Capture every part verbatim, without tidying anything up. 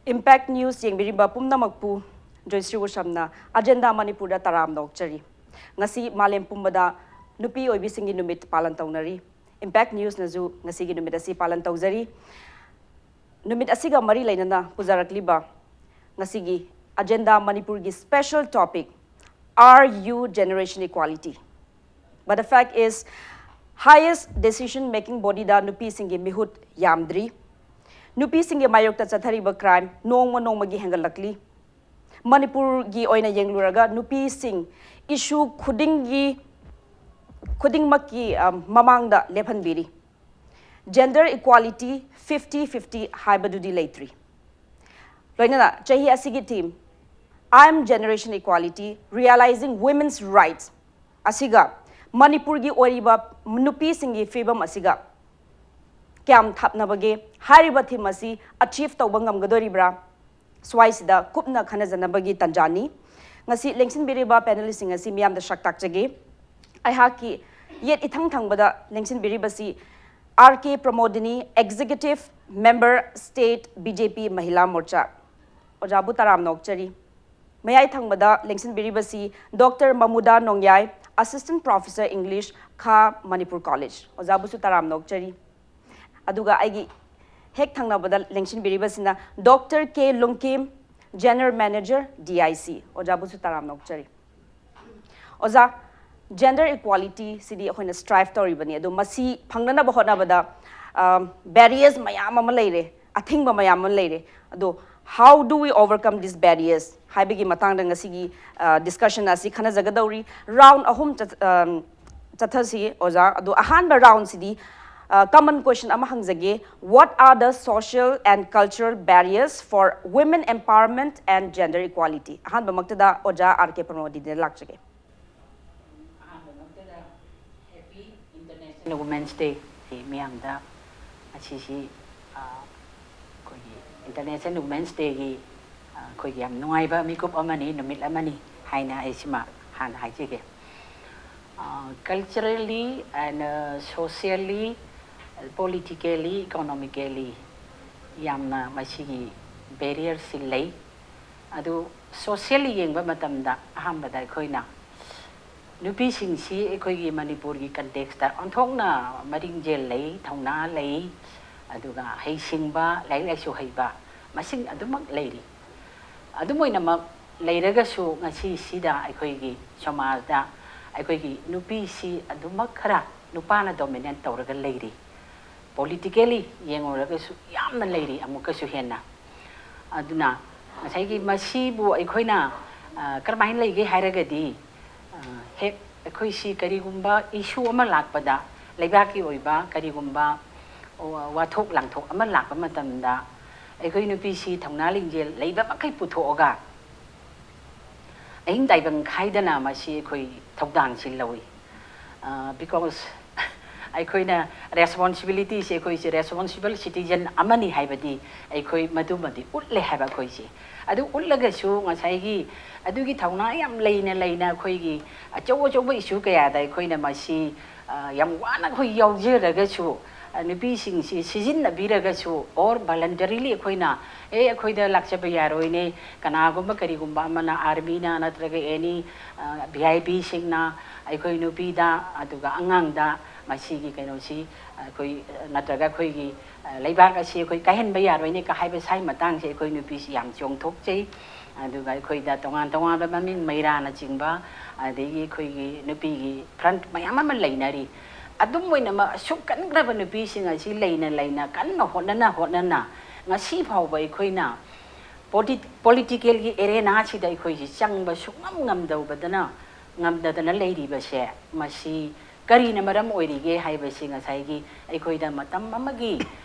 Impact News ꯌꯦꯡꯕꯤꯔꯤꯕ ꯄꯨꯝꯅꯃꯛꯄꯨ ꯖꯣꯏꯁ꯭ꯔꯤ ꯋꯨꯁꯝꯅ ꯑꯖꯦꯟꯗꯥ ꯃꯅꯤꯄꯨꯔꯗ ꯇꯔꯥꯝꯅ ꯑꯣꯛꯆꯔꯤ꯫ ꯉꯁꯤ ꯃꯥꯂꯦꯝ ꯄꯨꯝꯕꯗ ꯅꯨꯄꯤ ꯑꯣꯏꯕꯤꯁꯤꯡꯒꯤ ꯅꯨꯃꯤꯠ ꯄꯥꯂꯟ ꯇꯧꯅꯔꯤ꯫ Impact Newsꯅꯁꯨ ꯉꯁꯤꯒꯤ ꯅꯨꯃꯤꯠ ꯑꯁꯤ ꯄꯥꯂꯟ ꯇꯧꯖꯔꯤ꯫ ꯅꯨꯃꯤꯠ ꯑꯁꯤꯒ ꯃꯔꯤ ꯂꯩꯅꯅ ꯄꯨꯖꯔꯛꯂꯤꯕ ꯉꯁꯤꯒꯤ ꯑꯖꯦꯟꯗꯥ ꯃꯅꯤꯄꯨꯔꯒꯤ special topic, "Are you Generation Equality?" But the fact is, highest decision making bodyꯗ ꯅꯨꯄꯤꯁꯤꯡꯒꯤ ꯃꯤꯍꯨꯠ ꯌꯥꯝꯗ꯭ꯔꯤ꯫ ꯅꯨꯄꯤꯁꯤꯡꯒꯤ ꯃꯥꯌꯣꯛꯇ ꯆꯠꯊꯔꯤꯕ crime ꯅꯣꯡꯃ ꯅꯣꯡꯃꯒꯤ ꯍꯦꯟꯒꯠꯂꯛꯂꯤ꯫ ꯃꯅꯤꯄꯨꯔꯒꯤ ꯑꯣꯏꯅ ꯌꯦꯡꯂꯨꯔꯒ ꯅꯨꯄꯤꯁꯤꯡ issue ꯈꯨꯗꯤꯡꯒꯤ, ꯈꯨꯗꯤꯡꯃꯛꯀꯤ, ꯑ, ꯃꯃꯥꯡꯗ ꯂꯦꯞꯍꯟꯕꯤꯔꯤ꯫ Gender equality fifty fifty ꯍꯥꯏꯕꯗꯨꯗꯤ ꯂꯩꯇ꯭ꯔꯤ꯫ ꯂꯣꯏꯅꯅ ꯆꯍꯤ ꯑꯁꯤꯒꯤ theme, "I am Generation Equality, Realizing Women's Rights" ꯑꯁꯤꯒ ꯃꯅꯤꯄꯨꯔꯒꯤ ꯑꯣꯏꯔꯤꯕ ꯅꯨꯄꯤꯁꯤꯡꯒꯤ ꯐꯤꯕꯝ ꯑꯁꯤꯒ ꯀꯌꯥꯝ ꯊꯥꯞꯅꯕꯒꯦ? ꯍꯥꯏꯔꯤꯕ theme ꯑꯁꯤ achieve ꯇꯧꯕ ꯉꯝꯒꯗꯣꯔꯤꯕ꯭ꯔꯥ? ꯁ꯭ꯋꯥꯏꯁꯤꯗ ꯀꯨꯞꯅ ꯈꯟꯅꯖꯅꯕꯒꯤ ꯇꯥꯟꯖꯥꯅꯤ꯫ ꯉꯁꯤ ꯂꯦꯡꯁꯤꯟꯕꯤꯔꯤꯕ panelistꯁꯤꯡ ꯑꯁꯤ ꯃꯤꯌꯥꯝꯗ ꯁꯛ ꯇꯥꯛꯆꯒꯦ꯫ ꯑꯩꯍꯥꯛꯀꯤ ꯌꯦꯠ ꯏꯊꯪ ꯊꯪꯕꯗ ꯂꯦꯡꯁꯤꯟꯕꯤꯔꯤꯕꯁꯤ R K Pramodini, Executive Member, State B J P Mahila Morcha꯫ ꯑꯣꯖꯥꯕꯨ ꯇꯔꯥꯝꯅ ꯑꯣꯛꯆꯔꯤ꯫ ꯃꯌꯥꯏ ꯊꯪꯕꯗ ꯂꯦꯡꯁꯤꯟꯕꯤꯔꯤꯕꯁꯤ Doctor Mamuda Nongyai, Assistant Professor English, ꯈꯥ ꯃꯅꯤꯄꯨꯔ College꯫ ꯑꯣꯖꯥꯕꯨꯁꯨ ꯇꯔꯥꯝꯅ ꯑꯣꯛꯆꯔꯤ꯫ ꯑꯗꯨꯒ ꯑꯩꯒꯤ ꯍꯦꯛ ꯊꯪꯅꯕꯗ ꯂꯦꯡꯁꯤꯟꯕꯤꯔꯤꯕꯁꯤꯅ Doctor K Lungkim, General Manager D I C꯫ ꯑꯣꯖꯥꯕꯨꯁꯨ ꯇꯔꯥꯝꯅ ꯑꯣꯛꯆꯔꯤ꯫ ꯑꯣꯖꯥ, gender equality ꯁꯤꯗꯤ ꯑꯩꯈꯣꯏꯅ strive ꯇꯧꯔꯤꯕꯅꯤ, ꯑꯗꯣ ꯃꯁꯤ ꯐꯪꯅꯅꯕ ꯍꯣꯠꯅꯕꯗ, ꯑꯝ, barriers ꯃꯌꯥꯝ ꯑꯃ ꯂꯩꯔꯦ, ꯑꯊꯤꯡꯕ ꯃꯌꯥꯝ ꯑꯃ ꯂꯩꯔꯦ꯫ ꯑꯗꯣ how do we overcome these barriers ꯍꯥꯏꯕꯒꯤ ꯃꯇꯥꯡꯗ ꯉꯁꯤꯒꯤ, ꯑ, discussion ꯑꯁꯤ ꯈꯟꯅꯖꯒꯗꯧꯔꯤ꯫ Round ꯑꯍꯨꯝ ꯆꯠ-, ꯑꯝ, ꯆꯠꯊꯁꯤ ꯑꯣꯖꯥ꯫ ꯑꯗꯣ ꯑꯍꯥꯟꯕ roundꯁꯤꯗꯤ, ꯑ, common question ꯑꯃ ꯍꯪꯖꯒꯦ, "What are the social and cultural barriers for women empowerment and gender equality?" ꯑꯍꯥꯟꯕꯃꯛꯇꯗ ꯑꯣꯖꯥ R K Pramodiniꯗ ꯂꯥꯛꯆꯒꯦ꯫ ꯑꯍꯥꯟꯕꯃꯛꯇꯗ Happy International Women's Day꯫ ꯑꯩ ꯃꯤꯌꯥꯝꯗ ꯉꯁꯤꯁꯤ, ꯑ, ꯑꯩꯈꯣꯏꯒꯤ International Women's Dayꯒꯤ, ꯑ, ꯑꯩꯈꯣꯏꯒꯤ ꯌꯥꯝ ꯅꯨꯡꯉꯥꯏꯕ ꯃꯤꯀꯨꯞ ꯑꯃꯅꯤ, ꯅꯨꯃꯤꯠ ꯑꯃꯅꯤ ꯍꯥꯏꯅ ꯑꯩ ꯁꯤꯃ ꯍꯥꯟꯅ ꯍꯥꯏꯖꯒꯦ꯫ ꯑ, culturally and, ꯑ, socially, politically, economically ꯌꯥꯝꯅ ꯃꯁꯤꯒꯤ ꯕꯦꯔꯤꯌꯔꯁꯤ ꯂꯩ꯫ ꯑꯗꯨ ꯁꯣꯁꯤꯌꯦꯜꯂꯤ ꯌꯦꯡꯕ ꯃꯇꯝꯗ ꯑꯍꯥꯟꯕꯗ ꯑꯩꯈꯣꯏꯅ ꯅꯨꯄꯤꯁꯤꯡꯁꯤ ꯑꯩꯈꯣꯏꯒꯤ ꯃꯅꯤꯄꯨꯔꯒꯤ ꯀꯟꯇꯦꯛꯁꯇ ꯑꯣꯟꯊꯣꯛꯅ ꯃꯔꯤꯡꯖꯦꯜ ꯂꯩ, ꯊꯧꯅꯥ ꯂꯩ, ꯑꯗꯨꯒ ꯍꯩꯁꯤꯡꯕ, ꯂꯥꯏꯔꯤꯛ ꯂꯥꯏꯁꯨ ꯍꯩꯕ ꯃꯁꯤꯡ ꯑꯗꯨꯃꯛ ꯂꯩꯔꯤ꯫ ꯑꯗꯨꯝ ꯑꯣꯏꯅꯃꯛ ꯂꯩꯔꯒꯁꯨ ꯉꯁꯤꯁꯤꯗ ꯑꯩꯈꯣꯏꯒꯤ ꯁꯃꯥꯖꯗ ꯑꯩꯈꯣꯏꯒꯤ ꯅꯨꯄꯤꯁꯤ ꯑꯗꯨꯃꯛ ꯈꯔ ꯅꯨꯄꯥꯅ ꯗꯣꯃꯤꯅꯦꯠ ꯇꯧꯔꯒ ꯂꯩꯔꯤ꯫ ꯄꯣꯂꯤꯇꯤꯀꯦꯜꯂꯤ ꯌꯦꯡꯉꯨꯔꯒꯁꯨ ꯌꯥꯝꯅ ꯂꯩꯔꯤ ꯑꯃꯨꯛꯀꯁꯨ ꯍꯦꯟꯅ꯫ ꯑꯗꯨꯅ ꯉꯁꯥꯏꯒꯤ ꯃꯁꯤꯕꯨ ꯑꯩꯈꯣꯏꯅ, ꯑ, ꯀꯔꯝꯍꯥꯏꯅ ꯂꯩꯒꯦ ꯍꯥꯏꯔꯒꯗꯤ, ꯑ, ꯍꯦꯛ ꯑꯩꯈꯣꯏꯁꯤ ꯀꯔꯤꯒꯨꯝꯕ ꯏꯁꯨ ꯑꯃ ꯂꯥꯛꯄꯗ, ꯂꯩꯕꯥꯛꯀꯤ ꯑꯣꯏꯕ ꯀꯔꯤꯒꯨꯝꯕ ꯋꯥ-, ꯋꯥꯊꯣꯛ ꯂꯥꯡꯊꯣꯛ ꯑꯃ ꯂꯥꯛꯄ ꯃꯇꯝꯗ ꯑꯩꯈꯣꯏ ꯅꯨꯄꯤꯁꯤ ꯊꯧꯅꯥ ꯂꯤꯡꯖꯦꯜ ꯂꯩꯕ ꯃꯈꯩ ꯄꯨꯊꯣꯛꯑꯒ ꯑꯍꯤꯡ ꯇꯥꯏꯕꯪ ꯈꯥꯏꯗꯅ ꯃꯁꯤ ꯑꯩꯈꯣꯏ ꯊꯧꯗꯥꯡꯁꯤ ꯂꯧꯏ꯫ ꯑ, because ꯑꯩꯈꯣꯏꯅ ꯔꯦꯁꯄꯣꯟꯁꯤꯕꯤꯂꯤꯇꯤꯁꯦ, ꯑꯩꯈꯣꯏꯁꯦ ꯔꯦꯁꯄꯣꯟꯁꯤꯕꯜ ꯁꯤꯇꯤꯖꯟ ꯑꯃꯅꯤ ꯍꯥꯏꯕꯗꯤ ꯑꯩꯈꯣꯏ ꯃꯗꯨꯃꯗꯤ ꯎꯠꯂꯦ ꯍꯥꯏꯕ ꯑꯩꯈꯣꯏꯁꯦ꯫ ꯑꯗꯨ ꯎꯠꯂꯒꯁꯨ ꯉꯁꯥꯏꯒꯤ ꯑꯗꯨꯒꯤ ꯊꯧꯅꯥ ꯌꯥꯝ ꯂꯩꯅ ꯂꯩꯅ ꯑꯩꯈꯣꯏꯒꯤ ꯑꯆꯧ ꯑꯆꯧꯕ ꯏꯁꯨ ꯀꯌꯥꯗ ꯑꯩꯈꯣꯏꯅ ꯃꯁꯤ, ꯑ, ꯌꯥꯝ ꯋꯥꯅ ꯑꯩꯈꯣꯏ ꯌꯥꯎꯖꯔꯒꯁꯨ, ꯑ, ꯅꯨꯄꯤꯁꯤꯡꯁꯤ ꯁꯤꯖꯤꯟꯅꯕꯤꯔꯒꯁꯨ, or voluntarily ꯑꯩꯈꯣꯏꯅ, "ꯑꯦ, ꯑꯩꯈꯣꯏꯗ ꯂꯥꯛꯆꯕ ꯌꯥꯔꯣꯏꯅꯦ, ꯀꯅꯥꯒꯨꯝꯕ ꯀꯔꯤꯒꯨꯝꯕ ꯑꯃꯅ, ꯑꯥꯔꯃꯤꯅ ꯅꯠꯇ꯭ꯔꯒ ꯑꯦꯅꯤ, ꯑ, ꯚꯤ ꯑꯥꯏ ꯄꯤꯁꯤꯡꯅ ꯑꯩꯈꯣꯏ ꯅꯨꯄꯤꯗ ꯑꯗꯨꯒ ꯑꯉꯥꯡꯗ ꯃꯁꯤꯒꯤ ꯀꯩꯅꯣꯁꯤ ꯑꯩꯈꯣꯏ, ꯑ, ꯅꯠꯇ꯭ꯔꯒ ꯑꯩꯈꯣꯏꯒꯤ, ꯑ, ꯂꯩꯕꯥꯛ ꯑꯁꯤ ꯑꯩꯈꯣꯏ ꯀꯥꯏꯍꯟꯕ ꯌꯥꯔꯣꯏꯅꯦ" ꯀ ꯍꯥꯏꯕ ꯁꯥꯏ ꯃꯇꯥꯡꯁꯦ ꯑꯩꯈꯣꯏ ꯅꯨꯄꯤꯁꯤ ꯌꯥꯝ ꯆꯣꯡꯊꯣꯛꯆꯩ꯫ ꯑꯗꯨꯒ ꯑꯩꯈꯣꯏꯗ ꯇꯣꯉꯥꯟ ꯇꯣꯉꯥꯟꯕ ꯃꯃꯤꯡ ꯃꯩꯔꯥꯅꯆꯤꯡꯕ, ꯑꯗꯒꯤ ꯑꯩꯈꯣꯏꯒꯤ ꯅꯨꯄꯤꯒꯤ ꯐ꯭ꯔꯟꯠ ꯃꯌꯥꯝ ꯑꯃ ꯂꯩꯅꯔꯤ꯫ ꯑꯗꯨꯝ ꯑꯣꯏꯅꯃꯛ ꯑꯁꯨꯛ ꯀꯟꯈ꯭ꯔꯕ ꯅꯨꯄꯤꯁꯤꯡ ꯑꯁꯤ ꯂꯩꯅ ꯂꯩꯅ ꯀꯟꯅ ꯍꯣꯠꯅꯅ ꯍꯣꯠꯅꯅ ꯉꯁꯤ ꯐꯥꯎꯕ ꯑꯩꯈꯣꯏꯅ ꯄꯣꯂꯤ-, ꯄꯣꯂꯤꯇꯤꯀꯦꯜꯒꯤ ꯑꯦꯔꯦꯅꯥꯁꯤꯗ ꯑꯩꯈꯣꯏꯁꯤ ꯆꯪꯕ ꯁꯨꯡꯉꯝ ꯉꯝꯗꯧꯕꯗꯅ, ꯉꯝꯗꯗꯅ ꯂꯩꯔꯤꯕꯁꯦ, ꯃꯁꯤ ꯀꯔꯤꯅ ꯃꯔꯝ ꯑꯣꯏꯔꯤꯒꯦ ꯍꯥꯏꯕꯁꯤ ꯉꯁꯥꯏꯒꯤ ꯑꯩꯈꯣꯏꯗ ꯃꯇꯝ ꯑꯃꯒꯤ,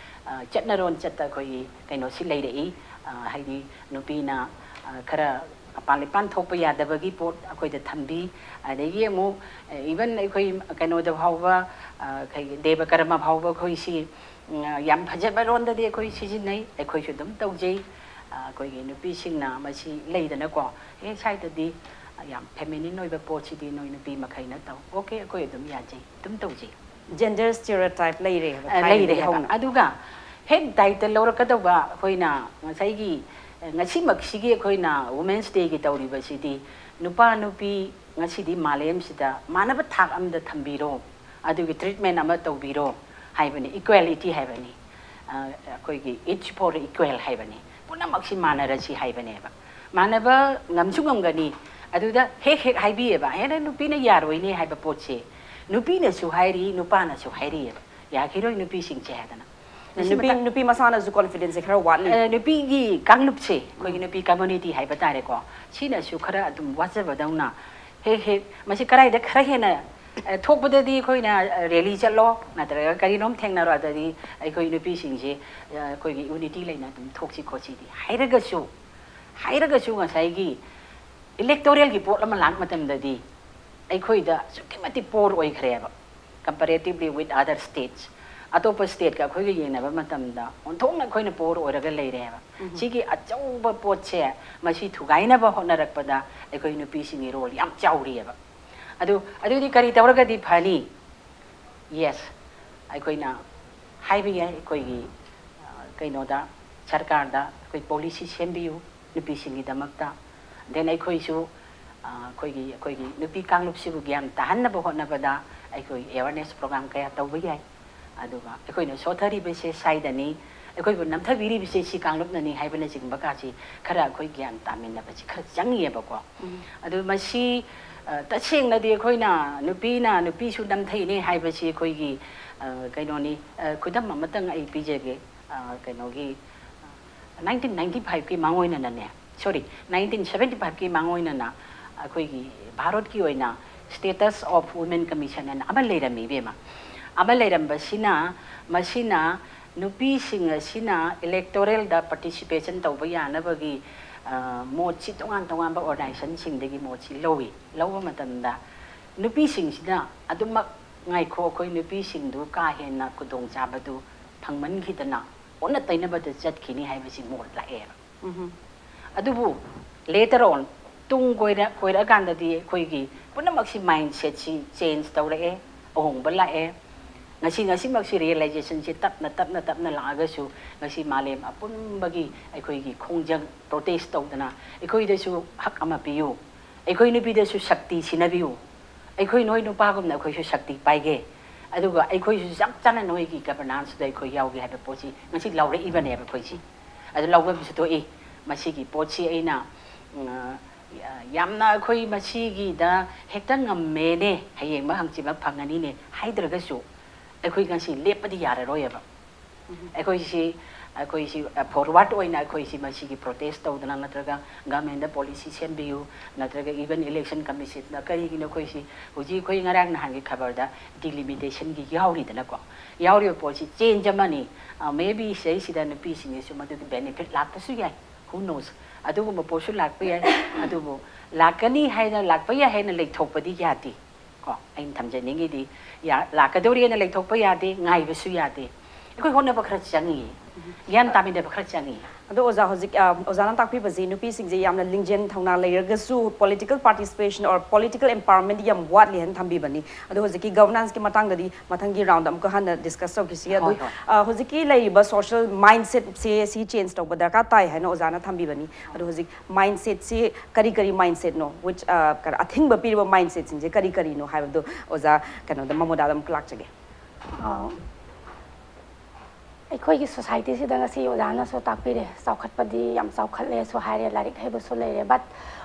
ꯑ, ꯆꯠꯅꯔꯣꯟ ꯆꯠꯇ ꯑꯩꯈꯣꯏꯒꯤ ꯀꯩꯅꯣꯁꯤ ꯂꯩꯔꯛꯏ꯫ ꯑ, ꯍꯥꯏꯗꯤ ꯅꯨꯄꯤꯅ, ꯑ, ꯈꯔ ꯃꯄꯥꯟ ꯏꯄꯥꯟ ꯊꯣꯛꯄ ꯌꯥꯗꯕꯒꯤ ꯄꯣꯠ ꯑꯩꯈꯣꯏꯗ ꯊꯝꯕꯤ꯫ ꯑꯗꯒꯤ ꯑꯃꯨꯛ, ꯑ, ꯏꯚꯟ ꯑꯩꯈꯣꯏ ꯀꯩꯅꯣꯗ ꯐꯥꯎꯕ, ꯑ, ꯑꯩꯈꯣꯏꯒꯤ ꯗꯦꯕ ꯀꯔꯃ ꯐꯥꯎꯕ ꯑꯩꯈꯣꯏꯁꯤ, ꯎꯝ, ꯌꯥꯝ ꯐꯖꯕ ꯔꯣꯟꯗꯗꯤ ꯑꯩꯈꯣꯏ ꯁꯤꯖꯤꯟꯅꯩ, ꯑꯩꯈꯣꯏꯁꯨ ꯑꯗꯨꯝ ꯇꯧꯖꯩ꯫ ꯑ, ꯑꯩꯈꯣꯏꯒꯤ ꯅꯨꯄꯤꯁꯤꯡꯅ ꯃꯁꯤ ꯂꯩꯗꯅꯀꯣ, "ꯑꯦ, ꯁ꯭ꯋꯥꯏꯗꯗꯤ, ꯑ, ꯌꯥꯝ ꯐꯦꯃꯤꯅꯤꯟ ꯑꯣꯏꯕ ꯄꯣꯠꯁꯤꯗꯤ ꯅꯣꯏ ꯅꯨꯄꯤ ꯃꯈꯩꯅ ꯇꯧ"꯫ ꯑꯣꯀꯦ, ꯑꯩꯈꯣꯏ ꯑꯗꯨꯝ ꯌꯥꯖꯩ, ꯑꯗꯨꯝ ꯇꯧꯖꯩ꯫ ꯖꯦꯟꯗꯔ ꯁ꯭ꯇꯤꯔꯤꯑꯣꯇꯥꯏꯞ ꯂꯩꯔꯦ ꯍꯥꯏꯕ ꯑ, ꯂꯩꯔꯦ ꯊꯥꯏꯅꯗꯒꯤ ꯍꯥꯏꯕ꯫ ꯍꯧꯅ꯫ ꯑꯗꯨꯒ ꯍꯦꯛ ꯗꯥꯏꯇ ꯂꯧꯔꯛꯀꯗꯧꯕ ꯑꯩꯈꯣꯏꯅ ꯉꯁꯥꯏꯒꯤ, ꯑ, ꯉꯁꯤꯃꯛꯁꯤꯒꯤ ꯑꯩꯈꯣꯏꯅ Women's Dayꯒꯤ ꯇꯧꯔꯤꯕꯁꯤꯗꯤ ꯅꯨꯄꯥ ꯅꯨꯄꯤ ꯉꯁꯤꯗꯤ ꯃꯥꯂꯦꯝꯁꯤꯗ ꯃꯥꯟꯅꯕ ꯊꯥꯛ ꯑꯃꯗ ꯊꯝꯕꯤꯔꯣ, ꯑꯗꯨꯒꯤ treatment ꯑꯃ ꯇꯧꯕꯤꯔꯣ ꯍꯥꯏꯕꯅꯤ, equality ꯍꯥꯏꯕꯅꯤ꯫ ꯑ, ꯑꯩꯈꯣꯏꯒꯤ each for equal ꯍꯥꯏꯕꯅꯤ, ꯄꯨꯝꯅꯃꯛꯁꯤ ꯃꯥꯟꯅꯔꯁꯤ ꯍꯥꯏꯕꯅꯦꯕ꯫ ꯃꯥꯟꯅꯕ ꯉꯝꯁꯨ ꯉꯝꯒꯅꯤ꯫ ꯑꯗꯨꯗ ꯍꯦꯛ ꯍꯦꯛ ꯍꯥꯏꯕꯤꯌꯦꯕ, "ꯍꯦꯟꯅ ꯅꯨꯄꯤꯅ ꯌꯥꯔꯣꯏꯅꯦ" ꯍꯥꯏꯕ ꯄꯣꯠꯁꯦ ꯅꯨꯄꯤꯅꯁꯨ ꯍꯥꯏꯔꯤ, ꯅꯨꯄꯥꯅꯁꯨ ꯍꯥꯏꯔꯤꯑꯕ, "ꯌꯥꯈꯤꯔꯣꯏ ꯅꯨꯄꯤꯁꯤꯡꯁꯦ" ꯍꯥꯏꯗꯅ꯫ ꯃꯁꯤ ꯅꯨꯄꯤ ꯃꯇꯥꯡ- ꯅꯨꯄꯤ ꯃꯁꯥꯅꯁꯨ confidence ꯁꯦ ꯈꯔ ꯋꯥꯠꯂꯤ꯫ ꯑ, ꯅꯨꯄꯤꯒꯤ ꯀꯥꯡꯂꯨꯞꯁꯦ, ꯑꯩꯈꯣꯏꯒꯤ ꯅꯨꯄꯤ community ꯍꯥꯏꯕ ꯇꯥꯔꯦꯀꯣ, ꯁꯤꯅꯁꯨ ꯈꯔ ꯑꯗꯨꯝ ꯋꯥꯖꯕꯗꯧꯅ ꯍꯦꯛ ꯍꯦꯛ ꯃꯁꯤ ꯀꯗꯥꯏꯗ ꯈꯔ ꯍꯦꯟꯅ, ꯑ, ꯊꯣꯛꯄꯗꯗꯤ ꯑꯩꯈꯣꯏꯅ, ꯑ, rally ꯆꯠꯂꯣ, ꯅꯠꯇ꯭ꯔꯒ ꯀꯔꯤꯅꯣꯝ ꯊꯦꯡꯅꯔꯣ, ꯑꯗꯨꯗꯤ ꯑꯩꯈꯣꯏ ꯅꯨꯄꯤꯁꯤꯡꯁꯦ, ꯑ, ꯑꯩꯈꯣꯏꯒꯤ unity ꯂꯩꯅ ꯑꯗꯨꯝ ꯊꯣꯛꯁꯤ ꯈꯣꯠꯁꯤꯗꯤ ꯍꯥꯏꯔꯒꯁꯨ, ꯍꯥꯏꯔꯒꯁꯨ ꯉꯁꯥꯏꯒꯤ electoral ꯒꯤ ꯄꯣꯠ ꯑꯃ ꯂꯥꯛꯄ ꯃꯇꯝꯗꯗꯤ ꯑꯩꯈꯣꯏꯗ ꯑꯁꯨꯛꯀꯤ ꯃꯇꯤꯛ poor ꯑꯣꯏꯈ꯭ꯔꯦꯕ, comparatively with other states꯫ ꯑꯇꯣꯞꯄ state ꯀ ꯑꯩꯈꯣꯏꯒ ꯌꯦꯡꯅꯕ ꯃꯇꯝꯗ ꯑꯣꯟꯊꯣꯛꯅ ꯑꯩꯈꯣꯏꯅ poor ꯑꯣꯏꯔꯒ ꯂꯩꯔꯦꯕ꯫ ꯁꯤꯒꯤ ꯑꯆꯧꯕ ꯄꯣꯠꯁꯦ, ꯃꯁꯤ ꯊꯨꯒꯥꯏꯅꯕ ꯍꯣꯠꯅꯔꯛꯄꯗ ꯑꯩꯈꯣꯏ ꯅꯨꯄꯤꯁꯤꯡꯒꯤ role ꯌꯥꯝ ꯆꯥꯎꯔꯤꯑꯕ꯫ ꯑꯗꯨ, ꯑꯗꯨꯗꯤ ꯀꯔꯤ ꯇꯧꯔꯒꯗꯤ ꯐꯅꯤ? Yes, ꯑꯩꯈꯣꯏꯅ ꯍꯥꯏꯕ ꯌꯥꯏ, ꯑꯩꯈꯣꯏꯒꯤ, ꯑ, ꯀꯩꯅꯣꯗ, ꯁꯔꯀꯥꯔꯗ ꯑꯩꯈꯣꯏ policy ꯁꯦꯝꯕꯤꯌꯨ ꯅꯨꯄꯤꯁꯤꯡꯒꯤꯗꯃꯛꯇ꯫ Then ꯑꯩꯈꯣꯏꯁꯨ, ꯑ, ꯑꯩꯈꯣꯏꯒꯤ, ꯑꯩꯈꯣꯏꯒꯤ ꯅꯨꯄꯤ ꯀꯥꯡꯂꯨꯞꯁꯤꯕꯨ ꯒ꯭ꯌꯥꯟ ꯇꯥꯍꯟꯅꯕ ꯍꯣꯠꯅꯕꯗ ꯑꯩꯈꯣꯏ awareness program ꯀꯌꯥ ꯇꯧꯕ ꯌꯥꯏ꯫ ꯑꯗꯨꯒ ꯑꯩꯈꯣꯏꯅ ꯁꯣꯊꯔꯤꯕꯁꯦ ꯁ꯭ꯋꯥꯏꯗꯅꯤ, ꯑꯩꯈꯣꯏꯕꯨ ꯅꯝꯊꯕꯤꯔꯤꯕꯁꯦ ꯁꯤ ꯀꯥꯡꯂꯨꯞꯅꯅꯤ ꯍꯥꯏꯕꯅꯆꯤꯡꯕ ꯀꯥꯁꯤ ꯈꯔ ꯑꯩꯈꯣꯏ ꯒ꯭ꯌꯥꯟ ꯇꯥꯃꯤꯟꯅꯕꯁꯤ ꯈꯔ ꯆꯪꯉꯤꯑꯕꯀꯣ꯫ ꯑꯗꯨ ꯃꯁꯤ, ꯑ, ꯇꯁꯦꯡꯅꯗꯤ ꯑꯩꯈꯣꯏꯅ ꯅꯨꯄꯤꯅ ꯅꯨꯄꯤꯁꯨ ꯅꯝꯊꯩꯅꯦ ꯍꯥꯏꯕꯁꯤ ꯑꯩꯈꯣꯏꯒꯤ, ꯑ, ꯀꯩꯅꯣꯅꯤ, ꯑ, ꯈꯨꯗꯝ ꯑꯃꯇꯪ ꯑꯩ ꯄꯤꯖꯒꯦ꯫ ꯑ, ꯀꯩꯅꯣꯒꯤ, nineteen ninety five ꯀꯤ ꯃꯥꯡꯑꯣꯏꯅꯅꯅꯦ, sorry, nineteen seventy five ꯀꯤ ꯃꯥꯡꯑꯣꯏꯅꯅ ꯑꯩꯈꯣꯏꯒꯤ ꯚꯥꯔꯠꯀꯤ ꯑꯣꯏꯅ Status of Women Commission ꯍꯥꯏꯅ ꯑꯃ ꯂꯩꯔꯝꯃꯤ, ꯏꯕꯦꯝꯃ꯫ ꯑꯃ ꯂꯩꯔꯝꯕꯁꯤꯅ, ꯃꯁꯤꯅ ꯅꯨꯄꯤꯁꯤꯡ ꯑꯁꯤꯅ electoral ꯗ participation ꯇꯧꯕ ꯌꯥꯅꯕꯒꯤ, ꯑ, ꯃꯣꯠꯁꯤ ꯇꯣꯉꯥꯟ ꯇꯣꯉꯥꯟꯕ organization ꯁꯤꯡꯗꯒꯤ ꯃꯣꯠꯁꯤ ꯂꯧꯏ꯫ ꯂꯧꯕ ꯃꯇꯝꯗ ꯅꯨꯄꯤꯁꯤꯡꯁꯤꯅ ꯑꯗꯨꯃꯛ ꯉꯥꯏꯈꯣ, ꯑꯩꯈꯣꯏ ꯅꯨꯄꯤꯁꯤꯡꯗꯨ ꯀꯥ ꯍꯦꯟꯅ ꯈꯨꯗꯣꯡꯆꯥꯕꯗꯨ ꯐꯪꯃꯟꯈꯤꯗꯅ ꯑꯣꯟꯅ ꯇꯩꯅꯕꯗ ꯆꯠꯈꯤꯅꯤ ꯍꯥꯏꯕꯁꯤ ꯃꯣꯠ ꯂꯥꯛꯑꯦꯕ꯫ ꯑꯗꯨꯕꯨ later on, ꯇꯨꯡ ꯀꯣꯏꯔ-, ꯀꯣꯏꯔꯛꯑꯀꯥꯟꯗꯗꯤ ꯑꯩꯈꯣꯏꯒꯤ ꯄꯨꯝꯅꯃꯛꯁꯤ mindset ꯁꯤ change ꯇꯧꯔꯛꯑꯦ, ꯑꯍꯣꯡꯕ ꯂꯥꯛꯑꯦ꯫ ꯉꯁꯤ ꯉꯁꯤꯃꯛꯁꯤ ꯔꯤꯌꯦꯂꯥꯏꯖꯦꯁꯟꯁꯤ ꯇꯞꯅ ꯇꯞꯅ ꯇꯞꯅ ꯂꯥꯛꯑꯒꯁꯨ, ꯉꯁꯤ ꯃꯥꯂꯦꯝ ꯑꯄꯨꯝꯕꯒꯤ ꯑꯩꯈꯣꯏꯒꯤ ꯈꯣꯡꯖꯪ, ꯄ꯭ꯔꯣꯇꯦꯁ ꯇꯧꯗꯅ, ꯑꯩꯈꯣꯏꯗꯁꯨ ꯍꯛ ꯑꯃ ꯄꯤꯌꯨ, ꯑꯩꯈꯣꯏ ꯅꯨꯄꯤꯗꯁꯨ ꯁꯛꯇꯤ ꯁꯤꯟꯅꯕꯤꯌꯨ, ꯑꯩꯈꯣꯏ ꯅꯣꯏ ꯅꯨꯄꯥꯒꯨꯝꯅ ꯑꯩꯈꯣꯏꯁꯨ ꯁꯛꯇꯤ ꯄꯥꯏꯒꯦ, ꯑꯗꯨꯒ ꯑꯩꯈꯣꯏꯁꯨ ꯆꯞ ꯆꯥꯅ ꯅꯣꯏꯒꯤ ꯒꯕꯔꯅꯥꯟꯁꯇꯨꯗ ꯑꯩꯈꯣꯏ ꯌꯥꯎꯒꯦ ꯍꯥꯏꯕ ꯄꯣꯠꯁꯤ ꯉꯁꯤ ꯂꯥꯎꯔꯛꯏꯕꯅꯦꯕ ꯑꯩꯈꯣꯏꯁꯤ꯫ ꯑꯗꯨ ꯂꯥꯎꯐꯝꯁꯨ ꯊꯣꯛꯏ꯫ ꯃꯁꯤꯒꯤ ꯄꯣꯠꯁꯤ ꯑꯩꯅ, ꯎꯝ, ꯌꯥꯝꯅ ꯑꯩꯈꯣꯏ ꯃꯁꯤꯒꯤꯗ ꯍꯦꯛꯇ ꯉꯝꯃꯦꯅꯦ, ꯍꯌꯦꯡꯃꯛ ꯍꯪꯆꯤꯠꯃꯛ ꯐꯪꯉꯅꯤꯅꯦ ꯍꯥꯏꯗ꯭ꯔꯒꯁꯨ, ꯑꯩꯈꯣꯏ ꯉꯁꯤ ꯂꯦꯞꯄꯗꯤ ꯌꯥꯔꯔꯣꯏꯑꯕ꯫ ꯑꯩꯈꯣꯏꯁꯤ, ꯑꯩꯈꯣꯏꯁꯤ ꯐꯣꯔꯋꯥꯔꯗ ꯑꯣꯏꯅ ꯑꯩꯈꯣꯏꯁꯤ ꯃꯁꯤꯒꯤ ꯄ꯭ꯔꯣꯇꯦꯁ ꯇꯧꯗꯅ, ꯅꯠꯇ꯭ꯔꯒ ꯒꯚꯔꯟꯃꯦꯟꯗ ꯄꯣꯂꯤꯁꯤ ꯁꯦꯝꯕꯤꯌꯨ, ꯅꯠꯇ꯭ꯔꯒ ꯏꯚꯟ ꯏꯂꯦꯛꯁꯟ ꯀꯃꯤꯁꯟꯗ, ꯀꯔꯤꯒꯤꯅꯣ ꯑꯩꯈꯣꯏꯁꯤ ꯍꯧꯖꯤꯛ ꯑꯩꯈꯣꯏ ꯉꯔꯥꯡ ꯅꯍꯥꯟꯒꯤ ꯈꯕꯔꯗ ꯗꯤꯂꯤꯃꯤꯇꯦꯁꯟꯒꯤ ꯌꯥꯎꯔꯤꯗꯅꯀꯣ, ꯌꯥꯎꯔꯤꯕ ꯄꯣꯠꯁꯤ ꯆꯦꯟꯖ ꯑꯃꯅꯤ꯫ ꯃꯦ ꯕꯤ ꯁꯤꯗꯩꯁꯤꯗ ꯅꯨꯄꯤꯁꯤꯡꯁꯤꯁꯨ ꯃꯗꯨꯒꯤ ꯕꯦꯅꯤꯐꯤꯠ ꯂꯥꯛꯄꯁꯨ ꯌꯥꯏ, who knows? ꯑꯗꯨꯒꯨꯝꯕ ꯄꯣꯠꯁꯨ ꯂꯥꯛꯄ ꯌꯥꯏ꯫ ꯑꯗꯨꯕꯨ ꯂꯥꯛꯀꯅꯤ ꯍꯥꯏꯅ, ꯂꯥꯛꯄ ꯌꯥꯏ ꯍꯥꯏꯅ ꯂꯩꯊꯣꯛꯄꯗꯤ ꯌꯥꯗꯦ꯫ ꯀꯣ, ꯑꯩꯅ ꯊꯝꯖꯅꯤꯡꯉꯤꯗꯤ, ꯌꯥ-, ꯂꯥꯛꯀꯗꯧꯔꯦꯅ ꯂꯩꯊꯣꯛꯄ ꯌꯥꯗꯦ, ꯉꯥꯏꯕꯁꯨ ꯌꯥꯗꯦ꯫ ꯑꯩꯈꯣꯏ ꯍꯣꯠꯅꯕ ꯈꯔ ꯆꯪꯉꯤ, ꯒ꯭ꯌꯥꯟ ꯇꯥꯃꯤꯟꯅꯕ ꯈꯔ ꯆꯪꯉꯤ꯫ ꯑꯗꯣ ꯑꯣꯖꯥ, ꯍꯧꯖꯤꯛ, ꯑ, ꯑꯣꯖꯥꯅ ꯇꯥꯛꯄꯤꯕꯁꯤ ꯅꯨꯄꯤꯁꯤꯡꯁꯦ ꯌꯥꯝꯅ ꯂꯤꯡꯖꯦꯜ ꯊꯧꯅꯥ ꯂꯩꯔꯒꯁꯨ political participation or political empowerment ꯗꯤ ꯌꯥꯝ ꯋꯥꯠꯂꯤ ꯍꯥꯏꯅ ꯊꯝꯕꯤꯕꯅꯤ꯫ ꯑꯗꯣ ꯍꯧꯖꯤꯛꯀꯤ ꯒꯕꯔꯅꯥꯟꯁꯀꯤ ꯃꯇꯥꯡꯗꯗꯤ ꯃꯊꯪꯒꯤ ꯔꯥꯎꯟꯗ ꯑꯃꯨꯛꯀ ꯍꯟꯅ ꯗꯤꯁꯀꯁ ꯇꯧꯈꯤꯁꯤ꯫ ꯑꯗꯨ, ꯍꯣꯏ, ꯍꯣꯏ꯫ ꯑ, ꯍꯧꯖꯤꯛꯀꯤ ꯂꯩꯔꯤꯕ ꯁꯣꯁꯤꯌꯦꯜ ꯃꯥꯏꯟꯁꯦꯠꯁꯦ ꯁꯤ ꯆꯦꯟꯖ ꯇꯧꯕ ꯗꯔꯀꯥꯔ ꯇꯥꯏ ꯍꯥꯏꯅ ꯑꯣꯖꯥꯅ ꯊꯝꯕꯤꯕꯅꯤ꯫ ꯑꯗꯣ ꯍꯧꯖꯤꯛ ꯃꯥꯏꯟꯁꯦꯠꯁꯤ ꯀꯔꯤ ꯀꯔꯤ ꯃꯥꯏꯟꯁꯦꯠꯅꯣ? Which, ꯑ, ꯀꯩꯅꯣ, ꯑꯊꯤꯡꯕ ꯄꯤꯔꯤꯕ ꯃꯥꯏꯟꯁꯦꯠꯁꯤꯡꯁꯦ ꯀꯔꯤ ꯀꯔꯤꯅꯣ ꯍꯥꯏꯕꯗꯨ ꯑꯣꯖꯥ, ꯀꯩꯅꯣꯗ, ꯃꯃꯣꯗꯥꯗ ꯑꯃꯨꯛ ꯂꯥꯛꯆꯒꯦ꯫ ꯑ, ꯑꯩꯈꯣꯏꯒꯤ ꯁꯣꯁꯥꯏꯇꯤꯁꯤꯗ ꯉꯁꯤ ꯑꯣꯖꯥꯅꯁꯨ ꯇꯥꯛꯄꯤꯔꯦ, ꯆꯥꯎꯈꯠꯄꯗꯤ ꯌꯥꯝ ꯆꯥꯎꯈꯠꯂꯦꯁꯨ ꯍꯥꯏꯔꯦ, ꯂꯥꯏꯔꯤꯛ ꯍꯩꯕꯁꯨ ꯂꯩꯔꯦ, but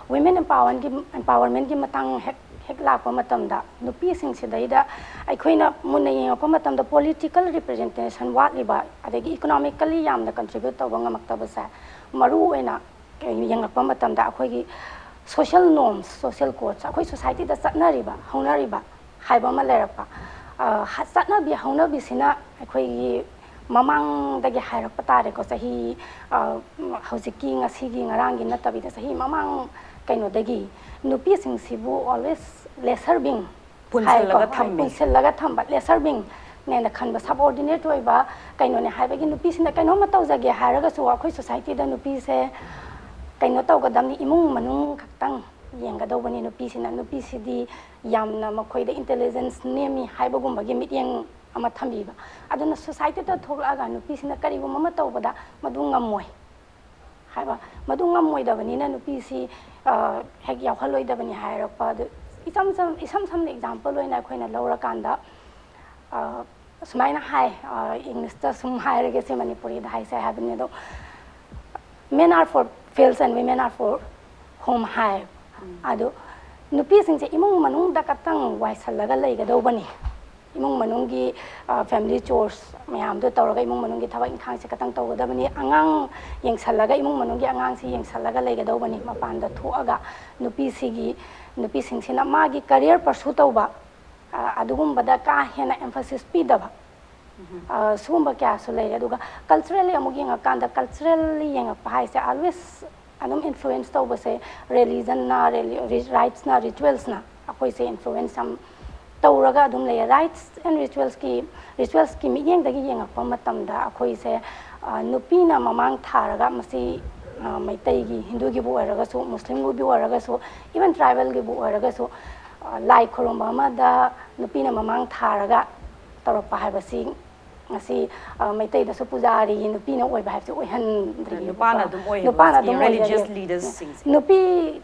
ꯋꯤꯃꯦꯟ ꯑꯦꯝꯄꯥꯋꯔꯒꯤ, ꯑꯦꯝꯄꯥꯋꯔꯃꯦꯟꯒꯤ ꯃꯇꯥꯡ ꯍꯦꯛ, ꯍꯦꯛ ꯂꯥꯛꯄ ꯃꯇꯝꯗ, ꯅꯨꯄꯤꯁꯤꯡꯁꯤꯗꯩꯗ ꯑꯩꯈꯣꯏꯅ ꯃꯨꯟꯅ ꯌꯦꯡꯉꯛꯄ ꯃꯇꯝꯗ, ꯄꯣꯂꯤꯇꯤꯀꯦꯜ ꯔꯤꯄ꯭ꯔꯖꯦꯟꯇꯦꯁꯟ ꯋꯥꯠꯂꯤꯕ, ꯑꯗꯒꯤ ꯏꯀꯣꯅꯣꯃꯤꯀꯦꯜꯂꯤ ꯌꯥꯝꯅ ꯀꯟꯇ꯭ꯔꯤꯕ꯭ꯌꯨꯠ ꯇꯧꯕ ꯉꯝꯃꯛꯇꯕꯁꯦ, ꯃꯔꯨ ꯑꯣꯏꯅ ꯌꯦꯡꯉꯛꯄ ꯃꯇꯝꯗ, ꯑꯩꯈꯣꯏꯒꯤ ꯁꯣꯁꯤꯌꯦꯜ ꯅꯣꯔꯝꯁ, ꯁꯣꯁꯤꯌꯦꯜ ꯀꯣꯗꯁ, ꯑꯩꯈꯣꯏ ꯁꯣꯁꯥꯏꯇꯤꯗ ꯆꯠꯅꯔꯤꯕ, ꯍꯧꯅꯔꯤꯕ ꯍꯥꯏꯕ ꯑꯃ ꯂꯩꯔꯛꯄ꯫ ꯑ, ꯍ-, ꯆꯠꯅꯕꯤ ꯍꯧꯅꯕꯤꯁꯤꯅ ꯑꯩꯈꯣꯏꯒꯤ ꯃꯃꯥꯡꯗꯒꯤ ꯍꯥꯏꯔꯛꯄ ꯇꯥꯔꯦꯀꯣ, ꯆꯍꯤ, ꯑ, ꯍꯧꯖꯤꯛꯀꯤ, ꯉꯁꯤꯒꯤ, ꯉꯔꯥꯡꯒꯤ ꯅꯠꯇꯕꯤꯗ, ꯆꯍꯤ ꯃꯃꯥꯡ ꯀꯩꯅꯣꯗꯒꯤ ꯅꯨꯄꯤꯁꯤꯡꯁꯤꯕꯨ always lesser being ꯄꯨꯟꯁꯤꯜꯂꯒ ꯍꯥꯏꯀꯣ, ꯊꯝꯃꯤ꯫ ꯄꯨꯟꯁꯤꯜꯂꯒ ꯊꯝꯕ, lesser being ꯅꯦꯅ ꯈꯟꯕ, subordinate ꯑꯣꯏꯕ ꯀꯩꯅꯣꯅꯦ ꯍꯥꯏꯕꯒꯤ, ꯅꯨꯄꯤꯁꯤꯡꯅ ꯀꯩꯅꯣꯝꯃ ꯇꯧꯖꯒꯦ ꯍꯥꯏꯔꯒꯁꯨ ꯑꯩꯈꯣꯏ ꯁꯣꯁꯥꯏꯇꯤꯗ ꯅꯨꯄꯤꯁꯦ ꯀꯩꯅꯣ ꯇꯧꯒꯗꯕꯅꯤ, ꯏꯃꯨꯡ ꯃꯅꯨꯡ ꯈꯛꯇꯪ ꯌꯦꯡꯒꯗꯧꯕꯅꯤ꯫ ꯅꯨꯄꯤꯁꯤꯅ, ꯅꯨꯄꯤꯁꯤꯗꯤ ꯌꯥꯝꯅ ꯃꯈꯣꯏꯗ ꯏꯟꯇꯦꯂꯤꯖꯦꯟꯁ ꯅꯦꯝꯃꯤ ꯍꯥꯏꯕꯒꯨꯝꯕꯒꯤ ꯃꯤꯠꯌꯦꯡ ꯑꯃ ꯊꯝꯕꯤꯕ꯫ ꯑꯗꯨꯅ ꯁꯣꯁꯥꯏꯇꯤꯗ ꯊꯣꯛꯂꯛꯑꯒ ꯅꯨꯄꯤꯁꯤꯅ ꯀꯔꯤꯒꯨꯝꯕ ꯑꯃ ꯇꯧꯕꯗ ꯃꯗꯨ ꯉꯝꯃꯣꯏ ꯍꯥꯏꯕ, ꯃꯗꯨ ꯉꯝꯃꯣꯏꯗꯕꯅꯤꯅ ꯅꯨꯄꯤꯁꯤ ꯍꯦꯛ ꯌꯥꯎꯍꯜꯂꯣꯏꯗꯕꯅꯤ ꯍꯥꯏꯔꯛꯄ꯫ ꯑꯗꯨ ꯏꯆꯝ ꯆꯝ ꯏꯁꯝ ꯁꯝꯅ ꯑꯦꯛꯖꯥꯝꯄꯜ ꯑꯣꯏꯅ ꯑꯩꯈꯣꯏꯅ ꯂꯧꯔꯀꯥꯟꯗ ꯁꯨꯃꯥꯏꯅ ꯍꯥꯏ, ꯏꯪꯂꯤꯁꯇ ꯁꯨꯝ ꯍꯥꯏꯔꯒꯦ, ꯁꯤ ꯃꯅꯤꯄꯨꯔꯤꯗ ꯍꯥꯏꯁꯦ ꯍꯥꯏꯕꯅꯤ ꯑꯗꯣ, "Men are for fields and women are for home" ꯍꯥꯏ꯫ ꯑꯗꯣ ꯅꯨꯄꯤꯁꯤꯡꯁꯦ ꯏꯃꯨꯡ ꯃꯅꯨꯡꯗ ꯈꯛꯇꯪ ꯋꯥꯏꯁꯜꯂꯒ ꯂꯩꯒꯗꯧꯕꯅꯤ, ꯏꯃꯨꯡ ꯃꯅꯨꯡꯒꯤ ꯐꯦꯃꯤꯂꯤ ꯆꯣꯔꯁ ꯃꯌꯥꯝꯗꯣ ꯇꯧꯔꯒ ꯏꯃꯨꯡ ꯃꯅꯨꯡꯒꯤ ꯊꯕꯛ ꯏꯪꯈꯥꯡꯁꯦ ꯈꯛꯇꯪ ꯇꯧꯒꯗꯕꯅꯤ, ꯑꯉꯥꯡ ꯌꯦꯡꯁꯜꯂꯒ, ꯏꯃꯨꯡ ꯃꯅꯨꯡꯒꯤ ꯑꯉꯥꯡꯁꯤ ꯌꯦꯡꯁꯜꯂꯒ ꯂꯩꯒꯗꯧꯕꯅꯤ꯫ ꯃꯄꯥꯟꯗ ꯊꯣꯛꯑꯒ ꯅꯨꯄꯤꯁꯤꯒꯤ, ꯅꯨꯄꯤꯁꯤꯡꯁꯤꯅ ꯃꯥꯒꯤ ꯀꯔꯤꯌꯔ ꯄꯔꯁꯨ ꯇꯧꯕ, ꯑꯗꯨꯒꯨꯝꯕꯗ ꯀꯥ ꯍꯦꯟꯅ ꯑꯦꯝꯐꯁꯤꯁ ꯄꯤꯗꯕ, ꯁꯤꯒꯨꯝꯕ ꯀꯌꯥꯁꯨ ꯂꯩꯔꯦ꯫ ꯑꯗꯨꯒ ꯀꯜꯆꯔꯦꯜꯂꯤ ꯑꯃꯨꯛ ꯌꯦꯡꯉꯀꯥꯟꯗ, ꯀꯜꯆꯔꯦꯜꯂꯤ ꯌꯦꯡꯉꯛꯄ ꯍꯥꯏꯁꯦ ꯑꯣꯜꯋꯦꯁ ꯑꯗꯨꯝ ꯏꯟꯐ꯭ꯂꯨꯌꯦꯟꯁ ꯇꯧꯕꯁꯦ ꯔꯤꯂꯤꯖꯟꯅ, ꯔꯥꯏꯠꯁꯅ, ꯔꯤꯆꯨꯋꯦꯜꯁꯅ ꯑꯩꯈꯣꯏꯁꯦ ꯏꯟꯐ꯭ꯂꯨꯌꯦꯟꯁ ꯌꯥꯝ ꯇꯧꯔꯒ ꯑꯗꯨꯝ ꯂꯩꯌꯦ꯫ Rights and ritualsꯀꯤ, ritualsꯀꯤ ꯃꯤꯠꯌꯦꯡꯗꯒꯤ ꯌꯦꯡꯉꯛꯄ ꯃꯇꯝꯗ ꯑꯩꯈꯣꯏꯁꯦ ꯅꯨꯄꯤꯅ ꯃꯃꯥꯡ ꯊꯥꯔꯒ, ꯃꯁꯤ ꯃꯩꯇꯩꯒꯤ, ꯍꯤꯟꯗꯨꯒꯤꯕꯨ ꯑꯣꯏꯔꯒꯁꯨ, ꯃꯨꯁꯂꯤꯝꯒꯤꯕꯨ ꯑꯣꯏꯔꯒꯁꯨ, even tribalꯒꯤꯕꯨ ꯑꯣꯏꯔꯒꯁꯨ, ꯂꯥꯏ ꯈꯨꯔꯨꯝꯕ ꯑꯃꯗ ꯅꯨꯄꯤꯅ ꯃꯃꯥꯡ ꯊꯥꯔꯒ ꯇꯧꯔꯛꯄ ꯍꯥꯏꯕꯁꯤ ꯉꯁꯤ ꯃꯩꯇꯩꯗꯁꯨ ꯄꯨꯖꯥꯔꯤ ꯅꯨꯄꯤꯅ ꯑꯣꯏꯕ ꯍꯥꯏꯕꯁꯤ ꯑꯣꯏꯍꯟꯗ꯭ꯔꯤꯕꯀꯣ꯫ ꯅꯨꯄꯥꯅ ꯑꯗꯨꯝ ꯑꯣꯏꯌꯦꯕ ꯅꯨꯄꯥꯅ ꯍꯧꯖꯤꯛꯀꯤ ꯑꯗꯨꯝ ꯑꯣꯏꯖꯔꯤ꯫ Religious leadersꯁꯤꯡꯁꯦ꯫ ꯅꯨꯄꯤ,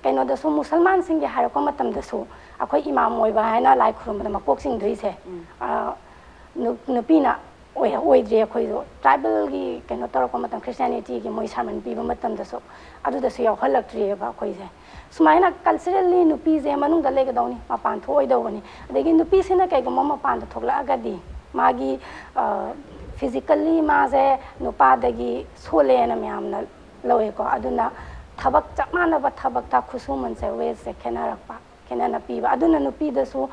ꯀꯩꯅꯣꯗꯁꯨ, ꯃꯨꯁꯜꯃꯥꯟꯁꯤꯡꯒꯤ ꯍꯥꯏꯔꯛꯄ ꯃꯇꯝꯗꯁꯨ ꯑꯩꯈꯣꯏ ꯏꯃꯥꯝ ꯑꯣꯏꯕ ꯍꯥꯏꯅ ꯂꯥꯏ ꯈꯨꯔꯨꯝꯕꯗ ꯃꯀꯣꯛ ꯆꯤꯡꯗꯣꯏꯁꯦ, ꯅꯨꯄꯤꯅ ꯑꯣꯏꯗ꯭ꯔꯤ꯫ ꯑꯩꯈꯣꯏꯗꯣ tribalꯒꯤ ꯀꯩꯅꯣ ꯇꯧꯔꯛꯄ ꯃꯇꯝ, Christianityꯒꯤ ꯃꯣꯏ sermon ꯄꯤꯕ ꯃꯇꯝꯗꯁꯨ ꯑꯗꯨꯗꯁꯨ ꯌꯥꯎꯍꯜꯂꯛꯇ꯭ꯔꯤꯑꯕ ꯑꯩꯈꯣꯏꯁꯦ꯫ ꯁꯨꯃꯥꯏꯅ culturally ꯅꯨꯄꯤꯁꯦ ꯃꯅꯨꯡꯗ ꯂꯩꯒꯗꯧꯅꯤ, ꯃꯄꯥꯟ ꯊꯣꯛꯑꯣꯏꯗꯧꯕꯅꯤ꯫ ꯑꯗꯒꯤ ꯅꯨꯄꯤꯁꯤꯅ ꯀꯩꯒꯨꯝꯕ ꯃꯄꯥꯟꯗ ꯊꯣꯛꯂꯛꯑꯒꯗꯤ ꯃꯥꯒꯤ physically ꯃꯥꯁꯦ ꯅꯨꯄꯥꯗꯒꯤ ꯁꯣꯜꯂꯦꯅ ꯃꯌꯥꯝꯅ ꯂꯧꯋꯦꯀꯣ꯫ ꯑꯗꯨꯅ ꯊꯕꯛ, ꯆꯞ ꯃꯥꯟꯅꯕ ꯊꯕꯛꯇ ꯈꯨꯠꯁꯨꯃꯟꯁꯦ, wageꯁꯦ ꯈꯦꯠꯅꯔꯛꯄ, ꯈꯦꯠꯅꯅ ꯄꯤꯕ, ꯑꯗꯨꯅ ꯅꯨꯄꯤꯗꯁꯨ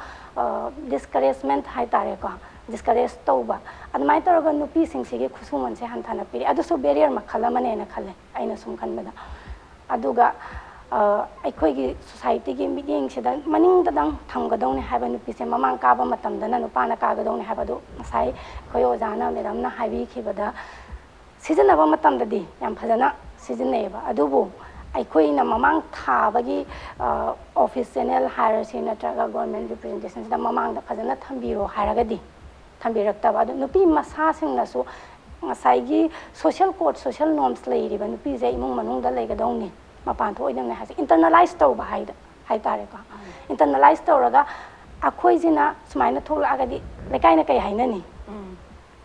discouragement ꯍꯥꯏꯇꯥꯔꯦꯀꯣ, discourage ꯇꯧꯕ, ꯑꯗꯨꯃꯥꯏꯅ ꯇꯧꯔꯒ ꯅꯨꯄꯤꯁꯤꯡꯁꯤꯒꯤ ꯈꯨꯠꯁꯨꯃꯟꯁꯦ ꯍꯟꯊꯅ ꯄꯤꯔꯤ꯫ ꯑꯗꯨꯁꯨ barrier ꯃꯈꯜ ꯑꯃꯅꯦꯅ ꯈꯜꯂꯦ, ꯑꯩꯅ ꯁꯨꯝ ꯈꯟꯕꯗ꯫ ꯑꯗꯨꯒ ꯑꯩꯈꯣꯏꯒꯤ ꯁꯣꯁꯥꯏꯇꯤꯒꯤ ꯃꯤꯠꯌꯦꯡꯁꯤꯗ ꯃꯅꯤꯡꯗꯗꯪ ꯊꯝꯒꯗꯧꯅꯤ ꯍꯥꯏꯕ, ꯅꯨꯄꯤꯁꯦ ꯃꯃꯥꯡ ꯀꯥꯕ ꯃꯇꯝꯗꯅ ꯅꯨꯄꯥꯅ ꯀꯥꯒꯗꯧꯅꯤ ꯍꯥꯏꯕꯗꯨ ꯉꯁꯥꯏ ꯑꯩꯈꯣꯏ ꯑꯣꯖꯥꯅ, ꯃꯦꯗꯥꯝꯅ ꯍꯥꯏꯕꯤꯈꯤꯕꯗ, ꯁꯤꯖꯤꯟꯅꯕ ꯃꯇꯝꯗꯗꯤ ꯌꯥꯝ ꯐꯖꯅ ꯁꯤꯖꯤꯟꯅꯩꯌꯦꯕ꯫ ꯑꯗꯨꯕꯨ ꯑꯩꯈꯣꯏꯅ ꯃꯃꯥꯡ ꯊꯥꯕꯒꯤ office channel ꯍꯥꯏꯔꯁꯤ, ꯅꯠꯇ꯭ꯔꯒ government representationꯁꯤꯗ ꯃꯃꯥꯡꯗ ꯐꯖꯅ ꯊꯝꯕꯤꯔꯣ ꯍꯥꯏꯔꯒꯗꯤ, ꯊꯝꯕꯤꯔꯛꯇꯕ꯫ ꯑꯗꯨ ꯅꯨꯄꯤ ꯃꯁꯥꯁꯤꯡꯅꯁꯨ ꯉꯁꯥꯏꯒꯤ social code, social norms ꯂꯩꯔꯤꯕ ꯅꯨꯄꯤꯁꯦ ꯏꯃꯨꯡ ꯃꯅꯨꯡꯗ ꯂꯩꯒꯗꯧꯅꯤ, ꯃꯄꯥꯟ ꯊꯣꯛꯑꯣꯏꯗꯕꯅꯤ ꯍꯥꯏꯁꯦ internalize ꯇꯧꯕ ꯍꯥꯏꯗ ꯍꯥꯏꯇꯥꯔꯦꯀꯣ꯫ Internalize ꯇꯧꯔꯒ ꯑꯩꯈꯣꯏꯁꯤꯅ ꯁꯨꯃꯥꯏꯅ ꯊꯣꯛꯂꯛꯑꯒꯗꯤ ꯂꯩꯀꯥꯏꯅ ꯀꯩ ꯍꯥꯏꯅꯅꯤ?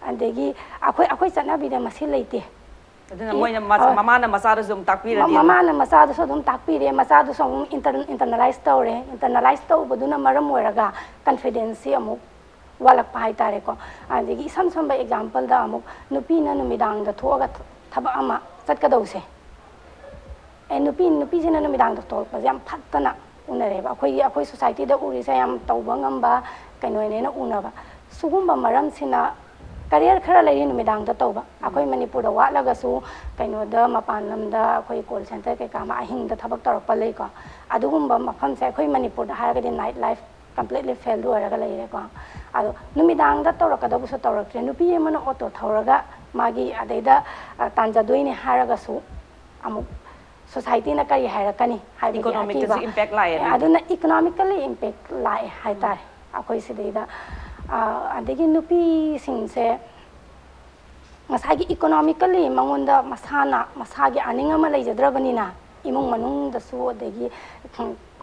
ꯑꯗꯒꯤ ꯑꯩꯈꯣꯏ ꯑꯩꯈꯣꯏ ꯆꯠꯅꯕꯤꯗ ꯃꯁꯤ ꯂꯩꯇꯦ꯫ ꯑꯗꯨꯅ ꯃꯣꯏꯅ ꯃꯆꯥ- ꯃꯃꯥꯅ ꯃꯆꯥꯗꯁꯨ ꯑꯃꯨꯛ ꯇꯥꯛꯄꯤꯔꯗꯤ ꯑꯃꯨꯛ ꯃꯃꯥꯅ ꯃꯆꯥꯗꯁꯨ ꯑꯗꯨꯝ ꯇꯥꯛꯄꯤꯔꯦ, ꯃꯆꯥꯗꯨꯁꯨ ꯑꯃꯨꯛ internalize ꯇꯧꯔꯦ꯫ Internalize ꯇꯧꯕꯗꯨꯅ ꯃꯔꯝ ꯑꯣꯏꯔꯒ confidence ꯁꯤ ꯑꯃꯨꯛ ꯋꯥꯠꯂꯛꯄ ꯍꯥꯏꯇꯥꯔꯦꯀꯣ꯫ ꯑꯗꯒꯤ ꯏꯁꯝ ꯁꯝꯕ example ꯗ ꯑꯃꯨꯛ ꯅꯨꯄꯤꯅ ꯅꯨꯃꯤꯗꯥꯡꯗ ꯊꯣꯛꯑꯒ ꯊ- ꯊꯕꯛ ꯑꯃ ꯆꯠꯀꯗꯧꯁꯦ, ꯑꯦ ꯅꯨꯄꯤ ꯅꯨꯄꯤꯁꯤꯅ ꯅꯨꯃꯤꯗꯥꯡꯗ ꯊꯣꯛꯂꯛꯄꯁꯦ ꯌꯥꯝ ꯐꯠꯇꯅ ꯎꯅꯔꯦꯕ꯫ ꯑꯩꯈꯣꯏꯒꯤ ꯑꯩꯈꯣꯏ society ꯗ ꯎꯔꯤꯁꯦ ꯌꯥꯝ ꯇꯧꯕ ꯉꯝꯕ ꯀꯩꯅꯣꯅꯦꯅ ꯎꯅꯕ꯫ ꯁꯤꯒꯨꯝꯕ ꯃꯔꯝꯁꯤꯅ career ꯈꯔ ꯂꯩꯔꯤ ꯅꯨꯃꯤꯗꯥꯡꯗ ꯇꯧꯕ꯫ ꯑꯩꯈꯣꯏ ꯃꯅꯤꯄꯨꯔꯗ ꯋꯥꯠꯂꯒꯁꯨ ꯀꯩꯅꯣꯗ ꯃꯄꯥꯟ ꯂꯝꯗ ꯑꯩꯈꯣꯏ call center ꯀꯩꯀꯥ ꯑꯃ ꯑꯍꯤꯡꯗ ꯊꯕꯛ ꯇꯧꯔꯛꯄ ꯂꯩꯀꯣ꯫ ꯑꯗꯨꯒꯨꯝꯕ ꯃꯐꯝꯁꯦ ꯑꯩꯈꯣꯏ ꯃꯅꯤꯄꯨꯔꯗ ꯍꯥꯏꯔꯒꯗꯤ night life completely failed ꯑꯣꯏꯔꯒ ꯂꯩꯔꯦꯀꯣ꯫ ꯑꯗꯣ ꯅꯨꯃꯤꯗꯥꯡꯗ ꯇꯧꯔꯛꯀꯗꯕꯁꯨ ꯇꯧꯔꯛꯇ꯭ꯔꯦ꯫ ꯅꯨꯄꯤ ꯑꯃꯅ auto ꯊꯧꯔꯒ ꯃꯥꯒꯤ ꯑꯗꯩꯗ ꯑ, ꯇꯥꯟꯖꯗꯣꯏꯅꯦ ꯍꯥꯏꯔꯒꯁꯨ ꯑꯃꯨꯛ society ꯅ ꯀꯔꯤ ꯍꯥꯏꯔꯛꯀꯅꯤ ꯍꯥꯏꯕꯒꯤ Economic ꯇꯁꯨ ꯑꯀꯤꯕ꯫ impact ꯂꯥꯛꯑꯦ ꯑꯦ, ꯑꯗꯨꯏꯗꯤ꯫ ꯑꯗꯨꯅ economically impact ꯂꯥꯛꯑꯦ ꯍꯥꯏꯇꯥꯔꯦ ꯑꯩꯈꯣꯏ ꯁꯤꯗꯩꯗ꯫ ꯑ, ꯑꯗꯒꯤ ꯅꯨꯄꯤꯁꯤꯡꯁꯦ ꯉꯁꯥꯏꯒꯤ economically ꯃꯉꯣꯟꯗ ꯃꯁꯥꯅ ꯃꯁꯥꯒꯤ earning ꯑꯃ ꯂꯩꯖꯗ꯭ꯔꯕꯅꯤꯅ ꯏꯃꯨꯡ ꯃꯅꯨꯡꯗꯁꯨ ꯑꯗꯒꯤ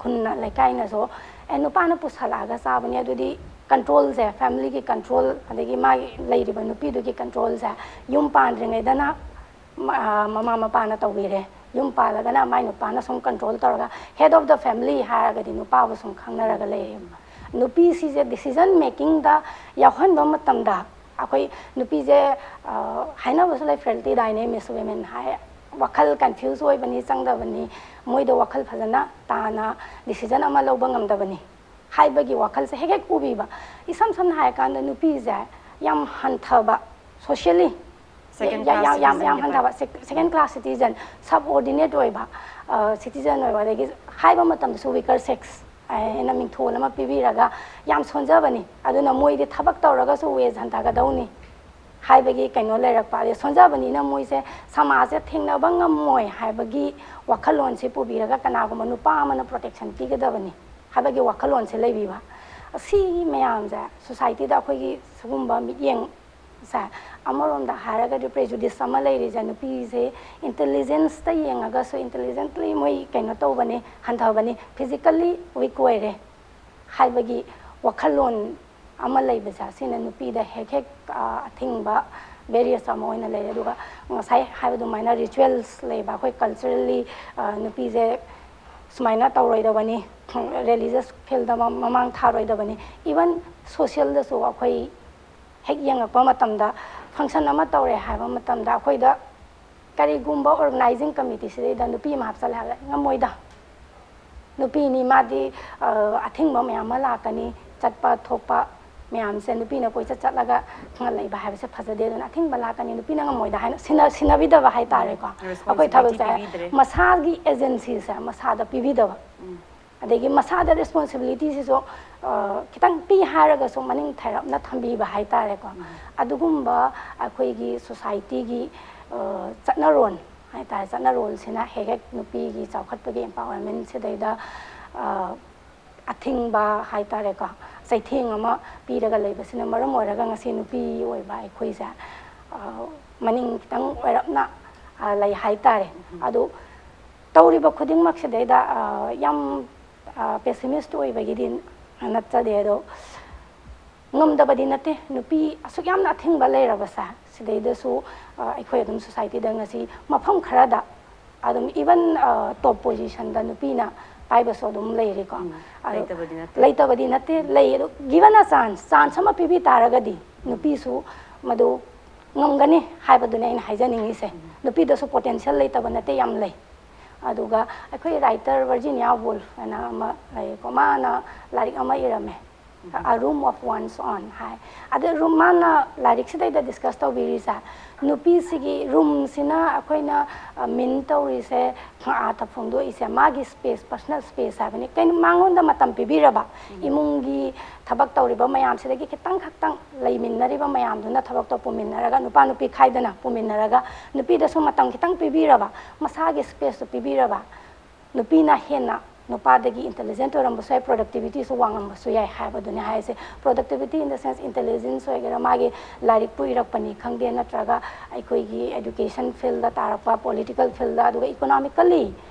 ꯈꯨꯟꯅ ꯂꯩꯀꯥꯏꯅꯁꯨ ꯑꯦ ꯅꯨꯄꯥꯅ ꯄꯨꯁꯜꯂꯛꯑꯒ ꯆꯥꯕꯅꯤ ꯑꯗꯨꯗꯤ control ꯁꯦ, family ꯒꯤ control ꯑꯗꯒꯤ ꯃꯥꯒꯤ ꯂꯩꯔꯤꯕ ꯅꯨꯄꯤꯗꯨꯒꯤ control ꯁꯦ ꯌꯨꯝ ꯄꯥꯟꯗ꯭ꯔꯤꯉꯩꯗꯅ ꯃ-, ꯑ, ꯃꯃꯥ ꯃꯄꯥꯅ ꯇꯧꯕꯤꯔꯦ꯫ ꯌꯨꯝ ꯄꯥꯜꯂꯒꯅ ꯃꯥꯏ ꯅꯨꯄꯥꯅ ꯁꯨꯝ control ꯇꯧꯔꯒ head of the family ꯍꯥꯏꯔꯒꯗꯤ ꯅꯨꯄꯥꯕꯨ ꯁꯨꯝ ꯈꯪꯅꯔꯒ ꯂꯩꯔꯦ꯫ ꯅꯨꯄꯤꯁꯤꯁꯦ decision making ꯗ ꯌꯥꯎꯍꯟꯕ ꯃꯇꯝꯗ ꯑꯩꯈꯣꯏ ꯅꯨꯄꯤꯁꯦ, ꯑ, ꯍꯥꯏꯅꯕꯁꯨ ꯂꯩ, frailty ꯗꯥꯏꯅꯦ ꯃꯤꯁ ꯋꯤꯃꯦꯟ ꯍꯥꯏ꯫ ꯋꯥꯈꯜ confuse ꯑꯣꯏꯕꯅꯤ, ꯆꯪꯗꯕꯅꯤ, ꯃꯣꯏꯗ ꯋꯥꯈꯜ ꯐꯖꯅ ꯇꯥꯅ decision ꯑꯃ ꯂꯧꯕ ꯉꯝꯗꯕꯅꯤ ꯍꯥꯏꯕꯒꯤ ꯋꯥꯈꯜꯁꯦ ꯍꯦꯛ ꯍꯦꯛ ꯎꯕꯤꯕ꯫ ꯏꯁꯝ ꯁꯝꯅ ꯍꯥꯏꯔꯀꯥꯟꯗ ꯅꯨꯄꯤꯁꯦ ꯌꯥꯝ ꯍꯟꯊꯕ, socially Second ꯌꯥ- class ꯌꯥ- ꯌꯥꯝ citizen ꯌꯥꯝ ꯀꯤ ꯍꯟꯊꯕ, sec- second class citizen, subordinate ꯑꯣꯏꯕ, ꯑ, citizen ꯑꯣꯏꯕ, ꯑꯗꯒꯤ ꯍꯥꯏꯕ ꯃꯇꯝꯗꯁꯨ weaker sex ꯍꯥꯏꯅ ꯃꯤꯡꯊꯣꯜ ꯑꯃ ꯄꯤꯕꯤꯔꯒ ꯌꯥꯝ ꯁꯣꯟꯖꯕꯅꯤ꯫ ꯑꯗꯨꯅ ꯃꯣꯏꯗꯤ ꯊꯕꯛ ꯇꯧꯔꯒꯁꯨ wage ꯍꯟꯊꯒꯗꯧꯅꯤ ꯍꯥꯏꯕꯒꯤ ꯀꯩꯅꯣ ꯂꯩꯔꯛꯄ꯫ ꯑꯗꯩ ꯁꯣꯟꯖꯕꯅꯤꯅ ꯃꯣꯏꯁꯦ ꯁꯃꯥꯖꯁꯦ ꯊꯦꯡꯅꯕ ꯉꯝꯃꯣꯏ ꯍꯥꯏꯕꯒꯤ ꯋꯥꯈꯜꯂꯣꯟꯁꯦ ꯄꯨꯕꯤꯔꯒ ꯀꯅꯥꯒꯨꯝꯕ ꯅꯨꯄꯥ ꯑꯃꯅ protection ꯄꯤꯒꯗꯕꯅꯤ ꯍꯥꯏꯕꯒꯤ ꯋꯥꯈꯜꯂꯣꯟꯁꯦ ꯂꯩꯕꯤꯕ꯫ ꯁꯤ ꯃꯌꯥꯝꯁꯦ ꯁꯣꯁꯥꯏꯇꯤꯗ ꯑꯩꯈꯣꯏꯒꯤ ꯁꯤꯒꯨꯝꯕ ꯃꯤꯠꯌꯦꯡꯁꯦ ꯑꯃꯔꯣꯝꯗ ꯍꯥꯏꯔꯒꯗꯤ ꯄ꯭ꯔꯦꯖꯨꯗꯤꯁ ꯑꯃ ꯂꯩꯔꯤꯁꯦ, ꯅꯨꯄꯤꯁꯦ ꯏꯟꯇꯦꯂꯤꯖꯦꯟꯁꯇ ꯌꯦꯡꯉꯒꯁꯨ ꯏꯟꯇꯦꯂꯤꯖꯦꯟꯇꯂꯤ ꯃꯣꯏ ꯀꯩꯅꯣ ꯇꯧꯕꯅꯤ, ꯍꯟꯊꯕꯅꯤ, ꯐꯤꯖꯤꯀꯦꯜꯂꯤ ꯋꯤꯛ ꯑꯣꯏꯔꯦ ꯍꯥꯏꯕꯒꯤ ꯋꯥꯈꯜꯂꯣꯟ ꯑꯃ ꯂꯩꯕꯁꯦ, ꯁꯤꯅ ꯅꯨꯄꯤꯗ ꯍꯦꯛ ꯍꯦꯛ ꯑꯊꯤꯡꯕ, ꯕꯦꯔꯤꯌꯔꯁ ꯑꯃ ꯑꯣꯏꯅ ꯂꯩꯔꯦ꯫ ꯑꯗꯨꯒ ꯉꯁꯥꯏ ꯍꯥꯏꯕ ꯑꯗꯨꯃꯥꯏꯅ ꯔꯤꯆꯨꯋꯦꯜꯁ ꯂꯩꯕ, ꯑꯩꯈꯣꯏ ꯀꯜꯆꯔꯦꯜꯂꯤ ꯅꯨꯄꯤꯁꯦ ꯁꯨꯃꯥꯏꯅ ꯇꯧꯔꯣꯏꯗꯕꯅꯤ, ꯔꯤꯂꯤꯖꯁ ꯐꯤꯜꯗ ꯃꯃꯥꯡ ꯊꯥꯔꯣꯏꯗꯕꯅꯤ꯫ ꯏꯚꯟ ꯁꯣꯁꯤꯌꯦꯜꯗꯁꯨ ꯑꯩꯈꯣꯏ ꯍꯦꯛ ꯌꯦꯡꯉꯛꯄ ꯃꯇꯝꯗ, ꯐꯪꯁꯟ ꯑꯃ ꯇꯧꯔꯦ ꯍꯥꯏꯕ ꯃꯇꯝꯗ ꯑꯩꯈꯣꯏꯗ ꯀꯔꯤꯒꯨꯝꯕ ꯑꯣꯔꯒꯅꯥꯏꯖꯤꯡ ꯀꯃꯤꯇꯤꯁꯤꯗꯩꯗ ꯅꯨꯄꯤ ꯑꯃ ꯍꯥꯞꯆꯜꯂꯦ ꯍꯥꯏꯕꯗ ꯉꯝꯃꯣꯏꯗ꯫ ꯅꯨꯄꯤꯅꯤ, ꯃꯥꯗꯤ ꯑꯊꯤꯡꯕ ꯃꯌꯥꯝ ꯑꯃ ꯂꯥꯛꯀꯅꯤ, ꯆꯠꯄ ꯊꯣꯛꯄ ꯃꯌꯥꯝꯁꯦ ꯅꯨꯄꯤꯅ ꯀꯣꯏꯆꯠ ꯆꯠꯂꯒ ꯂꯩꯕ ꯍꯥꯏꯕꯁꯦ ꯐꯖꯗꯦ꯫ ꯑꯗꯨꯅ ꯑꯊꯤꯡꯕ ꯂꯥꯛꯀꯅꯤ, ꯅꯨꯄꯤꯅ ꯉꯝꯃꯣꯏꯗ ꯍꯥꯏꯅ ꯁꯤꯟꯅ- ꯁꯤꯟꯅꯕꯤꯗꯕ ꯍꯥꯏꯇꯥꯔꯦꯀꯣ꯫ ꯑꯩꯈꯣꯏ ꯊꯕꯛꯁꯦ ꯃꯁꯥꯒꯤ ꯑꯦꯖꯦꯟꯁꯤꯁꯦ ꯃꯁꯥꯗ ꯄꯤꯕꯤꯗꯕ, ꯑꯗꯒꯤ ꯃꯁꯥꯗ ꯔꯦꯁꯄꯣꯟꯁꯤꯕꯤꯂꯤꯇꯤꯁꯤꯁꯨ ꯈꯤꯇꯪ ꯄꯤ ꯍꯥꯏꯔꯒꯁꯨ ꯃꯅꯤꯡ ꯊꯩꯔꯞꯅ ꯊꯝꯕꯤꯕ ꯍꯥꯏꯇꯥꯔꯦꯀꯣ꯫ ꯑꯗꯨꯒꯨꯝꯕ ꯑꯩꯈꯣꯏꯒꯤ ꯁꯣꯁꯥꯏꯇꯤꯒꯤ ꯆꯠꯅꯔꯣꯟ ꯍꯥꯏꯇꯥꯔꯦ, ꯆꯠꯅꯔꯣꯜꯁꯤꯅ ꯍꯦꯛ ꯍꯦꯛ ꯅꯨꯄꯤꯒꯤ ꯆꯥꯎꯈꯠꯄꯒꯤ ꯑꯦꯝꯄꯥꯋꯔꯃꯦꯟꯁꯤꯗꯩꯗ ꯑꯊꯤꯡꯕ ꯍꯥꯏꯇꯥꯔꯦꯀꯣ, ꯆꯩꯊꯦꯡ ꯑꯃ ꯄꯤꯔꯒ ꯂꯩꯕꯁꯤꯅ ꯃꯔꯝ ꯑꯣꯏꯔꯒ ꯉꯁꯤ ꯅꯨꯄꯤ ꯑꯣꯏꯕ ꯑꯩꯈꯣꯏꯁꯦ ꯃꯅꯤꯡ ꯈꯤꯇꯪ ꯑꯣꯏꯔꯞꯅ ꯂꯩ ꯍꯥꯏꯇꯥꯔꯦ꯫ ꯑꯗꯨ ꯇꯧꯔꯤꯕ ꯈꯨꯗꯤꯡꯃꯛꯁꯤꯗꯩꯗ ꯌꯥꯝ ꯄꯦꯁꯤꯃꯤꯁ ꯑꯣꯏꯕꯒꯤꯗꯤ ꯅꯠꯆꯗꯦ, ꯑꯗꯣ ꯉꯝꯗꯕꯗꯤ ꯅꯠꯇꯦ꯫ ꯅꯨꯄꯤ ꯑꯁꯨꯛ ꯌꯥꯝꯅ ꯑꯊꯤꯡꯕ ꯂꯩꯔꯕꯁꯦ, ꯁꯤꯗꯩꯗꯁꯨ ꯑꯩꯈꯣꯏ ꯑꯗꯨꯝ ꯁꯣꯁꯥꯏꯇꯤꯗ ꯉꯁꯤ ꯃꯐꯝ ꯈꯔꯗ ꯑꯗꯨꯝ ꯏꯚꯟ ꯇꯣꯞ ꯄꯣꯖꯤꯁꯟꯗ ꯅꯨꯄꯤꯅ ꯄꯥꯏꯕꯁꯨ ꯑꯗꯨꯝ ꯂꯩꯔꯤꯀꯣ꯫ ꯂꯩꯇꯕꯗꯤ ꯅꯠꯇꯦ, ꯂꯩ꯫ ꯑꯗꯣ ꯒꯤꯕꯟ ꯑ ꯆꯥꯟꯁ, ꯆꯥꯟꯁ ꯑꯃ ꯄꯤꯕꯤ ꯇꯥꯔꯒꯗꯤ ꯅꯨꯄꯤꯁꯨ ꯃꯗꯨ ꯉꯝꯒꯅꯤ ꯍꯥꯏꯕꯗꯨꯅꯤ ꯑꯩꯅ ꯍꯥꯏꯖꯅꯤꯡꯉꯤꯁꯦ꯫ ꯅꯨꯄꯤꯗꯁꯨ ꯄꯣꯇꯦꯟꯁꯤꯌꯦꯜ ꯂꯩꯇꯕ ꯅꯠꯇꯦ, ꯌꯥꯝ ꯂꯩ꯫ ꯑꯗꯨꯒ ꯑꯩꯈꯣꯏ ꯔꯥꯏꯇꯔ ꯚꯔꯖꯤꯅꯤꯌꯥ ꯋꯨꯜꯐ ꯍꯥꯏꯅ ꯑꯃ ꯂꯩꯀꯣ, ꯃꯥꯅ ꯂꯥꯏꯔꯤꯛ ꯑꯃ ꯏꯔꯝꯃꯦ, A Room of One's Own ꯍꯥꯏ꯫ ꯑꯗ ꯔꯨꯝ, ꯃꯥꯅ ꯂꯥꯏꯔꯤꯛꯁꯤꯗꯩꯗ ꯗꯤꯁꯀꯁ ꯇꯧꯕꯤꯔꯤꯁꯦ, ꯅꯨꯄꯤꯁꯤꯒꯤ ꯔꯨꯝꯁꯤꯅ ꯑꯩꯈꯣꯏꯅ ꯃꯤꯟ ꯇꯧꯔꯤꯁꯦ ꯑꯥꯔꯊ ꯐꯣꯡꯗꯣꯛꯏꯁꯦ ꯃꯥꯒꯤ ꯁ꯭ꯄꯦꯁ, ꯄꯔꯁꯅꯦꯜ ꯁ꯭ꯄꯦꯁ ꯍꯥꯏꯕꯅꯤ꯫ ꯀꯩꯅꯣ, ꯃꯉꯣꯟꯗ ꯃꯇꯝ ꯄꯤꯕꯤꯔꯕ, ꯏꯃꯨꯡꯒꯤ ꯊꯕꯛ ꯇꯧꯔꯤꯕ ꯃꯌꯥꯝꯁꯤꯗꯒꯤ ꯈꯤꯇꯪ ꯈꯛꯇꯪ ꯂꯩꯃꯤꯟꯅꯔꯤꯕ ꯃꯌꯥꯝꯗꯨꯅ ꯊꯕꯛꯇꯣ ꯄꯨꯃꯤꯟꯅꯔꯒ, ꯅꯨꯄꯥ ꯅꯨꯄꯤ ꯈꯥꯏꯗꯅ ꯄꯨꯃꯤꯟꯅꯔꯒ, ꯅꯨꯄꯤꯗꯁꯨ ꯃꯇꯝ ꯈꯤꯇꯪ ꯄꯤꯕꯤꯔꯕ, ꯃꯁꯥꯒꯤ ꯁ꯭ꯄꯦꯁꯇꯨ ꯄꯤꯕꯤꯔꯕ, ꯅꯨꯄꯤꯅ ꯍꯦꯟꯅ ꯅꯨꯄꯥꯗꯒꯤ ꯏꯟꯇꯦꯂꯤꯖꯦꯟꯠ ꯑꯣꯏꯔꯝꯕꯁꯨ ꯌꯥꯏ, ꯄ꯭ꯔꯗꯛꯇꯤꯕꯤꯇꯤꯁꯨ ꯋꯥꯡꯉꯝꯕꯁꯨ ꯌꯥꯏ ꯍꯥꯏꯕꯗꯨꯅꯤ ꯍꯥꯏꯁꯦ꯫ Productivity in the sense intelligence ꯑꯣꯏꯒꯦꯔꯥ, ꯃꯥꯒꯤ ꯂꯥꯏꯔꯤꯛꯄꯨ ꯏꯔꯛꯄꯅꯤ ꯈꯪꯗꯦ, ꯅꯠꯇ꯭ꯔꯒ ꯑꯩꯈꯣꯏꯒꯤ ꯑꯦꯗꯨꯀꯦꯁꯟ ꯐꯤꯜꯗ ꯇꯥꯔꯛꯄ, ꯄꯣꯂꯤꯇꯤꯀꯦꯜ ꯐꯤꯜꯗ, ꯑꯗꯨꯒ ꯏꯀꯣꯅꯣꯃꯤꯀꯦꯜꯂꯤ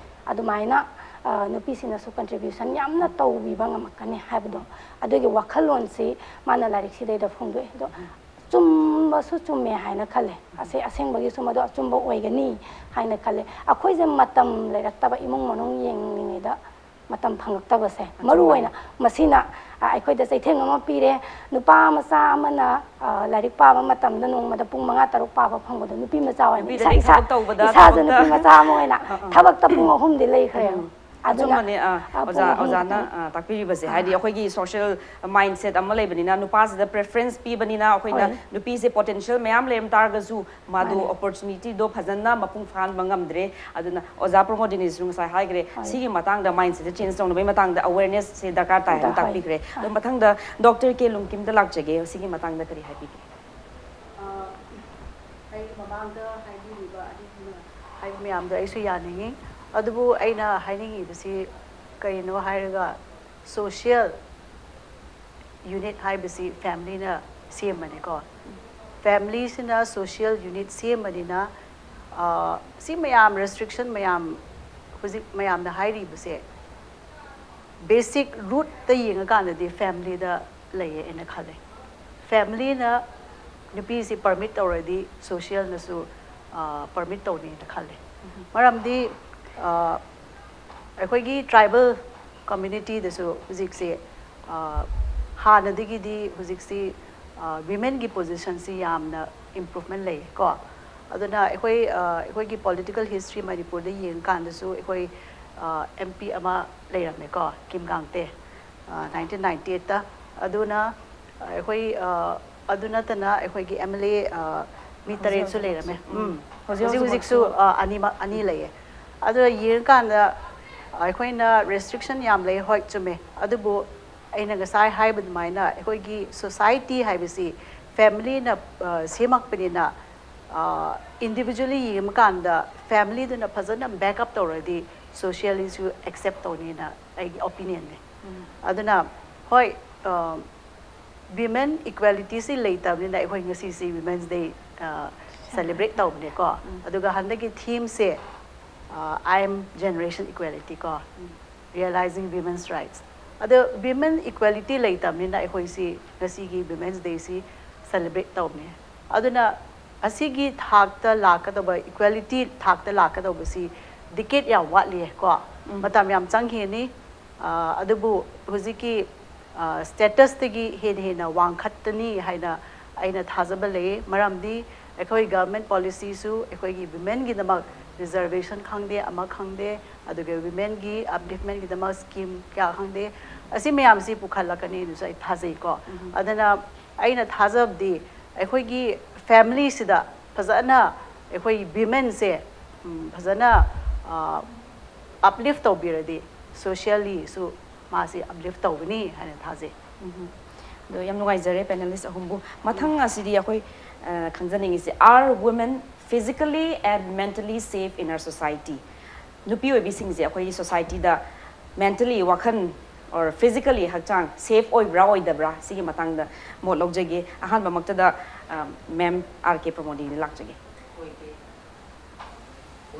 ꯑꯗꯨꯃꯥꯏꯅ ꯅꯨꯄꯤꯁꯤꯡꯅꯁꯨ ꯀꯟꯇ꯭ꯔꯤꯕ꯭ꯌꯨꯁꯟ ꯌꯥꯝꯅ ꯇꯧꯕꯤꯕ ꯉꯝꯃꯛꯀꯅꯤ ꯍꯥꯏꯕꯗꯣ, ꯑꯗꯨꯒꯤ ꯋꯥꯈꯜꯂꯣꯟꯁꯤ ꯃꯥꯅ ꯂꯥꯏꯔꯤꯛꯁꯤꯗꯩꯗ ꯐꯣꯡꯗꯣꯛꯑꯦ꯫ ꯑꯗꯣ ꯆꯨꯝꯕꯁꯨ ꯆꯨꯝꯃꯦ ꯍꯥꯏꯅ ꯈꯜꯂꯦ꯫ ꯑꯁꯦ-, ꯑꯁꯦꯡꯕꯒꯤꯁꯨ ꯃꯗꯨ ꯑꯆꯨꯝꯕ ꯑꯣꯏꯒꯅꯤ ꯍꯥꯏꯅ ꯈꯜꯂꯦ꯫ ꯑꯩꯈꯣꯏꯁꯦ ꯃꯇꯝ ꯂꯩꯔꯛꯇꯕ, ꯏꯃꯨꯡ ꯃꯅꯨꯡ ꯌꯦꯡꯂꯤꯉꯩꯗ ꯃꯇꯝ ꯐꯪꯉꯛꯇꯕꯁꯦ ꯃꯔꯨ ꯑꯣꯏꯅ ꯃꯁꯤꯅ, ꯑ, ꯑꯩꯈꯣꯏꯗ ꯆꯩꯊꯦꯡ ꯑꯃ ꯄꯤꯔꯦ꯫ ꯅꯨꯄꯥ ꯃꯆꯥ ꯑꯃꯅ, ꯑ, ꯂꯥꯏꯔꯤꯛ ꯄꯥꯕ ꯃꯇꯝꯗ ꯅꯣꯡꯃꯗ ꯄꯨꯡ ꯃꯉꯥ ꯇꯔꯨꯛ ꯄꯥꯕ ꯐꯪꯕꯗꯣ ꯅꯨꯄꯤ ꯃꯆꯥ ꯑꯣꯏꯅ ꯅꯨꯄꯤꯗꯗꯤ ꯏꯁꯥ, ꯏꯁꯥ, ꯊꯕꯛ ꯇꯧꯕꯗ, ꯏꯁꯥꯁꯨ ꯊꯕꯛꯇ ꯅꯨꯄꯤ ꯃꯆꯥ ꯑꯃ ꯑꯣꯏꯅ ꯑꯥ, ꯑꯥ꯫ ꯊꯕꯛꯇ ꯄꯨꯡ ꯑꯍꯨꯝꯗꯤ ꯂꯩꯈ꯭ꯔꯦ꯫ ꯎꯝ꯫ ꯑꯗꯨꯅ, ꯑꯆꯨꯝꯕꯅꯦ, ꯑꯥ, ꯑ, ꯄꯨꯡ ꯑꯣꯖꯥ, ꯑꯍꯨꯝ ꯑꯣꯖꯥꯅ, ꯈꯛꯇꯪ꯫ ꯑꯥ, ꯇꯥꯛꯄꯤꯔꯤꯕꯁꯦ꯫ ꯑꯥ꯫ ꯍꯥꯏꯗꯤ ꯑꯩꯈꯣꯏꯒꯤ ꯁꯣꯁꯤꯌꯦꯜ ꯃꯥꯏꯟꯁꯦꯠ ꯑꯃ ꯂꯩꯕꯅꯤꯅ, ꯅꯨꯄꯥꯁꯤꯗ ꯄ꯭ꯔꯦꯐꯔꯦꯟꯁ ꯄꯤꯕꯅꯤꯅ, ꯑꯩꯈꯣꯏꯅ ꯍꯣꯏ꯫ ꯅꯨꯄꯤꯁꯦ ꯄꯣꯇꯦꯟꯁꯤꯌꯦꯜ ꯃꯌꯥꯝ ꯂꯩꯔꯝ ꯇꯥꯔꯒꯁꯨ ꯃꯥꯗꯣ ꯃꯥꯅꯦ꯫ ꯑꯣꯄꯣꯔꯆꯨꯅꯤꯇꯤꯗꯣ ꯐꯖꯅ ꯃꯄꯨꯡ ꯐꯥꯍꯟꯕ ꯉꯝꯗ꯭ꯔꯦ꯫ ꯑꯗꯨꯅ ꯑꯣꯖꯥ ꯄ꯭ꯔꯃꯣꯗꯤꯅꯤꯁꯨ ꯉꯁꯥꯏ ꯍꯥꯏꯈ꯭ꯔꯦ, ꯍꯣꯏ꯫ ꯁꯤꯒꯤ ꯃꯇꯥꯡꯗ, ꯃꯥꯏꯟꯁꯦꯠꯁꯦ ꯆꯦꯟꯖ ꯇꯧꯅꯕꯒꯤ ꯃꯇꯥꯡꯗ ꯑꯋꯦꯔꯅꯦꯁꯁꯦ ꯗꯔꯀꯥꯔ ꯇꯥꯏ ꯍꯥꯏꯅ ꯍꯣꯏ꯫ ꯇꯥꯛꯄꯤꯈ꯭ꯔꯦ꯫ ꯑꯗꯣ ꯃꯊꯪꯗ ꯗꯣꯛꯇꯔ ꯀꯦ ꯂꯨꯝꯀꯤꯝꯗ ꯂꯥꯛꯆꯒꯦ, ꯁꯤꯒꯤ ꯃꯇꯥꯡꯗ ꯀꯔꯤ ꯍꯥꯏꯕꯤꯒꯦ? ꯑ, ꯑꯩ ꯃꯃꯥꯡꯗ ꯍꯥꯏꯕꯤꯔꯤꯕ ꯑꯅꯤꯗꯨꯅ ꯍꯥꯏꯕ ꯃꯌꯥꯝꯗꯣ ꯑꯩꯁꯨ ꯌꯥꯅꯤꯡꯉꯤ꯫ ꯑꯗꯨꯕꯨ ꯑꯩꯅ ꯍꯥꯏꯅꯤꯡꯉꯤꯕꯁꯤ ꯀꯔꯤꯅꯣ ꯍꯥꯏꯔꯒ, ꯁꯣꯁꯤꯌꯦꯜ ꯌꯨꯅꯤꯠ ꯍꯥꯏꯕꯁꯤ ꯐꯦꯃꯤꯂꯤꯅ ꯁꯦꯝꯕꯅꯤꯀꯣ꯫ ꯐꯦꯃꯤꯂꯤꯁꯤꯅ ꯁꯣꯁꯤꯌꯦꯜ ꯌꯨꯅꯤꯠ ꯁꯦꯝꯕꯅꯤꯅ, ꯑ, ꯁꯤ ꯃꯌꯥꯝ, ꯔꯦꯁꯇ꯭ꯔꯤꯛꯁꯟ ꯃꯌꯥꯝ, ꯍꯧꯖꯤꯛ ꯃꯌꯥꯝꯅ ꯍꯥꯏꯔꯤꯕꯁꯦ, ꯕꯦꯁꯤꯛ ꯔꯨꯠꯇ ꯌꯦꯡꯉꯀꯥꯟꯗꯗꯤ ꯐꯦꯃꯤꯂꯤꯗ ꯂꯩꯌꯦ ꯑꯩꯅ ꯈꯜꯂꯦ꯫ ꯐꯦꯃꯤꯂꯤꯅ ꯅꯨꯄꯤꯁꯤ ꯄꯔꯃꯤꯠ ꯇꯧꯔꯗꯤ ꯁꯣꯁꯤꯌꯦꯜꯅꯁꯨ, ꯑ, ꯄꯔꯃꯤꯠ ꯇꯧꯅꯤꯅ ꯈꯜꯂꯦ꯫ ꯃꯔꯝꯗꯤ, ꯑ, ꯑꯩꯈꯣꯏꯒꯤ ꯇ꯭ꯔꯥꯏꯕꯦꯜ ꯀꯝꯃ꯭ꯌꯨꯅꯤꯇꯤꯗꯁꯨ ꯍꯧꯖꯤꯛꯁꯦ, ꯑ, ꯍꯥꯟꯅꯗꯒꯤꯗꯤ ꯍꯧꯖꯤꯛꯁꯤ, ꯑ, ꯋꯤꯃꯦꯟꯒꯤ ꯄꯣꯖꯤꯁꯟꯁꯤ ꯌꯥꯝꯅ ꯏꯝꯄ꯭ꯔꯨꯚꯃꯦꯟ ꯂꯩ ꯀꯣ꯫ ꯑꯗꯨꯅ ꯑꯩꯈꯣꯏ, ꯑ, ꯑꯩꯈꯣꯏꯒꯤ ꯄꯣꯂꯤꯇꯤꯀꯦꯜ ꯍꯤꯁꯇ꯭ꯔꯤ ꯃꯅꯤꯄꯨꯔꯗ ꯌꯦꯡꯀꯥꯟꯗꯁꯨ ꯑꯩꯈꯣꯏ, ꯑ, ꯑꯦꯝ ꯄꯤ ꯑꯃ ꯂꯩꯔꯝꯃꯦꯀꯣ, ꯀꯤꯝ ꯒꯥꯡꯇꯦ, ꯑ, ꯅꯥꯏꯟꯇꯤꯟ ꯅꯥꯏꯟꯇꯤ ꯑꯩꯠꯇ꯫ ꯑꯗꯨꯅ ꯑꯩꯈꯣꯏ, ꯑ, ꯑꯗꯨ ꯅꯠꯇꯅ ꯑꯩꯈꯣꯏꯒꯤ ꯑꯦꯝ ꯑꯦꯜ ꯑꯦ, ꯑ, ꯃꯤ ꯍꯧꯖꯤꯛ ꯇꯔꯦꯠꯁꯨ ꯍꯧꯖꯤꯛ ꯂꯩꯔꯝꯃꯦ꯫ ꯎꯝ꯫ ꯎꯝ꯫ ꯍꯧꯖꯤꯛ ꯍꯧꯖꯤꯛ ꯍꯧꯖꯤꯛꯁꯨ, ꯍꯧꯖꯤꯛꯃꯛꯁꯨ꯫ ꯑ, ꯑꯅꯤꯃꯛ, ꯑꯅꯤ ꯂꯩꯌꯦ꯫ ꯑꯗꯨꯅ ꯌꯦꯡꯉꯀꯥꯟꯗ ꯑꯩꯈꯣꯏꯅ ꯔꯦꯁꯇ꯭ꯔꯤꯛꯁꯟ ꯌꯥꯝ ꯂꯩ, ꯍꯣꯏ, ꯆꯨꯝꯃꯦ꯫ ꯑꯗꯨꯕꯨ ꯑꯩꯅ ꯉꯁꯥꯏ ꯍꯥꯏꯕ ꯑꯗꯨꯃꯥꯏꯅ ꯑꯩꯈꯣꯏꯒꯤ ꯁꯣꯁꯥꯏꯇꯤ ꯍꯥꯏꯕꯁꯤ ꯐꯦꯃꯤꯂꯤꯅ, ꯑ, ꯁꯦꯝꯃꯛꯄꯅꯤꯅ, ꯑ, ꯏꯟꯗꯤꯕꯤꯖꯨꯋꯦꯜꯂꯤ ꯌꯦꯡꯕꯀꯥꯟꯗ ꯐꯦꯃꯤꯂꯤꯗꯨꯅ ꯐꯖꯅ ꯕꯦꯛꯑꯞ ꯇꯧꯔꯗꯤ ꯁꯣꯁꯤꯌꯦꯜꯂꯤꯁꯨ ꯑꯦꯛꯁꯦꯞ ꯇꯧꯅꯤꯅ ꯑꯩꯒꯤ ꯑꯣꯄꯤꯅꯤꯌꯟꯅꯦ꯫ ꯑꯗꯨꯅ ꯍꯣꯏ, ꯋꯤꯃꯦꯟ ꯏꯀ꯭ꯋꯦꯂꯤꯇꯤꯁꯤ ꯂꯩꯇꯕꯅꯤꯅ ꯑꯩꯈꯣꯏ ꯉꯁꯤꯁꯤ ꯋꯤꯃꯦꯟꯁ ꯗꯦ ꯁꯦꯂꯦꯕ꯭ꯔꯦꯠ ꯇꯧꯕꯅꯦꯀꯣ꯫ ꯑꯗꯨꯒ ꯍꯟꯗꯛꯀꯤ ꯊꯤꯝꯁꯦ, I am generation equality ꯀꯣ, realizing women's rights꯫ ꯑꯗꯣ ꯋꯤꯃꯦꯟ ꯏꯀ꯭ꯋꯦꯂꯤꯇꯤ ꯂꯩꯇꯕꯅꯤꯅ ꯑꯩꯈꯣꯏꯁꯤ ꯉꯁꯤꯒꯤ ꯋꯤꯃꯦꯟꯁ ꯗꯦꯁꯤ ꯁꯦꯂꯦꯕ꯭ꯔꯦꯠ ꯇꯧꯕꯅꯦ꯫ ꯑꯗꯨꯅ ꯑꯁꯤꯒꯤ ꯊꯥꯛꯇ ꯂꯥꯛꯀꯗꯧꯕ, ꯏꯀ꯭ꯋꯦꯂꯤꯇꯤ ꯊꯥꯛꯇ ꯂꯥꯛꯀꯗꯧꯕꯁꯤ ꯗꯤꯀꯦꯠ ꯌꯥꯝ ꯋꯥꯠꯂꯤ ꯀꯣ꯫ ꯃꯇꯝ ꯌꯥꯝ ꯆꯪꯈꯤꯅꯤ꯫ ꯑꯗꯨꯕꯨ ꯍꯧꯖꯤꯛꯀꯤ ꯁ꯭ꯇꯦꯇꯁꯇꯒꯤ ꯍꯦꯟꯅ ꯍꯦꯟꯅ ꯋꯥꯡꯈꯠꯇꯅꯤ ꯍꯥꯏꯅ ꯑꯩꯅ ꯊꯥꯖꯕ ꯂꯩ꯫ ꯃꯔꯝꯗꯤ ꯑꯩꯈꯣꯏ ꯒꯚꯔꯟꯃꯦꯟꯠ ꯄꯣꯂꯤꯁꯤꯁꯨ ꯑꯩꯈꯣꯏꯒꯤ ꯋꯤꯃꯦꯟꯒꯤꯗꯃꯛ ꯔꯤꯖꯔꯕꯦꯁꯟ ꯈꯪꯗꯦ, ꯑꯃ ꯈꯪꯗꯦ, ꯑꯗꯨꯒ ꯋꯤꯃꯦꯟꯒꯤ ꯑꯞꯂꯤꯐꯃꯦꯟꯒꯤꯗꯃꯛ ꯁ꯭ꯀꯤꯝ ꯀꯌꯥ ꯈꯪꯗꯦ, ꯑꯁꯤ ꯃꯌꯥꯝꯁꯤ ꯄꯨꯈꯠꯂꯛꯀꯅꯤꯅꯁꯨ ꯑꯩ ꯊꯥꯖꯩꯀꯣ꯫ ꯑꯗꯨꯅ ꯑꯩꯅ ꯊꯥꯖꯕꯗꯤ ꯑꯩꯈꯣꯏꯒꯤ ꯐꯦꯃꯤꯂꯤꯁꯤꯗ ꯐꯖꯅ ꯑꯩꯈꯣꯏ ꯋꯤꯃꯦꯟꯁꯦ ꯐꯖꯅ ꯑꯞꯂꯤꯐ ꯇꯧꯕꯤꯔꯗꯤ ꯁꯣꯁꯤꯌꯦꯜꯂꯤꯁꯨ ꯃꯥꯁꯤ ꯑꯞꯂꯤꯐ ꯇꯧꯒꯅꯤ ꯍꯥꯏꯅ ꯊꯥꯖꯩ꯫ ꯑꯗꯣ ꯌꯥꯝ ꯅꯨꯡꯉꯥꯏꯖꯔꯦ ꯄꯦꯅꯦꯂꯤꯁ ꯑꯍꯨꯝꯕꯨ꯫ ꯃꯊꯪ ꯑꯁꯤꯗꯤ ꯑꯩꯈꯣꯏ ꯈꯪꯖꯅꯤꯡꯉꯤꯁꯦ, are women physically and mentally safe in our society? ꯅꯨꯄꯤ ꯑꯣꯏꯕꯤꯁꯤꯡꯁꯦ ꯑꯩꯈꯣꯏꯒꯤ ꯁꯣꯁꯥꯏꯇꯤꯗ ꯃꯦꯟꯇꯦꯜꯂꯤ, ꯋꯥꯈꯜ, ꯑꯣꯔ ꯐꯤꯖꯤꯀꯦꯜꯂꯤ ꯍꯛꯆꯥꯡ ꯁꯦꯐ ꯑꯣꯏꯕ꯭ꯔꯥ ꯑꯣꯏꯗꯕ꯭ꯔꯥ, ꯁꯤꯒꯤ ꯃꯇꯥꯡꯗ ꯃꯣꯠ ꯂꯧꯖꯒꯦ꯫ ꯑꯍꯥꯟꯕꯃꯛꯇꯗ ꯃꯦꯝ ꯑꯥꯔ ꯀꯦ ꯄ꯭ꯔꯃꯣꯗꯤꯅ ꯂꯥꯛꯆꯒꯦ꯫ ꯑꯣꯏꯗꯦ꯫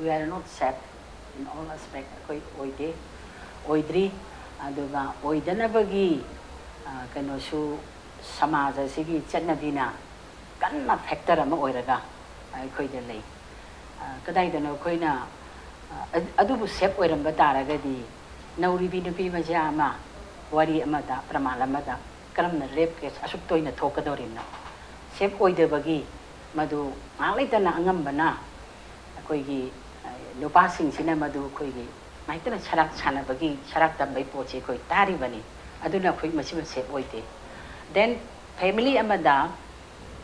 We are not safe in all aspect. ꯑꯩꯈꯣꯏ ꯑꯣꯏꯗꯦ, ꯑꯣꯏꯗ꯭ꯔꯤ꯫ ꯑꯗꯨꯒ ꯑꯣꯏꯗꯅꯕꯒꯤ ꯀꯩꯅꯣꯁꯨ ꯁꯃꯥꯖ ꯑꯁꯤꯒꯤ ꯆꯠꯅꯕꯤꯅ ꯀꯟꯅ ꯐꯦꯛꯇꯔ ꯑꯃ ꯑꯣꯏꯔꯒ ꯑꯩꯈꯣꯏꯗ ꯂꯩ꯫ ꯀꯗꯥꯏꯗꯅꯣ ꯑꯩꯈꯣꯏꯅ ꯑꯗꯨꯕꯨ ꯁꯦꯐ ꯑꯣꯏꯔꯝꯕ ꯇꯥꯔꯒꯗꯤ ꯅꯧꯔꯤꯕꯤ ꯅꯨꯄꯤ ꯃꯆꯥ ꯑꯃ ꯋꯥꯔꯤ ꯑꯃꯗ, ꯄ꯭ꯔꯃꯥꯟ ꯑꯃꯗ ꯀꯔꯝꯅ ꯔꯦꯞ ꯀꯦꯁ ꯑꯁꯨꯛ ꯇꯣꯏꯅ ꯊꯣꯛꯀꯗꯧꯔꯤꯕꯅꯣ? ꯁꯦꯐ ꯑꯣꯏꯗꯕꯒꯤ ꯃꯗꯨ ꯉꯥꯏꯍꯥꯛ ꯂꯩꯇꯅ ꯑꯉꯝꯕꯅ ꯑꯩꯈꯣꯏꯒꯤ ꯅꯨꯄꯥꯁꯤꯡꯁꯤꯅ ꯃꯗꯨ ꯑꯩꯈꯣꯏꯒꯤ ꯉꯥꯏꯍꯥꯛꯇꯅ ꯁꯔꯥꯛ ꯁꯥꯟꯅꯕꯒꯤ, ꯁꯔꯥꯛ ꯇꯝꯕꯒꯤ ꯄꯣꯠꯁꯤ ꯑꯩꯈꯣꯏ ꯇꯥꯔꯤꯕꯅꯤ꯫ ꯑꯗꯨꯅ ꯑꯩꯈꯣꯏ ꯃꯁꯤꯃ ꯁꯦꯐ ꯑꯣꯏꯗꯦ꯫ ꯗꯦꯟ ꯐꯦꯃꯤꯂꯤ ꯑꯃꯗ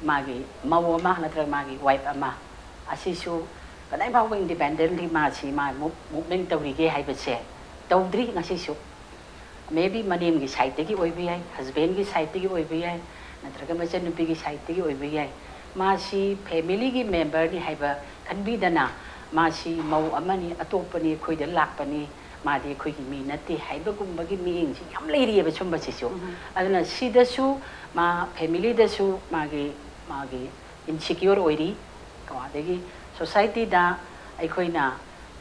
ꯃꯥꯒꯤ ꯃꯧ ꯑꯃ ꯅꯠꯇ꯭ꯔꯒ ꯃꯥꯒꯤ ꯋꯥꯏꯐ ꯑꯃ ꯑꯁꯤꯁꯨ ꯀꯗꯥꯏ ꯐꯥꯎꯕ ꯏꯟꯗꯤꯄꯦꯟꯗꯦꯟꯂꯤ ꯃꯥꯁꯤ ꯃꯥ ꯃꯨꯚꯃꯦꯟ ꯇꯧꯔꯤꯒꯦ ꯍꯥꯏꯕꯁꯦ ꯇꯧꯗ꯭ꯔꯤ ꯉꯁꯤꯁꯨ꯫ ꯃꯦ ꯕꯤ ꯃꯅꯦꯝꯒꯤ ꯁꯥꯏꯠꯇꯒꯤ ꯑꯣꯏꯕ ꯌꯥꯏ, ꯍꯁꯕꯦꯟꯒꯤ ꯁꯥꯏꯠꯇꯒꯤ ꯑꯣꯏꯕ ꯌꯥꯏ, ꯅꯠꯇ꯭ꯔꯒ ꯃꯆꯟꯅꯨꯄꯤꯒꯤ ꯁꯥꯏꯠꯇꯒꯤ ꯑꯣꯏꯕ ꯌꯥꯏ꯫ ꯃꯥꯁꯤ ꯐꯦꯃꯤꯂꯤꯒꯤ ꯃꯦꯝꯕꯔꯅꯤ ꯍꯥꯏꯕ ꯈꯟꯕꯤꯗꯅ ꯃꯥꯁꯤ ꯃꯧ ꯑꯃꯅꯤ, ꯑꯇꯣꯞꯄꯅꯤ, ꯑꯩꯈꯣꯏꯗ ꯂꯥꯛꯄꯅꯤ, ꯃꯥꯗꯤ ꯑꯩꯈꯣꯏꯒꯤ ꯃꯤ ꯅꯠꯇꯦ ꯍꯥꯏꯕꯒꯨꯝꯕꯒꯤ ꯃꯤꯠꯌꯦꯡꯁꯤ ꯌꯥꯝ ꯂꯩꯔꯤꯑꯕ ꯁꯨꯝꯕꯁꯤꯁꯨ꯫ ꯑꯗꯨꯅ ꯁꯤꯗꯁꯨ ꯃꯥ ꯐꯦꯃꯤꯂꯤꯗꯁꯨ ꯃꯥꯒꯤ ꯃꯥꯒꯤ ꯏꯟꯁꯤꯀ꯭ꯌꯣꯔ ꯑꯣꯏꯔꯤ꯫ ꯀꯣ ꯑꯗꯒꯤ ꯁꯣꯁꯥꯏꯇꯤꯗ ꯑꯩꯈꯣꯏꯅ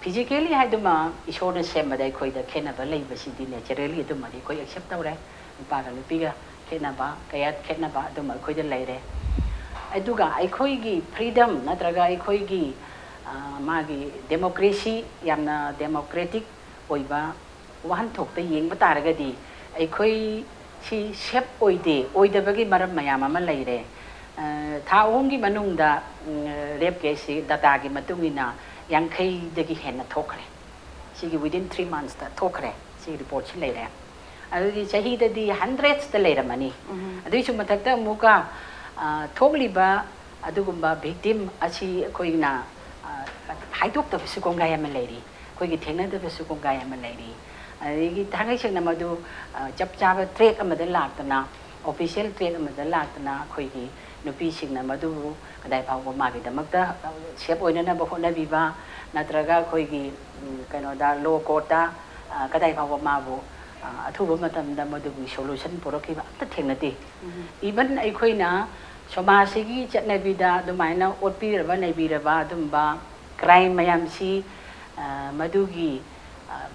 ꯐꯤꯖꯤꯀꯦꯂꯤ ꯍꯥꯏꯗꯨꯃ ꯏꯁꯣꯔꯅ ꯁꯦꯝꯕꯗ ꯑꯩꯈꯣꯏꯗ ꯈꯦꯠꯅꯕ ꯂꯩꯕꯁꯤꯗꯤ ꯅꯦꯆꯔꯦꯂꯤ ꯑꯗꯨꯃꯗꯤ ꯑꯩꯈꯣꯏ ꯑꯦꯛꯁꯦꯞ ꯇꯧꯔꯦ꯫ ꯅꯨꯄꯥꯒ ꯅꯨꯄꯤꯒ ꯈꯦꯠꯅꯕ ꯀꯌꯥ ꯈꯦꯠꯅꯕ ꯑꯗꯨꯝ ꯑꯩꯈꯣꯏꯗ ꯂꯩꯔꯦ꯫ ꯑꯗꯨꯒ ꯑꯩꯈꯣꯏꯒꯤ ꯐ꯭ꯔꯤꯗꯝ ꯅꯠꯇ꯭ꯔꯒ ꯑꯩꯈꯣꯏꯒꯤ ꯃꯥꯒꯤ ꯗꯦꯃꯣꯀ꯭ꯔꯦꯁꯤ ꯌꯥꯝꯅ ꯗꯦꯃꯣꯀ꯭ꯔꯦꯇꯤꯛ ꯑꯣꯏꯕ ꯋꯥꯍꯟꯊꯣꯛꯇ ꯌꯦꯡꯕ ꯇꯥꯔꯒꯗꯤ ꯑꯩꯈꯣꯏ ꯁꯤ ꯁꯦꯞ ꯑꯣꯏꯗꯦ꯫ ꯑꯣꯏꯗꯕꯒꯤ ꯃꯔꯝ ꯃꯌꯥꯝ ꯑꯃ ꯂꯩꯔꯦ꯫ ꯊꯥ ꯑꯍꯨꯝꯒꯤ ꯃꯅꯨꯡꯗ ꯔꯦꯞ ꯀꯦꯁꯁꯤ ꯗꯇꯥꯒꯤ ꯃꯇꯨꯡ ꯏꯟꯅ ꯌꯥꯡꯈꯩꯗꯒꯤ ꯍꯦꯟꯅ ꯊꯣꯛꯈ꯭ꯔꯦ꯫ ꯁꯤꯒꯤ ꯋꯤꯗꯤꯟ ꯊ꯭ꯔꯤ ꯃꯟꯁꯇ ꯊꯣꯛꯈ꯭ꯔꯦ꯫ ꯁꯤꯒꯤ ꯔꯤꯄꯣꯔꯠꯁꯤ ꯂꯩꯔꯦ꯫ ꯑꯗꯨꯗꯤ ꯆꯍꯤꯗꯗꯤ ꯍꯟꯗ꯭ꯔꯦꯠꯁꯇ ꯂꯩꯔꯝꯃꯅꯤ꯫ ꯑꯗꯨꯒꯤꯁꯨ ꯃꯊꯛꯇ ꯑꯃꯨꯛꯀ ꯊꯣꯛꯂꯤꯕ ꯑꯗꯨꯒꯨꯝꯕ ꯚꯤꯛꯇꯤꯝ ꯑꯁꯤ ꯑꯩꯈꯣꯏꯅ ꯍꯥꯏꯗꯣꯛꯇꯕꯁꯨ ꯀꯣꯡꯒꯥꯏ ꯑꯃ ꯂꯩꯔꯤ꯫ ꯑꯩꯈꯣꯏꯒꯤ ꯊꯦꯡꯅꯗꯕꯁꯨ ꯀꯣꯡꯒꯥꯏ ꯑꯃ ꯂꯩꯔꯤ꯫ ꯑꯗꯒꯤ ꯊꯥꯡꯒꯩ ꯁꯦꯡꯅ ꯃꯗꯨ ꯆꯞ ꯆꯥꯕ ꯇ꯭ꯔꯦꯛ ꯑꯃꯗ ꯂꯥꯛꯇꯅ, ꯑꯣꯐꯤꯁꯤꯌꯦꯜ ꯇ꯭ꯔꯦꯛ ꯑꯃꯗ ꯂꯥꯛꯇꯅ ꯑꯩꯈꯣꯏꯒꯤ ꯅꯨꯄꯤꯁꯤꯡꯅ ꯃꯗꯨꯕꯨ ꯀꯗꯥꯏ ꯐꯥꯎꯕ ꯃꯥꯒꯤꯗꯃꯛꯇ ꯁꯦꯞ ꯑꯣꯏꯅꯅꯕ ꯍꯣꯠꯅꯕꯤꯕ, ꯅꯠꯇ꯭ꯔꯒ ꯑꯩꯈꯣꯏꯒꯤ ꯀꯩꯅꯣꯗ ꯂꯣ ꯀꯣꯔꯠꯇ ꯀꯗꯥꯏ ꯐꯥꯎꯕ ꯃꯥꯕꯨ ꯑꯊꯨꯕ ꯃꯇꯝꯗ ꯃꯗꯨꯒꯤ ꯁꯣꯂꯨꯁꯟ ꯄꯨꯔꯛꯈꯤꯕ ꯑꯝꯇ ꯊꯦꯡꯅꯗꯦ꯫ ꯏꯚꯟ ꯑꯩꯈꯣꯏꯅ ꯁꯃꯥꯖꯁꯤꯒꯤ ꯆꯠꯅꯕꯤꯗ ꯑꯗꯨꯃꯥꯏꯅ ꯑꯣꯠꯄꯤꯔꯕ ꯅꯩꯕꯤꯔꯕ ꯑꯗꯨꯝꯕ ꯀ꯭ꯔꯥꯏꯝ ꯃꯌꯥꯝꯁꯤ ꯃꯗꯨꯒꯤ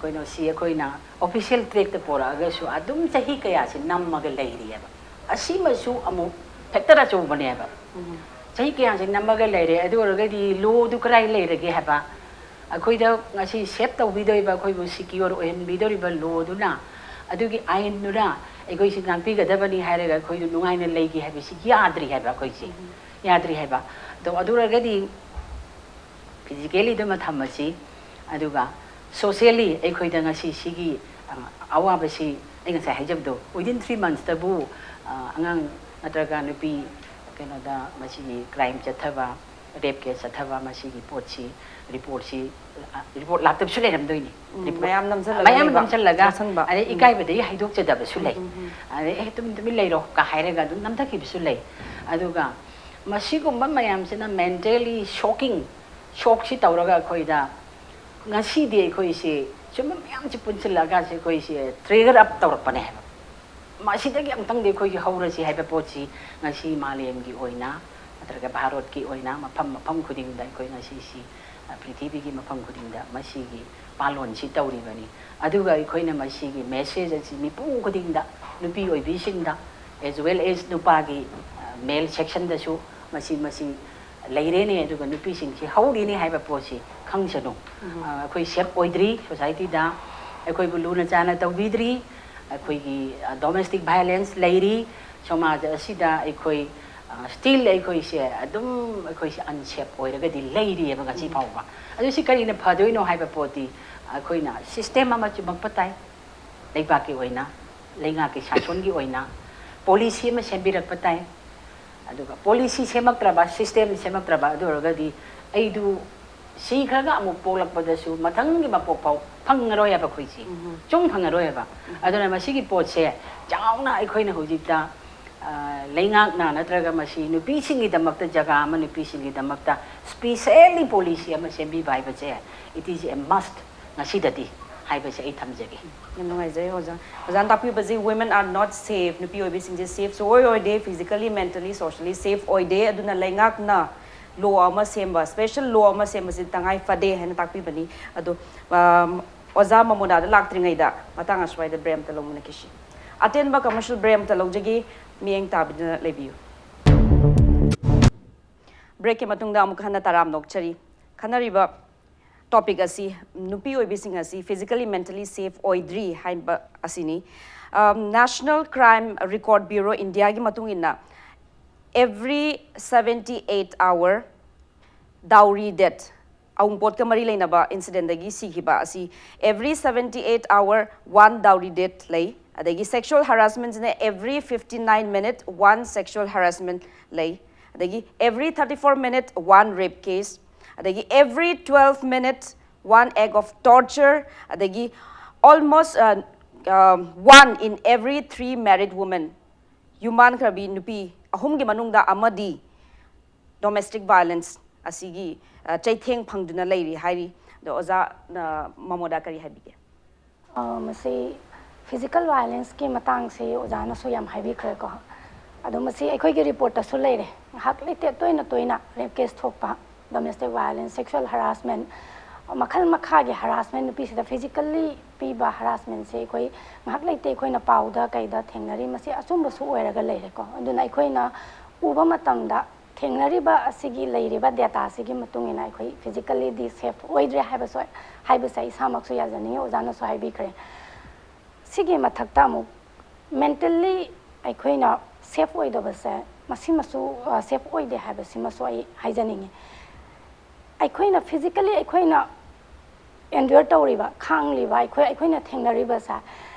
ꯀꯩꯅꯣꯁꯤ ꯑꯩꯈꯣꯏꯅ ꯑꯣꯐꯤꯁꯤꯌꯦꯜ ꯇ꯭ꯔꯦꯛꯇ ꯄꯣꯔꯛꯑꯒꯁꯨ ꯑꯗꯨꯝ ꯆꯍꯤ ꯀꯌꯥꯁꯤ ꯅꯝꯃꯒ ꯂꯩꯔꯤꯑꯕ꯫ ꯑꯁꯤꯃꯁꯨ ꯑꯃꯨꯛ ꯐꯦꯛꯇꯔ ꯑꯆꯧꯕꯅꯦꯕ꯫ ꯆꯍꯤ ꯀꯌꯥꯁꯤ ꯅꯝꯃꯒ ꯂꯩꯔꯦ, ꯑꯗꯨ ꯑꯣꯏꯔꯒꯗꯤ ꯂꯣꯗꯨ ꯀꯗꯥꯏ ꯂꯩꯔꯒꯦ ꯍꯥꯏꯕ? ꯑꯩꯈꯣꯏꯗ ꯉꯁꯤ ꯁꯦꯞ ꯇꯧꯕꯤꯗꯣꯏꯕ, ꯑꯩꯈꯣꯏꯕꯨ ꯁꯤꯀ꯭ꯌꯣꯔ ꯑꯣꯏꯍꯟꯕꯤꯗꯧꯔꯤꯕ ꯂꯣꯗꯨꯅ, ꯑꯗꯨꯒꯤ ꯑꯥꯏꯟꯗꯨꯅ ꯑꯩꯈꯣꯏꯁꯤ ꯉꯥꯛꯄꯤꯒꯗꯕꯅꯤ ꯍꯥꯏꯔꯒ ꯑꯩꯈꯣꯏꯗꯨ ꯅꯨꯡꯉꯥꯏꯅ ꯂꯩꯒꯦ ꯍꯥꯏꯕꯁꯤ ꯌꯥꯗ꯭ꯔꯤ ꯍꯥꯏꯕ ꯑꯩꯈꯣꯏꯁꯦ꯫ ꯌꯥꯗ꯭ꯔꯤ ꯍꯥꯏꯕ꯫ ꯑꯗꯣ ꯑꯗꯨ ꯑꯣꯏꯔꯒꯗꯤ ꯐꯤꯖꯤꯀꯦꯂꯤꯗꯨꯃ ꯊꯝꯃꯁꯤ, ꯑꯗꯨꯒ ꯁꯣꯁꯤꯌꯦꯜꯂꯤ ꯑꯩꯈꯣꯏꯗ ꯉꯁꯤ ꯁꯤꯒꯤ ꯑꯋꯥꯕꯁꯤ ꯑꯩ ꯉꯁꯥꯏ ꯍꯥꯏꯖꯕꯗꯣ, ꯋꯤꯗꯤꯟ ꯊ꯭ꯔꯤ ꯃꯟꯁꯇꯕꯨ ꯑꯉꯥꯡ ꯅꯠꯇ꯭ꯔꯒ ꯅꯨꯄꯤ ꯀꯩꯅꯣꯗ ꯃꯁꯤꯒꯤ ꯀ꯭ꯔꯥꯏꯝ ꯆꯠꯊꯕ, ꯔꯦꯞ ꯀꯦꯁ ꯆꯠꯊꯕ ꯃꯁꯤꯒꯤ ꯄꯣꯠꯁꯤ, ꯔꯤꯄꯣꯔꯠꯁꯤ, ꯔꯤꯄꯣꯔꯠ ꯂꯥꯛꯇꯕꯁꯨ ꯂꯩꯔꯝꯗꯣꯏꯅꯤ꯫ ꯎꯝ, ꯔꯤꯄꯣꯔꯠ ꯃꯌꯥꯝ ꯅꯝꯁꯤꯜꯂꯒ ꯃꯌꯥꯝ ꯂꯩꯕ, ꯅꯝꯁꯤꯜꯂꯒ, ꯅꯝꯁꯤꯟꯕ꯫ ꯑꯗꯩ ꯎꯝ꯫ ꯏꯀꯥꯏꯕꯗꯒꯤ ꯍꯥꯏꯗꯣꯛꯆꯗꯕꯁꯨ ꯂꯩ꯫ ꯎꯝ, ꯎꯝ, ꯎꯝ꯫ ꯑꯗꯩ "ꯑꯦ, ꯇꯨꯃꯤꯟ ꯇꯨꯃꯤꯟ ꯂꯩꯔꯣ" ꯀ ꯍꯥꯏꯔꯒ ꯑꯗꯨꯝ ꯅꯝꯊꯈꯤꯕꯁꯨ ꯂꯩ꯫ ꯑꯗꯨꯒ ꯃꯁꯤꯒꯨꯝꯕ ꯃꯌꯥꯝꯁꯤꯅ ꯃꯦꯟꯇꯦꯜꯂꯤ ꯁꯣꯛꯀꯤꯡ ꯁꯣꯛꯁꯤ ꯇꯧꯔꯒ ꯑꯩꯈꯣꯏꯗ ꯉꯁꯤꯗꯤ ꯑꯩꯈꯣꯏꯁꯤ ꯁꯨꯝꯕ ꯃꯌꯥꯝꯁꯤ ꯄꯨꯟꯁꯤꯜꯂꯛꯑꯒ ꯑꯩꯈꯣꯏꯁꯤ trigger up ꯇꯧꯔꯛꯄꯅꯦ ꯍꯥꯏꯕ꯫ ꯃꯁꯤꯗꯒꯤ ꯑꯃꯨꯛꯇꯪꯗꯤ ꯑꯩꯈꯣꯏꯒꯤ ꯍꯧꯔꯁꯤ ꯍꯥꯏꯕ ꯄꯣꯠꯁꯤ ꯉꯁꯤ ꯃꯥꯂꯦꯝꯒꯤ ꯑꯣꯏꯅ ꯅꯠꯇ꯭ꯔꯒ ꯚꯥꯔꯠꯀꯤ ꯑꯣꯏꯅ ꯃꯐꯝ ꯃꯐꯝ ꯈꯨꯗꯤꯡꯗ ꯑꯩꯈꯣꯏ ꯉꯁꯤꯁꯤ, ꯑ, ꯄ꯭ꯔꯤꯊꯤꯕꯤꯒꯤ ꯃꯐꯝ ꯈꯨꯗꯤꯡꯗ ꯃꯁꯤꯒꯤ ꯄꯥꯂꯣꯟꯁꯤ ꯇꯧꯔꯤꯕꯅꯤ꯫ ꯑꯗꯨꯒ ꯑꯩꯈꯣꯏꯅ ꯃꯁꯤꯒꯤ message ꯑꯁꯤ ꯃꯤꯄꯨꯝ ꯈꯨꯗꯤꯡꯗ, ꯅꯨꯄꯤ ꯑꯣꯏꯕꯤꯁꯤꯡꯗ, as well as ꯅꯨꯄꯥꯒꯤ, ꯑ, male sectionꯗꯁꯨ ꯃꯁꯤ, ꯃꯁꯤ ꯂꯩꯔꯦꯅꯦ, ꯑꯗꯨꯒ ꯅꯨꯄꯤꯁꯤꯡꯁꯤ ꯍꯧꯔꯤꯅꯦ ꯍꯥꯏꯕ ꯄꯣꯠꯁꯤ ꯈꯪꯁꯅꯨ꯫ ꯑ, ꯑꯩꯈꯣꯏ safe ꯑꯣꯏꯗ꯭ꯔꯤ, societyꯗ ꯑꯩꯈꯣꯏꯕꯨ ꯂꯨꯅ ꯆꯥꯅ ꯇꯧꯕꯤꯗ꯭ꯔꯤ, ꯑꯩꯈꯣꯏꯒꯤ, ꯑ, domestic violence ꯂꯩꯔꯤ, ꯁꯃꯥꯖ ꯑꯁꯤꯗ ꯑꯩꯈꯣꯏ, ꯑ, still ꯑꯩꯈꯣꯏꯁꯦ ꯑꯗꯨꯝ ꯑꯩꯈꯣꯏꯁꯦ unsafe ꯑꯣꯏꯔꯒꯗꯤ ꯂꯩꯔꯤꯑꯕ ꯉꯁꯤ ꯐꯥꯎꯕ꯫ ꯑꯗꯨ ꯁꯤ ꯀꯔꯤꯅ ꯐꯗꯣꯏꯅꯣ ꯍꯥꯏꯕ ꯄꯣꯠꯇꯤ ꯑꯩꯈꯣꯏꯅ system ꯑꯃ ꯆꯨꯝꯃꯛꯄ ꯇꯥꯏ, ꯂꯩꯕꯥꯛꯀꯤ ꯑꯣꯏꯅ, ꯂꯩꯉꯥꯛꯀꯤ ꯁꯥꯁꯣꯟꯒꯤ ꯑꯣꯏꯅ policy ꯑꯃ ꯁꯦꯝꯕꯤꯔꯛꯄ ꯇꯥꯏ꯫ ꯑꯗꯨꯒ policy ꯁꯦꯝꯃꯛꯇ꯭ꯔꯕ, system ꯁꯦꯝꯃꯛꯇ꯭ꯔꯕ, ꯑꯗꯨ ꯑꯣꯏꯔꯒꯗꯤ ꯑꯩꯗꯨ ꯁꯤꯈ꯭ꯔꯒ ꯑꯃꯨꯛ ꯄꯣꯛꯂꯛꯄꯗꯁꯨ ꯃꯊꯪꯒꯤ ꯃꯄꯣꯛ ꯐꯥꯎ ꯐꯪꯉꯔꯣꯏ ꯍꯥꯏꯕ ꯑꯩꯈꯣꯏꯁꯤ꯫ ꯎꯝ꯫ ꯁꯨꯝ ꯐꯪꯉꯔꯣꯏ ꯍꯥꯏꯕ꯫ ꯎꯝ꯫ ꯑꯗꯨꯅ ꯃꯁꯤꯒꯤ ꯄꯣꯠꯁꯦ ꯆꯥꯎꯅ ꯑꯩꯈꯣꯏꯅ ꯍꯧꯖꯤꯛꯇ, ꯑ, ꯂꯩꯉꯥꯛꯅ ꯅꯠꯇ꯭ꯔꯒ ꯃꯁꯤ ꯅꯨꯄꯤꯁꯤꯡꯒꯤꯗꯃꯛꯇ ꯖꯒꯥ ꯑꯃ, ꯅꯨꯄꯤꯁꯤꯡꯒꯤꯗꯃꯛꯇ specially policy ꯑꯃ ꯁꯦꯝꯕꯤꯕ ꯍꯥꯏꯕꯁꯦ, it is a must ꯉꯁꯤꯗꯗꯤ ꯍꯥꯏꯕꯁꯦ ꯑꯩ ꯊꯝꯖꯒꯦ꯫ ꯌꯥꯝ ꯅꯨꯡꯉꯥꯏꯖꯔꯦ ꯑꯣꯖꯥ꯫ ꯑꯣꯖꯥꯅ ꯇꯥꯛꯄꯤꯕꯁꯤ women are not safe, ꯅꯨꯄꯤ ꯑꯣꯏꯕꯤꯁꯤꯡꯁꯦ safe ꯁꯨꯡꯑꯣꯏ ꯑꯣꯏꯗꯦ, physically, mentally, socially safe ꯑꯣꯏꯗꯦ꯫ ꯑꯗꯨꯅ ꯂꯩꯉꯥꯛꯅ law ꯑꯃ ꯁꯦꯝꯕ, special law ꯑꯃ ꯁꯦꯝꯕꯁꯤ ꯇꯉꯥꯏ ꯐꯗꯦ ꯍꯥꯏꯅ ꯇꯥꯛꯄꯤꯕꯅꯤ꯫ ꯑꯗꯣ, ꯑꯝ, ꯑꯣꯖꯥ ꯃꯃꯣꯅꯥꯗ ꯂꯥꯛꯇ꯭ꯔꯤꯉꯩꯗ ꯃꯇꯥꯡ ꯑꯁ꯭ꯋꯥꯏꯗ break ꯑꯃꯇ ꯂꯧꯃꯤꯟꯅꯈꯤꯁꯤ꯫ ꯑꯇꯦꯟꯕ commercial break ꯑꯃꯇ ꯂꯧꯖꯒꯦ, ꯃꯤꯠꯌꯦꯡ ꯇꯥꯕꯤꯗꯨꯅ ꯂꯩꯕꯤꯌꯨ꯫ Breakꯀꯤ ꯃꯇꯨꯡꯗ ꯑꯃꯨꯛ ꯍꯟꯅ ꯇꯔꯥꯝꯅ ꯑꯣꯛꯆꯔꯤ꯫ ꯈꯟꯅꯔꯤꯕ topic ꯑꯁꯤ, ꯅꯨꯄꯤ ꯑꯣꯏꯕꯤꯁꯤꯡ ꯑꯁꯤ physically, mentally safe ꯑꯣꯏꯗ꯭ꯔꯤ ꯍꯥꯏꯕ ꯑꯁꯤꯅꯤ꯫ ꯑꯝ, National Crime Record Bureau ꯏꯟꯗꯤꯌꯥꯒꯤ ꯃꯇꯨꯡ ꯏꯟꯅ, every seventy eight hour dowry death, ꯑꯋꯨꯟꯄꯣꯠꯀ ꯃꯔꯤ ꯂꯩꯅꯕ incidentꯗꯒꯤ ꯁꯤꯈꯤꯕ ꯑꯁꯤ every seventy eight hour one dowry death ꯂꯩ꯫ ꯑꯗꯒꯤ sexual harassmentꯁꯤꯅ every fifty nine minute one sexual harassment ꯂꯩ꯫ ꯑꯗꯒꯤ every thirty four minute one rape case, ꯑꯗꯒꯤ every twelve minute one act of torture, ꯑꯗꯒꯤ almost, uh, uh, one in every three married women, ꯌꯨꯝꯕꯥꯟꯈ꯭ꯔꯕꯤ ꯅꯨꯄꯤ ꯑꯍꯨꯝꯒꯤ ꯃꯅꯨꯡꯗ ꯑꯃꯗꯤ domestic violence ꯑꯁꯤꯒꯤ ꯆꯩꯊꯦꯡ ꯐꯪꯗꯨꯅ ꯂꯩꯔꯤ ꯍꯥꯏꯔꯤ꯫ ꯑꯗꯣ ꯑꯣꯖꯥ ꯃꯃꯣꯗꯥ ꯀꯔꯤ ꯍꯥꯏꯕꯤꯒꯦ? ꯃꯁꯤ ꯐꯤꯖꯤꯀꯦꯜ ꯚꯥꯏꯑꯣꯂꯦꯟꯁꯀꯤ ꯃꯇꯥꯡꯁꯤ ꯑꯣꯖꯥꯅꯁꯨ ꯌꯥꯝ ꯍꯥꯏꯕꯤꯈ꯭ꯔꯦꯀꯣ꯫ ꯑꯗꯣ ꯃꯁꯤ ꯑꯩꯈꯣꯏꯒꯤ ꯔꯤꯄꯣꯔꯠꯇꯁꯨ ꯂꯩꯔꯦ꯫ ꯉꯥꯏꯍꯥꯛ ꯂꯩꯇꯦ ꯇꯣꯏꯅ ꯇꯣꯏꯅ ꯔꯦꯞ ꯀꯦꯁ ꯊꯣꯛꯄ, ꯗꯣꯃꯦꯁꯇꯤꯛ ꯚꯥꯏꯑꯣꯂꯦꯟꯁ, ꯁꯦꯛꯁꯨꯋꯦꯜ ꯍꯔꯥꯁꯃꯦꯟ, ꯃꯈꯜ ꯃꯈꯥꯒꯤ ꯍꯔꯥꯁꯃꯦꯟ, ꯅꯨꯄꯤꯁꯤꯗ ꯐꯤꯖꯤꯀꯦꯜꯂꯤ ꯄꯤꯕ ꯍꯔꯥꯁꯃꯦꯟꯁꯦ ꯑꯩꯈꯣꯏ ꯉꯥꯏꯍꯥꯛ ꯂꯩꯇꯦ ꯑꯩꯈꯣꯏꯅ ꯄꯥꯎꯗ ꯀꯩꯗ ꯊꯦꯡꯅꯔꯤ꯫ ꯃꯁꯤ ꯑꯆꯨꯝꯕꯁꯨ ꯑꯣꯏꯔꯒ ꯂꯩꯔꯦꯀꯣ꯫ ꯑꯗꯨꯅ ꯑꯩꯈꯣꯏꯅ ꯎꯕ ꯃꯇꯝꯗ ꯊꯦꯡꯅꯔꯤꯕ ꯑꯁꯤꯒꯤ ꯂꯩꯔꯤꯕ ꯗꯦꯇꯥꯁꯤꯒꯤ ꯃꯇꯨꯡ ꯏꯟꯅ ꯑꯩꯈꯣꯏ ꯐꯤꯖꯤꯀꯦꯜꯂꯤꯗꯤ ꯁꯦꯐ ꯑꯣꯏꯗ꯭ꯔꯦ ꯍꯥꯏꯕꯁꯨ, ꯍꯥꯏꯕꯁꯦ ꯑꯩ ꯏꯁꯥꯃꯛꯁꯨ ꯌꯥꯖꯅꯤꯡꯉꯤ, ꯑꯣꯖꯥꯅꯁꯨ ꯍꯥꯏꯕꯤꯈ꯭ꯔꯦ꯫ ꯁꯤꯒꯤ ꯃꯊꯛꯇ ꯑꯃꯨꯛ ꯃꯦꯟꯇꯦꯜꯂꯤ ꯑꯩꯈꯣꯏꯅ ꯁꯦꯐ ꯑꯣꯏꯗꯕꯁꯦ ꯃꯁꯤꯃꯁꯨ, ꯁꯦꯐ ꯑꯣꯏꯗꯦ ꯍꯥꯏꯕꯁꯤꯃꯁꯨ ꯑꯩ ꯍꯥꯏꯖꯅꯤꯡꯉꯤ꯫ ꯑꯩꯈꯣꯏꯅ ꯐꯤꯖꯤꯀꯦꯜꯂꯤ ꯑꯩꯈꯣꯏꯅ ꯑꯦꯟꯗ꯭ꯌꯨꯔ ꯇꯧꯔꯤꯕ, ꯈꯥꯡꯂꯤꯕ, ꯑꯩꯈꯣꯏ, ꯑꯩꯈꯣꯏꯅ ꯊꯦꯡꯅꯔꯤꯕꯁꯦ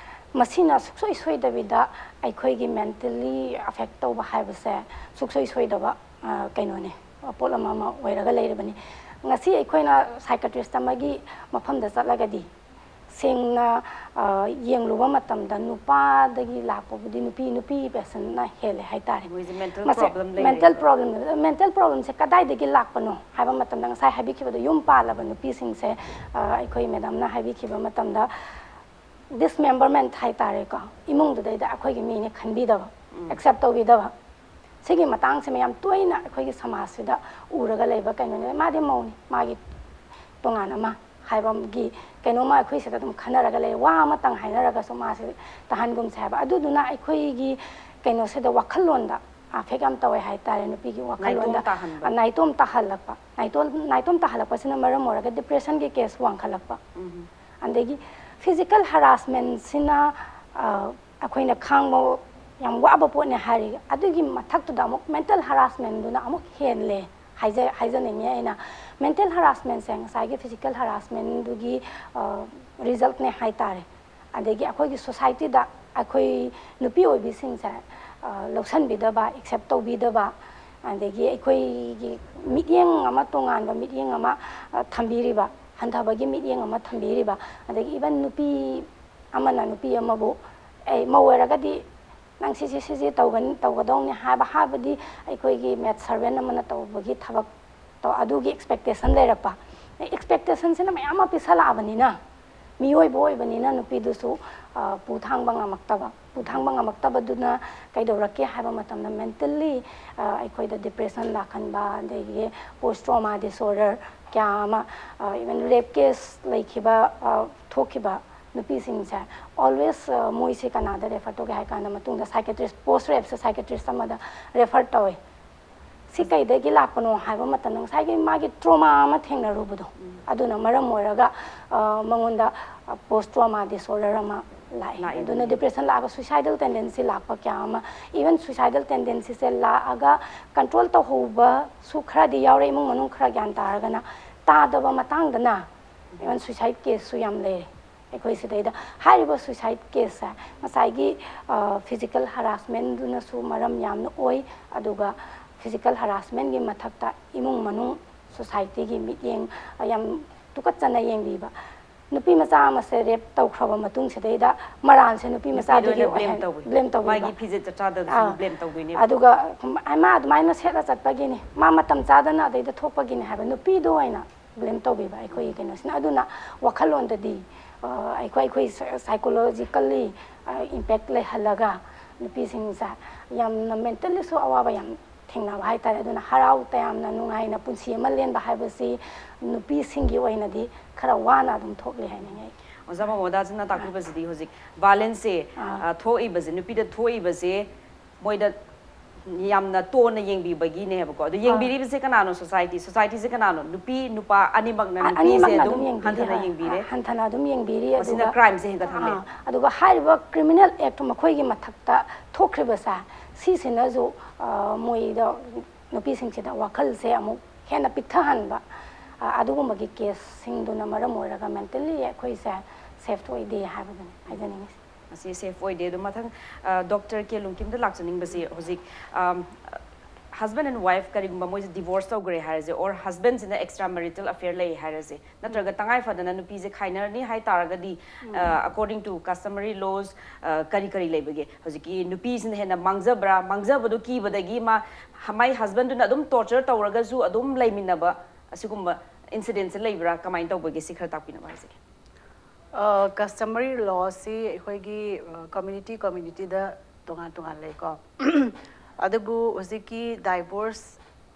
ꯃꯁꯤꯅ ꯁꯨꯡꯁꯣꯏ ꯁꯣꯏꯗꯕꯤꯗ ꯑꯩꯈꯣꯏꯒꯤ ꯃꯦꯟꯇꯦꯜꯂꯤ ꯑꯦꯐꯦꯛ ꯇꯧꯕ ꯍꯥꯏꯕꯁꯦ ꯁꯨꯡꯁꯣꯏ ꯁꯣꯏꯗꯕ ꯀꯩꯅꯣꯅꯦ, ꯄꯣꯠ ꯑꯃ ꯑꯃ ꯑꯣꯏꯔꯒ ꯂꯩꯔꯕꯅꯤ꯫ ꯉꯁꯤ ꯑꯩꯈꯣꯏꯅ ꯁꯥꯏꯀꯥꯇ꯭ꯔꯤꯁ ꯑꯃꯒꯤ ꯃꯐꯝꯗ ꯆꯠꯂꯒꯗꯤ ꯁꯦꯡꯅ ꯌꯦꯡꯂꯨꯕ ꯃꯇꯝꯗ ꯅꯨꯄꯥꯗꯒꯤ ꯂꯥꯛꯄꯕꯨꯗꯤ ꯅꯨꯄꯤ, ꯅꯨꯄꯤ ꯄꯦꯁꯦꯟꯅ ꯍꯦꯜꯂꯦ ꯍꯥꯏꯇꯥꯔꯦ꯫ ꯃꯣꯏꯁꯦ ꯃꯦꯟꯇꯦꯜ ꯃꯁꯦ ꯄ꯭ꯔꯣꯕ꯭ꯂꯦꯝ ꯃꯦꯟꯇꯦꯜ ꯂꯩꯔꯦꯕ꯫ ꯄ꯭ꯔꯣꯕ꯭ꯂꯦꯝ, ꯃꯦꯟꯇꯦꯜ ꯄ꯭ꯔꯣꯕ꯭ꯂꯦꯝꯁꯦ ꯀꯗꯥꯏꯗꯒꯤ ꯂꯥꯛꯄꯅꯣ ꯍꯥꯏꯕ ꯃꯇꯝꯗ ꯉꯁꯥꯏ ꯍꯥꯏꯕꯤꯈꯤꯕꯗꯣ, ꯌꯨꯝ ꯄꯥꯜꯂꯕ ꯅꯨꯄꯤꯁꯤꯡꯁꯦ ꯑꯩꯈꯣꯏ ꯃꯦꯗꯥꯝꯅ ꯍꯥꯏꯕꯤꯈꯤꯕ ꯃꯇꯝꯗ ꯗꯤꯁꯃꯦꯝꯕꯔꯃꯦꯟ ꯍꯥꯏꯇꯥꯔꯦꯀꯣ, ꯏꯃꯨꯡꯗꯨꯗꯩꯗ ꯑꯩꯈꯣꯏꯒꯤ ꯃꯤꯅꯤ ꯈꯟꯕꯤꯗꯕ, ꯑꯦꯛꯁꯦꯞ ꯇꯧꯕꯤꯗꯕ, ꯁꯤꯒꯤ ꯃꯇꯥꯡꯁꯦ ꯃꯌꯥꯝ ꯇꯣꯏꯅ ꯑꯩꯈꯣꯏꯒꯤ ꯁꯃꯥꯖꯁꯤꯗ ꯎꯔꯒ ꯂꯩꯕ ꯀꯩꯅꯣꯅꯦ꯫ ꯃꯥꯗꯤ ꯃꯧꯅꯤ, ꯃꯥꯒꯤ ꯇꯣꯉꯥꯟ ꯑꯃ ꯍꯥꯏꯕꯒꯤ ꯀꯩꯅꯣꯝꯃ ꯑꯩꯈꯣꯏ ꯁꯤꯗ ꯑꯗꯨꯝ ꯈꯟꯅꯔꯒ ꯂꯩ꯫ ꯋꯥ ꯑꯃꯇꯪ ꯍꯥꯏꯅꯔꯒꯁꯨ ꯃꯥꯁꯦ ꯇꯥꯍꯟꯒꯨꯝꯁꯦ ꯍꯥꯏꯕ꯫ ꯑꯗꯨꯗꯨꯅ ꯑꯩꯈꯣꯏꯒꯤ ꯀꯩꯅꯣꯁꯤꯗ ꯋꯥꯈꯜꯂꯣꯟꯗ ꯑꯦꯐꯦꯛ ꯌꯥꯝ ꯇꯧꯋꯦ ꯍꯥꯏꯇꯥꯔꯦ, ꯅꯨꯄꯤꯒꯤ ꯋꯥꯈꯜꯂꯣꯟꯗ ꯅꯥꯏꯇꯣꯝ ꯇꯥꯍꯟꯕ꯫ ꯅꯥꯏꯇꯣꯝ ꯇꯥꯍꯜꯂꯛꯄ꯫ ꯅꯥꯏꯇꯣꯝ, ꯅꯥꯏꯇꯣꯝ ꯇꯥꯍꯜꯂꯛꯄꯁꯤꯅ ꯃꯔꯝ ꯑꯣꯏꯔꯒ ꯗꯤꯄ꯭ꯔꯦꯁꯟꯒꯤ ꯀꯦꯁ ꯋꯥꯡꯈꯠꯂꯛꯄ꯫ ꯑꯗꯒꯤ ꯐꯤꯖꯤꯀꯦꯜ ꯍꯔꯥꯁꯃꯦꯟꯁꯤꯅ ꯑꯩꯈꯣꯏꯅ ꯈꯥꯡꯕ ꯌꯥꯝ ꯋꯥꯕ ꯄꯣꯠꯅꯦ ꯍꯥꯏꯔꯤ꯫ ꯑꯗꯨꯒꯤ ꯃꯊꯛꯇꯨꯗ ꯑꯃꯨꯛ ꯃꯦꯟꯇꯦꯜ ꯍꯔꯥꯁꯃꯦꯟꯗꯨꯅ ꯑꯃꯨꯛ ꯍꯦꯜꯂꯦ ꯍꯥꯏꯖ-, ꯍꯥꯏꯖꯅꯤꯡꯉꯤ ꯑꯩꯅ꯫ ꯃꯦꯟꯇꯦꯜ ꯍꯔꯥꯁꯃꯦꯟꯁꯦ ꯉꯁꯥꯏꯒꯤ ꯐꯤꯖꯤꯀꯦꯜ ꯍꯔꯥꯁꯃꯦꯟꯗꯨꯒꯤ ꯔꯤꯖꯜꯠꯅꯦ ꯍꯥꯏꯇꯥꯔꯦ꯫ ꯑꯗꯒꯤ ꯑꯩꯈꯣꯏꯒꯤ ꯁꯣꯁꯥꯏꯇꯤꯗ ꯑꯩꯈꯣꯏ ꯅꯨꯄꯤ ꯑꯣꯏꯕꯤꯁꯤꯡꯁꯦ ꯂꯧꯁꯟꯕꯤꯗꯕ, ꯑꯦꯛꯁꯦꯞ ꯇꯧꯕꯤꯗꯕ, ꯑꯗꯒꯤ ꯑꯩꯈꯣꯏꯒꯤ ꯃꯤꯠꯌꯦꯡ ꯑꯃ, ꯇꯣꯉꯥꯟꯕ ꯃꯤꯠꯌꯦꯡ ꯑꯃ ꯊꯝꯕꯤꯔꯤꯕ, ꯍꯟꯊꯕꯒꯤ ꯃꯤꯠꯌꯦꯡ ꯑꯃ ꯊꯝꯕꯤꯔꯤꯕ, ꯑꯗꯒꯤ ꯏꯚꯟ ꯅꯨꯄꯤ ꯑꯃꯅ ꯅꯨꯄꯤ ꯑꯃꯕꯨ, ꯑꯩ ꯃꯧ ꯑꯣꯏꯔꯒꯗꯤ ꯅꯪ ꯁꯤꯁꯤ ꯁꯤꯁꯤ ꯇꯧꯒꯅꯤ, ꯇꯧꯒꯗꯧꯅꯤ ꯍꯥꯏꯕ, ꯍꯥꯏꯕꯗꯤ ꯑꯩꯈꯣꯏꯒꯤ ꯃꯦꯠ ꯁꯔꯚꯦꯟ ꯑꯃꯅ ꯇꯧꯕꯒꯤ ꯊꯕꯛ ꯇꯧ-, ꯑꯗꯨꯒꯤ ꯑꯦꯛꯁꯄꯦꯛꯇꯦꯁꯟ ꯂꯩꯔꯛꯄ꯫ ꯑꯦꯛꯁꯄꯦꯛꯇꯦꯁꯟꯁꯤꯅ ꯃꯌꯥꯝ ꯑꯃ ꯄꯤꯁꯜꯂꯛꯑꯕꯅꯤꯅ, ꯃꯤꯑꯣꯏꯕ ꯑꯣꯏꯕꯅꯤꯅ ꯅꯨꯄꯤꯗꯨꯁꯨ, ꯑ, ꯄꯨ ꯊꯥꯡꯕ ꯉꯝꯃꯛꯇꯕ꯫ ꯄꯨ ꯊꯥꯡꯕ ꯉꯝꯃꯛꯇꯕꯗꯨꯅ ꯀꯩꯗꯧꯔꯛꯀꯦ ꯍꯥꯏꯕ ꯃꯇꯝꯗ, ꯃꯦꯟꯇꯦꯜꯂꯤ, ꯑ, ꯑꯩꯈꯣꯏꯗ ꯗꯤꯄ꯭ꯔꯦꯁꯟ ꯂꯥꯛꯍꯟꯕ, ꯑꯗꯒꯤ ꯄꯣꯁ ꯇ꯭ꯔꯣꯃꯥ ꯗꯤꯁꯑꯣꯔꯗꯔ ꯀꯌꯥ ꯑꯃ, ꯑ, ꯏꯚꯟ ꯔꯦꯞ ꯀꯦꯁ ꯂꯩꯈꯤꯕ, ꯑ, ꯊꯣꯛꯈꯤꯕ ꯅꯨꯄꯤꯁꯤꯡꯁꯦ, ꯑꯣꯜꯋꯦꯁ, ꯑ, ꯃꯣꯏꯁꯦ ꯀꯅꯥꯗ ꯔꯦꯐꯔ ꯇꯧꯒꯦ ꯍꯥꯏ ꯀꯥꯟꯗ, ꯃꯇꯨꯡꯗ ꯁꯥꯏꯀꯦꯇ꯭ꯔꯤꯁ, ꯄꯣꯁ ꯔꯦꯞꯁꯦ ꯁꯥꯏꯀꯦꯇ꯭ꯔꯤꯁ ꯑꯃꯗ ꯔꯦꯐꯔ ꯇꯧꯋꯦ꯫ ꯁꯤ ꯀꯩꯗꯒꯤ ꯂꯥꯛꯄꯅꯣ ꯍꯥꯏꯕ ꯃꯇꯝꯗ, ꯉꯁꯥꯏꯒꯤ ꯃꯥꯒꯤ ꯇ꯭ꯔꯣꯃꯥ ꯑꯃ ꯊꯦꯡꯅꯔꯨꯕꯗꯣ, ꯑꯗꯨꯅ ꯃꯔꯝ ꯑꯣꯏꯔꯒ, ꯑ, ꯃꯉꯣꯟꯗ, ꯑ, ꯄꯣꯁ ꯇ꯭ꯔꯣꯃꯥ ꯗꯤꯁꯑꯣꯔꯗꯔ ꯑꯃ ꯂꯥꯛꯑꯦ꯫ ꯂꯥꯛꯏ꯫ ꯑꯗꯨꯅ ꯗꯤꯄ꯭ꯔꯦꯁꯟ ꯂꯥꯛꯑꯒ ꯁꯨꯏꯁꯥꯏꯗꯜ ꯇꯦꯟꯗꯦꯟꯁꯤ ꯂꯥꯛꯄ ꯀꯌꯥ ꯑꯃ, ꯏꯚꯟ ꯁꯨꯏꯁꯥꯏꯗꯜ ꯇꯦꯟꯗꯦꯟꯁꯤꯁꯦ ꯂꯥꯛꯑꯒ ꯀꯟꯇ꯭ꯔꯣꯜ ꯇꯧꯍꯧꯕꯁꯨ ꯈꯔꯗꯤ ꯌꯥꯎꯔꯦ, ꯏꯃꯨꯡ ꯃꯅꯨꯡ ꯈꯔ ꯒ꯭ꯌꯥꯟ ꯇꯥꯔꯒꯅ꯫ ꯇꯥꯗꯕ ꯃꯇꯥꯡꯗꯅ ꯏꯚꯟ ꯁꯨꯏꯁꯥꯏꯗ ꯀꯦꯁꯁꯨ ꯌꯥꯝ ꯂꯩꯔꯦ꯫ ꯑꯩꯈꯣꯏ ꯁꯤꯗꯩꯗ ꯍꯥꯏꯔꯤꯕ ꯁꯨꯏꯁꯥꯏꯗ ꯀꯦꯁꯁꯦ ꯉꯁꯥꯏꯒꯤ, ꯑ, ꯐꯤꯖꯤꯀꯦꯜ ꯍꯔꯥꯁꯃꯦꯟꯗꯨꯅꯁꯨ ꯃꯔꯝ ꯌꯥꯝꯅ ꯑꯣꯏ, ꯑꯗꯨꯒ ꯐꯤꯖꯤꯀꯦꯜ ꯍꯔꯥꯁꯃꯦꯟꯒꯤ ꯃꯊꯛꯇ ꯏꯃꯨꯡ ꯃꯅꯨꯡ, ꯁꯣꯁꯥꯏꯇꯤꯒꯤ ꯃꯤꯠꯌꯦꯡ, ꯑ, ꯌꯥꯝ ꯇꯨꯀꯠꯆꯅ ꯌꯦꯡꯕꯤꯕ꯫ ꯅꯨꯄꯤ ꯃꯆꯥ ꯑꯃꯁꯦ ꯔꯦꯞ ꯇꯧꯈ꯭ꯔꯕ ꯃꯇꯨꯡꯁꯤꯗꯩꯗ ꯃꯔꯥꯜꯁꯦ ꯅꯨꯄꯤ ꯅꯨꯄꯤꯗ ꯃꯆꯥꯗꯨꯒꯤ ꯑꯣꯏꯅ ꯕ꯭ꯂꯦꯝ ꯑꯣꯏꯍꯟ-, ꯇꯧꯕꯤ꯫ ꯕ꯭ꯂꯦꯝ ꯇꯧꯕꯤꯕ꯫ ꯃꯥꯒꯤ ꯐꯤꯖꯦꯠ ꯆꯠꯆꯥꯗꯕꯁꯤꯕꯨ ꯑꯥ꯫ ꯕ꯭ꯂꯦꯝ ꯇꯧꯗꯣꯏꯅꯦꯕ꯫ ꯑꯗꯨꯒ ꯃꯥ ꯑꯗꯨꯃꯥꯏꯅ ꯁꯦꯠꯂ ꯆꯠꯄꯒꯤꯅꯤ, ꯃꯥ ꯃꯇꯝ ꯆꯥꯗꯅ ꯑꯗꯩꯗ ꯊꯣꯛꯄꯒꯤꯅꯤ ꯍꯥꯏꯕ ꯅꯨꯄꯤꯗ ꯑꯣꯏꯅ ꯕ꯭ꯂꯦꯝ ꯇꯧꯕꯤꯕ ꯑꯩꯈꯣꯏꯒꯤ ꯀꯩꯅꯣꯁꯤꯅ꯫ ꯑꯗꯨꯅ ꯋꯥꯈꯜꯂꯣꯟꯗꯗꯤ, ꯑ, ꯑꯩꯈꯣꯏ, ꯑꯩꯈꯣꯏ ꯁꯥꯏꯀꯣꯂꯣꯖꯤꯀꯜꯂꯤ, ꯑ, ꯏꯝꯄꯦꯛ ꯂꯩꯍꯜꯂꯒ ꯅꯨꯄꯤꯁꯤꯡꯁꯦ ꯌꯥꯝꯅ ꯃꯦꯟꯇꯦꯜꯂꯤꯁꯨ ꯑꯋꯥꯕ ꯌꯥꯝ ꯊꯦꯡꯅꯕ ꯍꯥꯏꯇꯥꯔꯦ꯫ ꯑꯗꯨꯅ ꯍꯔꯥꯎ ꯇꯌꯥꯝꯅ ꯅꯨꯡꯉꯥꯏꯅ ꯄꯨꯟꯁꯤ ꯑꯃ ꯂꯦꯟꯕ ꯍꯥꯏꯕꯁꯤ ꯅꯨꯄꯤꯁꯤꯡꯒꯤ ꯑꯣꯏꯅꯗꯤ ꯈꯔ ꯋꯥꯅ ꯑꯗꯨꯝ ꯊꯣꯛꯂꯤ ꯍꯥꯏꯅꯤꯡꯉꯤ ꯑꯩ꯫ ꯑꯣꯖꯥ ꯃꯃꯣꯗꯥꯖꯤꯅ ꯇꯥꯛꯄꯤꯕꯁꯤꯗꯤ ꯍꯧꯖꯤꯛ ꯚꯥꯏꯂꯦꯟꯁꯁꯦ, ꯑꯥ꯫ ꯑ, ꯊꯣꯛꯏꯕꯁꯦ, ꯅꯨꯄꯤꯗ ꯊꯣꯛꯏꯕꯁꯦ ꯃꯣꯏꯗ ꯌꯥꯝꯅ ꯇꯣꯟꯅ ꯌꯦꯡꯕꯤꯕꯒꯤꯅꯦꯕꯀꯣ꯫ ꯑꯗꯣ ꯑꯥ꯫ ꯌꯦꯡꯕꯤꯔꯤꯕꯁꯦ ꯀꯅꯥꯅꯣ? ꯁꯣꯁꯥꯏꯇꯤ, ꯁꯣꯁꯥꯏꯇꯤꯁꯦ ꯀꯅꯥꯅꯣ? ꯅꯨꯄꯤ, ꯅꯨꯄꯥ ꯑꯅꯤꯃꯛꯅ ꯑ-, ꯅꯨꯄꯤꯁꯦ ꯑꯅꯤꯃꯛꯅ ꯑꯗꯨꯝ ꯑꯗꯨꯝ ꯌꯦꯡꯕꯤꯔꯤ, ꯍꯟꯊꯅ ꯍꯣꯏ꯫ ꯌꯦꯡꯕꯤꯔꯦ꯫ ꯑ, ꯍꯟꯊꯅ ꯑꯗꯨꯝ ꯌꯦꯡꯕꯤꯔꯤ, ꯃꯁꯤꯅ ꯑꯗꯨꯒ, ꯀ꯭ꯔꯥꯏꯝꯁꯦ ꯍꯦꯟꯒꯠꯍꯜꯂꯦ꯫ ꯑꯥ, ꯑꯗꯨꯒ ꯍꯥꯏꯔꯤꯕ ꯀ꯭ꯔꯤꯃꯤꯅꯦꯜ ꯑꯦꯛ ꯃꯈꯣꯏꯒꯤ ꯃꯊꯛꯇ ꯊꯣꯛꯈ꯭ꯔꯤꯕꯁꯦ, ꯁꯤꯁꯤꯅꯁꯨ, ꯑ, ꯃꯣꯏꯗ, ꯅꯨꯄꯤꯁꯤꯡꯁꯤꯗ ꯋꯥꯈꯜꯁꯦ ꯑꯃꯨꯛ ꯍꯦꯟꯅ ꯄꯤꯛꯊꯍꯟꯕ, ꯑ, ꯑꯗꯨꯒꯨꯝꯕꯒꯤ ꯀꯦꯁꯁꯤꯡꯗꯨꯅ ꯃꯔꯝ ꯑꯣꯏꯔꯒ ꯃꯦꯟꯇꯦꯜꯂꯤ ꯑꯩꯈꯣꯏꯁꯦ ꯁꯦꯐ ꯑꯣꯏꯗꯦ ꯍꯥꯏꯕꯗꯨꯅꯤ ꯍꯥꯏꯖꯅꯤꯡꯉꯤꯁꯦ꯫ ꯃꯁꯤ ꯁꯦꯐ ꯑꯣꯏꯗꯦ꯫ ꯑꯗꯣ ꯃꯊꯪ, ꯑ, ꯗꯣꯛꯇꯔ ꯀꯦ ꯂꯨꯡꯀꯤꯝꯗ ꯂꯥꯛꯆꯅꯤꯡꯕꯁꯤ, ꯍꯧꯖꯤꯛ, ꯑꯝ, husband and wife ꯀꯔꯤꯒꯨꯝꯕ ꯃꯣꯏꯁꯦ divorce ꯇꯧꯈ꯭ꯔꯦ ꯍꯥꯏꯔꯁꯦ, or husband ꯁꯤꯅ extra marital affair ꯂꯩ ꯍꯥꯏꯔꯁꯦ, ꯅꯠꯇ꯭ꯔꯒ ꯇꯉꯥꯏ ꯐꯗꯅ ꯅꯨꯄꯤꯁꯦ ꯈꯥꯏꯅꯔꯅꯤ ꯍꯥꯏ ꯇꯥꯔꯒꯗꯤ, according to customary laws, ꯀꯔꯤ ꯀꯔꯤ ꯂꯩꯕꯒꯦ? ꯍꯧꯖꯤꯛꯀꯤ ꯅꯨꯄꯤꯁꯤꯅ ꯍꯦꯟꯅ ꯃꯥꯡꯖꯕ꯭ꯔꯥ? ꯃꯥꯡꯖꯕꯗꯨ ꯀꯤꯕꯗꯒꯤ ꯃꯥ, my husband ꯗꯨꯅ ꯑꯗꯨꯝ torture ꯇꯧꯔꯒꯁꯨ ꯑꯗꯨꯝ ꯂꯩꯃꯤꯟꯅꯕ, ꯑꯁꯤꯒꯨꯝꯕ incident ꯁꯦ ꯂꯩꯕ꯭ꯔꯥ? ꯀꯃꯥꯏꯅ ꯇꯧꯕꯒꯦ? ꯁꯤ ꯈꯔ ꯇꯥꯛꯄꯤꯅꯕ ꯍꯥꯏꯖꯒꯦ꯫ Customary law ꯁꯤ ꯑꯩꯈꯣꯏꯒꯤ community community ꯗ ꯇꯣꯉꯥꯟ ꯇꯣꯉꯥꯟ ꯂꯩꯀꯣ꯫ ꯑꯗꯨꯕꯨ ꯍꯧꯖꯤꯛꯀꯤ divorce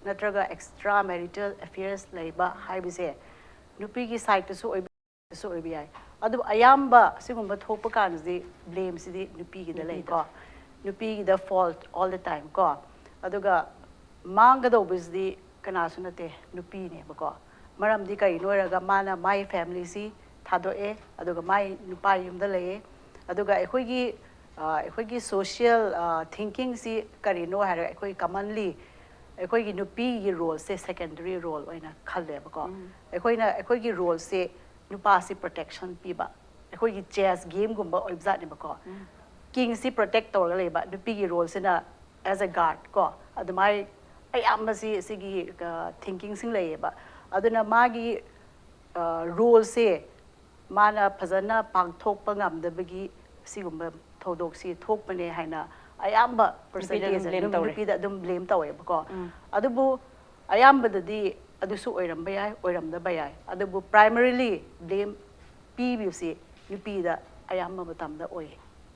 ꯅꯠꯇ꯭ꯔꯒ extra marital affairs ꯂꯩꯕ ꯍꯥꯏꯕꯁꯦ ꯅꯨꯄꯤꯒꯤ side ꯇꯁꯨ ꯑꯣꯏꯕ ꯁꯨ ꯑꯣꯏꯕ ꯌꯥꯏ꯫ ꯑꯗꯨꯕꯨ ꯑꯌꯥꯝꯕ ꯁꯤꯒꯨꯝꯕ ꯊꯣꯛꯄ ꯀꯥꯟꯗꯗꯤ blame ꯁꯤꯗꯤ ꯅꯨꯄꯤꯒꯤꯗ ꯂꯩꯀꯣ꯫ ꯅꯨꯄꯤꯒꯤꯗ fault all the time ꯀꯣ꯫ ꯑꯗꯨꯒ ꯃꯥꯡꯒꯗꯧꯕꯁꯤꯗꯤ ꯀꯅꯥꯁꯨ ꯅꯠꯇꯦ, ꯅꯨꯄꯤꯅꯦꯕꯀꯣ꯫ ꯃꯔꯝꯗꯤ ꯀꯔꯤꯅꯣ ꯍꯥꯏꯔꯒ ꯃꯥꯅ ꯃꯥꯏ family ꯁꯤ ꯊꯥꯗꯣꯛꯑꯦ, ꯑꯗꯨꯒ ꯃꯥꯏ ꯅꯨꯄꯥ ꯌꯨꯝꯗ ꯂꯩꯌꯦ꯫ ꯑꯗꯨꯒ ꯑꯩꯈꯣꯏꯒꯤ ꯑꯩꯈꯣꯏꯒꯤ social thinking ꯁꯤ ꯀꯔꯤꯅꯣ ꯍꯥꯏꯔꯒ ꯑꯩꯈꯣꯏ commonly ꯑꯩꯈꯣꯏꯒꯤ ꯅꯨꯄꯤꯒꯤ role ꯁꯦ secondary role ꯑꯣꯏꯅ ꯈꯜꯂꯦꯕꯀꯣ꯫ ꯑꯩꯈꯣꯏꯅ ꯑꯩꯈꯣꯏꯒꯤ role ꯁꯦ ꯅꯨꯄꯥꯁꯤ protection ꯄꯤꯕ, ꯑꯩꯈꯣꯏꯒꯤ chess game ꯒꯨꯝꯕ ꯑꯣꯏꯕꯖꯥꯠꯅꯦꯕꯀꯣ꯫ King ꯁꯤ protect ꯇꯧꯔꯒ ꯂꯩꯕ, ꯅꯨꯄꯤꯒꯤ role ꯁꯤꯅ as a guard ꯀꯣ꯫ ꯑꯗꯨꯃꯥꯏ ꯑꯌꯥꯝꯕꯁꯤ ꯁꯤꯒꯤ thinking ꯁꯤꯡ ꯂꯩꯌꯦꯕ꯫ ꯑꯗꯨꯅ ꯃꯥꯒꯤ role ꯁꯦ ꯃꯥꯅ ꯐꯖꯅ ꯄꯥꯡꯊꯣꯛꯄ ꯉꯝꯗꯕꯒꯤ ꯁꯤꯒꯨꯝꯕ ꯊꯧꯗꯣꯛꯁꯤ ꯊꯣꯛꯄꯅꯦ ꯍꯥꯏꯅ ꯑꯌꯥꯝꯕ percentage ꯅꯨꯄꯤꯗ ꯑꯗꯨꯝ blame ꯇꯧꯋꯦꯕꯀꯣ꯫ ꯑꯗꯨꯕꯨ ꯑꯌꯥꯝꯕꯗꯗꯤ ꯑꯗꯨꯁꯨ ꯑꯣꯏꯔꯝꯕ ꯌꯥꯏ, ꯑꯣꯏꯔꯝꯗꯕ ꯌꯥꯏ꯫ ꯑꯗꯨꯕꯨ primarily blame ꯄꯤꯕꯁꯤ ꯅꯨꯄꯤꯗ ꯑꯌꯥꯝꯕ ꯃꯇꯝꯗ ꯑꯣꯏ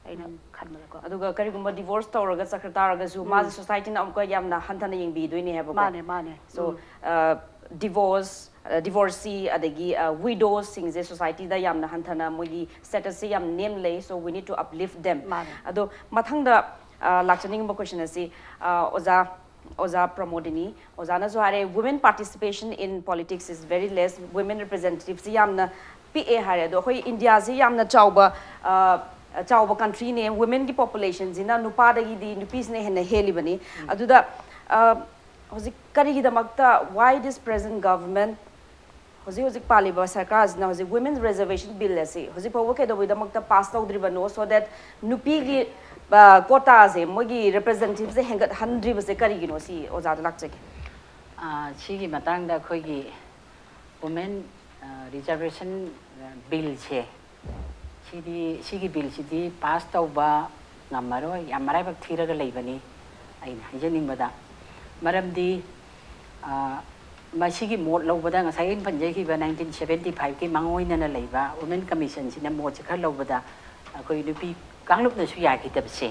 ꯑꯩꯅ ꯈꯟꯕꯗꯀꯣ꯫ ꯑꯗꯨꯒ ꯀꯔꯤꯒꯨꯝꯕ divorce ꯇꯧꯔꯒ ꯆꯠꯈ꯭ꯔ ꯇꯥꯔꯒꯁꯨ ꯃꯥꯁꯦ society ꯅ ꯑꯃꯨꯛꯀ ꯌꯥꯝꯅ ꯍꯟꯊꯅ ꯌꯦꯡꯕꯤꯗꯣꯏꯅꯦ ꯍꯥꯏꯕꯀꯣ꯫ ꯃꯥꯅꯦ, ꯃꯥꯅꯦ꯫ So, divorce, divorcee, ꯑꯗꯒꯤ widows ꯁꯤꯡꯁꯦ society ꯗ ꯌꯥꯝꯅ ꯍꯟꯊꯅ ꯃꯣꯏꯒꯤ status ꯁꯦ ꯌꯥꯝ ꯅꯦꯝ ꯂꯩ꯫ So we need to uplift them. ꯃꯥꯅꯦ꯫ ꯑꯗꯣ ꯃꯊꯪꯗ ꯂꯥꯛꯆꯅꯤꯡꯕ question ꯑꯁꯤ, ꯑꯣꯖꯥ ꯑꯣꯖꯥ ꯄ꯭ꯔꯃꯣꯗꯤꯅꯤ, ꯑꯣꯖꯥꯅꯁꯨ ꯍꯥꯏꯔꯦ, women participation in politics is very less, women representative ꯁꯤ ꯌꯥꯝꯅ ꯄꯤꯛꯑꯦ ꯍꯥꯏꯔꯦ꯫ ꯑꯗꯣ ꯑꯩꯈꯣꯏ ꯏꯟꯗꯤꯌꯥꯁꯤ ꯌꯥꯝꯅ ꯆꯥꯎꯕ ꯆꯥꯎꯕ country ꯅꯦ, women ꯒꯤ population ꯁꯤꯅ ꯅꯨꯄꯥꯗꯒꯤꯗꯤ ꯅꯨꯄꯤꯁꯤꯅ ꯍꯦꯟꯅ ꯍꯦꯜꯂꯤꯕꯅꯤ꯫ ꯑꯗꯨꯗ ꯍꯧꯖꯤꯛ ꯀꯔꯤꯒꯤꯗꯃꯛꯇ, why this present government, ꯍꯧꯖꯤꯛ ꯍꯧꯖꯤꯛ ꯄꯥꯜꯂꯤꯕ ꯁꯔꯀꯥꯔꯁꯤꯅ ꯍꯧꯖꯤꯛ women reservation bill ꯑꯁꯤ ꯍꯧꯖꯤꯛ ꯐꯥꯎꯕ ꯀꯩꯗꯧꯕꯒꯤꯗꯃꯛꯇ pass ꯇꯧꯗ꯭ꯔꯤꯕꯅꯣ? So that ꯅꯨꯄꯤꯒꯤ ꯀꯣꯇꯥꯁꯦ, ꯃꯣꯏꯒꯤ ꯔꯤꯄ꯭ꯔꯖꯦꯟꯇꯦꯇꯤꯚꯁꯦ ꯍꯦꯟꯒꯠꯍꯟꯗ꯭ꯔꯤꯕꯁꯦ ꯀꯔꯤꯒꯤꯅꯣ? ꯁꯤ ꯑꯣꯖꯥꯗ ꯂꯥꯛꯆꯒꯦ꯫ ꯑꯥ, ꯁꯤꯒꯤ ꯃꯇꯥꯡꯗ ꯑꯩꯈꯣꯏꯒꯤ ꯋꯨꯃꯦꯟ ꯔꯤꯖꯔꯕꯦꯁꯟ ꯕꯤꯜꯁꯦ, ꯁꯤꯗꯤ, ꯁꯤꯒꯤ ꯕꯤꯜꯁꯤꯗꯤ ꯄꯥꯁ ꯇꯧꯕ ꯉꯝꯃꯔꯣꯏ, ꯌꯥꯝ ꯃꯔꯥꯏꯕꯛ ꯊꯤꯔꯒ ꯂꯩꯕꯅꯤ ꯑꯩꯅ ꯍꯥꯏꯖꯅꯤꯡꯕꯗ꯫ ꯃꯔꯝꯗꯤ ꯑꯥ, ꯃꯁꯤꯒꯤ ꯃꯣꯠ ꯂꯧꯕꯗ ꯉꯁꯥꯏ ꯑꯩꯅ ꯄꯟꯖꯈꯤꯕ ꯅꯥꯏꯟꯇꯤꯟ ꯁꯕꯦꯟꯇꯤ ꯐꯥꯏꯚꯀꯤ ꯃꯥꯡꯑꯣꯏꯅꯅ ꯂꯩꯕ ꯋꯨꯃꯦꯟ ꯀꯃꯤꯁꯟꯁꯤꯅ ꯃꯣꯠꯁꯦ ꯈꯔ ꯂꯧꯕꯗ ꯑꯩꯈꯣꯏ ꯅꯨꯄꯤ ꯀꯥꯡꯂꯨꯞꯅꯁꯨ ꯌꯥꯈꯤꯗꯕꯁꯦ,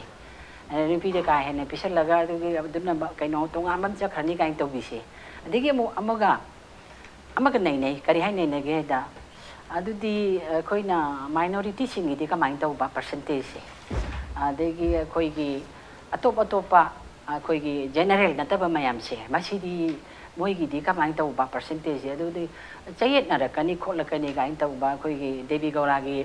ꯑꯗ ꯅꯨꯄꯤꯗ ꯀꯥ ꯍꯦꯟꯅ ꯄꯤꯁꯜꯂꯒ ꯑꯗꯨꯒꯤ ꯑꯗꯨꯅ ꯀꯩꯅꯣ ꯇꯣꯉꯥꯟꯕ ꯑꯃ ꯆꯠꯈ꯭ꯔꯅꯤ ꯀꯥꯏꯅ ꯇꯧꯕꯤꯁꯦ꯫ ꯑꯗꯒꯤ ꯑꯃꯨꯛ ꯑꯃꯒ ꯑꯃꯒ ꯅꯩꯅꯩ꯫ ꯀꯔꯤ ꯍꯥꯏ ꯅꯩꯅꯒꯦ ꯍꯥꯏꯗ, ꯑꯗꯨꯗꯤ ꯑꯩꯈꯣꯏꯅ ꯃꯥꯏꯅꯣꯔꯤꯇꯤꯁꯤꯡꯒꯤꯗꯤ ꯀꯃꯥꯏꯅ ꯇꯧꯕ ꯄꯥꯔꯁꯦꯟꯇꯦꯖꯁꯦ, ꯑꯗꯒꯤ ꯑꯩꯈꯣꯏꯒꯤ ꯑꯇꯣꯞ ꯑꯇꯣꯞꯄ ꯑꯩꯈꯣꯏꯒꯤ ꯖꯦꯅꯔꯦꯜ ꯅꯠꯇꯕ ꯃꯌꯥꯝꯁꯦ, ꯃꯁꯤꯗꯤ ꯃꯣꯏꯒꯤꯗꯤ ꯀꯃꯥꯏꯅ ꯇꯧꯕ ꯄꯥꯔꯁꯦꯟꯇꯦꯖꯁꯦ? ꯑꯗꯨꯗꯤ ꯆꯌꯦꯠꯅꯔꯛꯀꯅꯤ ꯈꯣꯠꯂꯛꯀꯅꯤ ꯀꯥꯏꯅ ꯇꯧꯕ ꯑꯩꯈꯣꯏꯒꯤ ꯗꯦꯕꯤ ꯒꯧꯔꯥꯒꯤ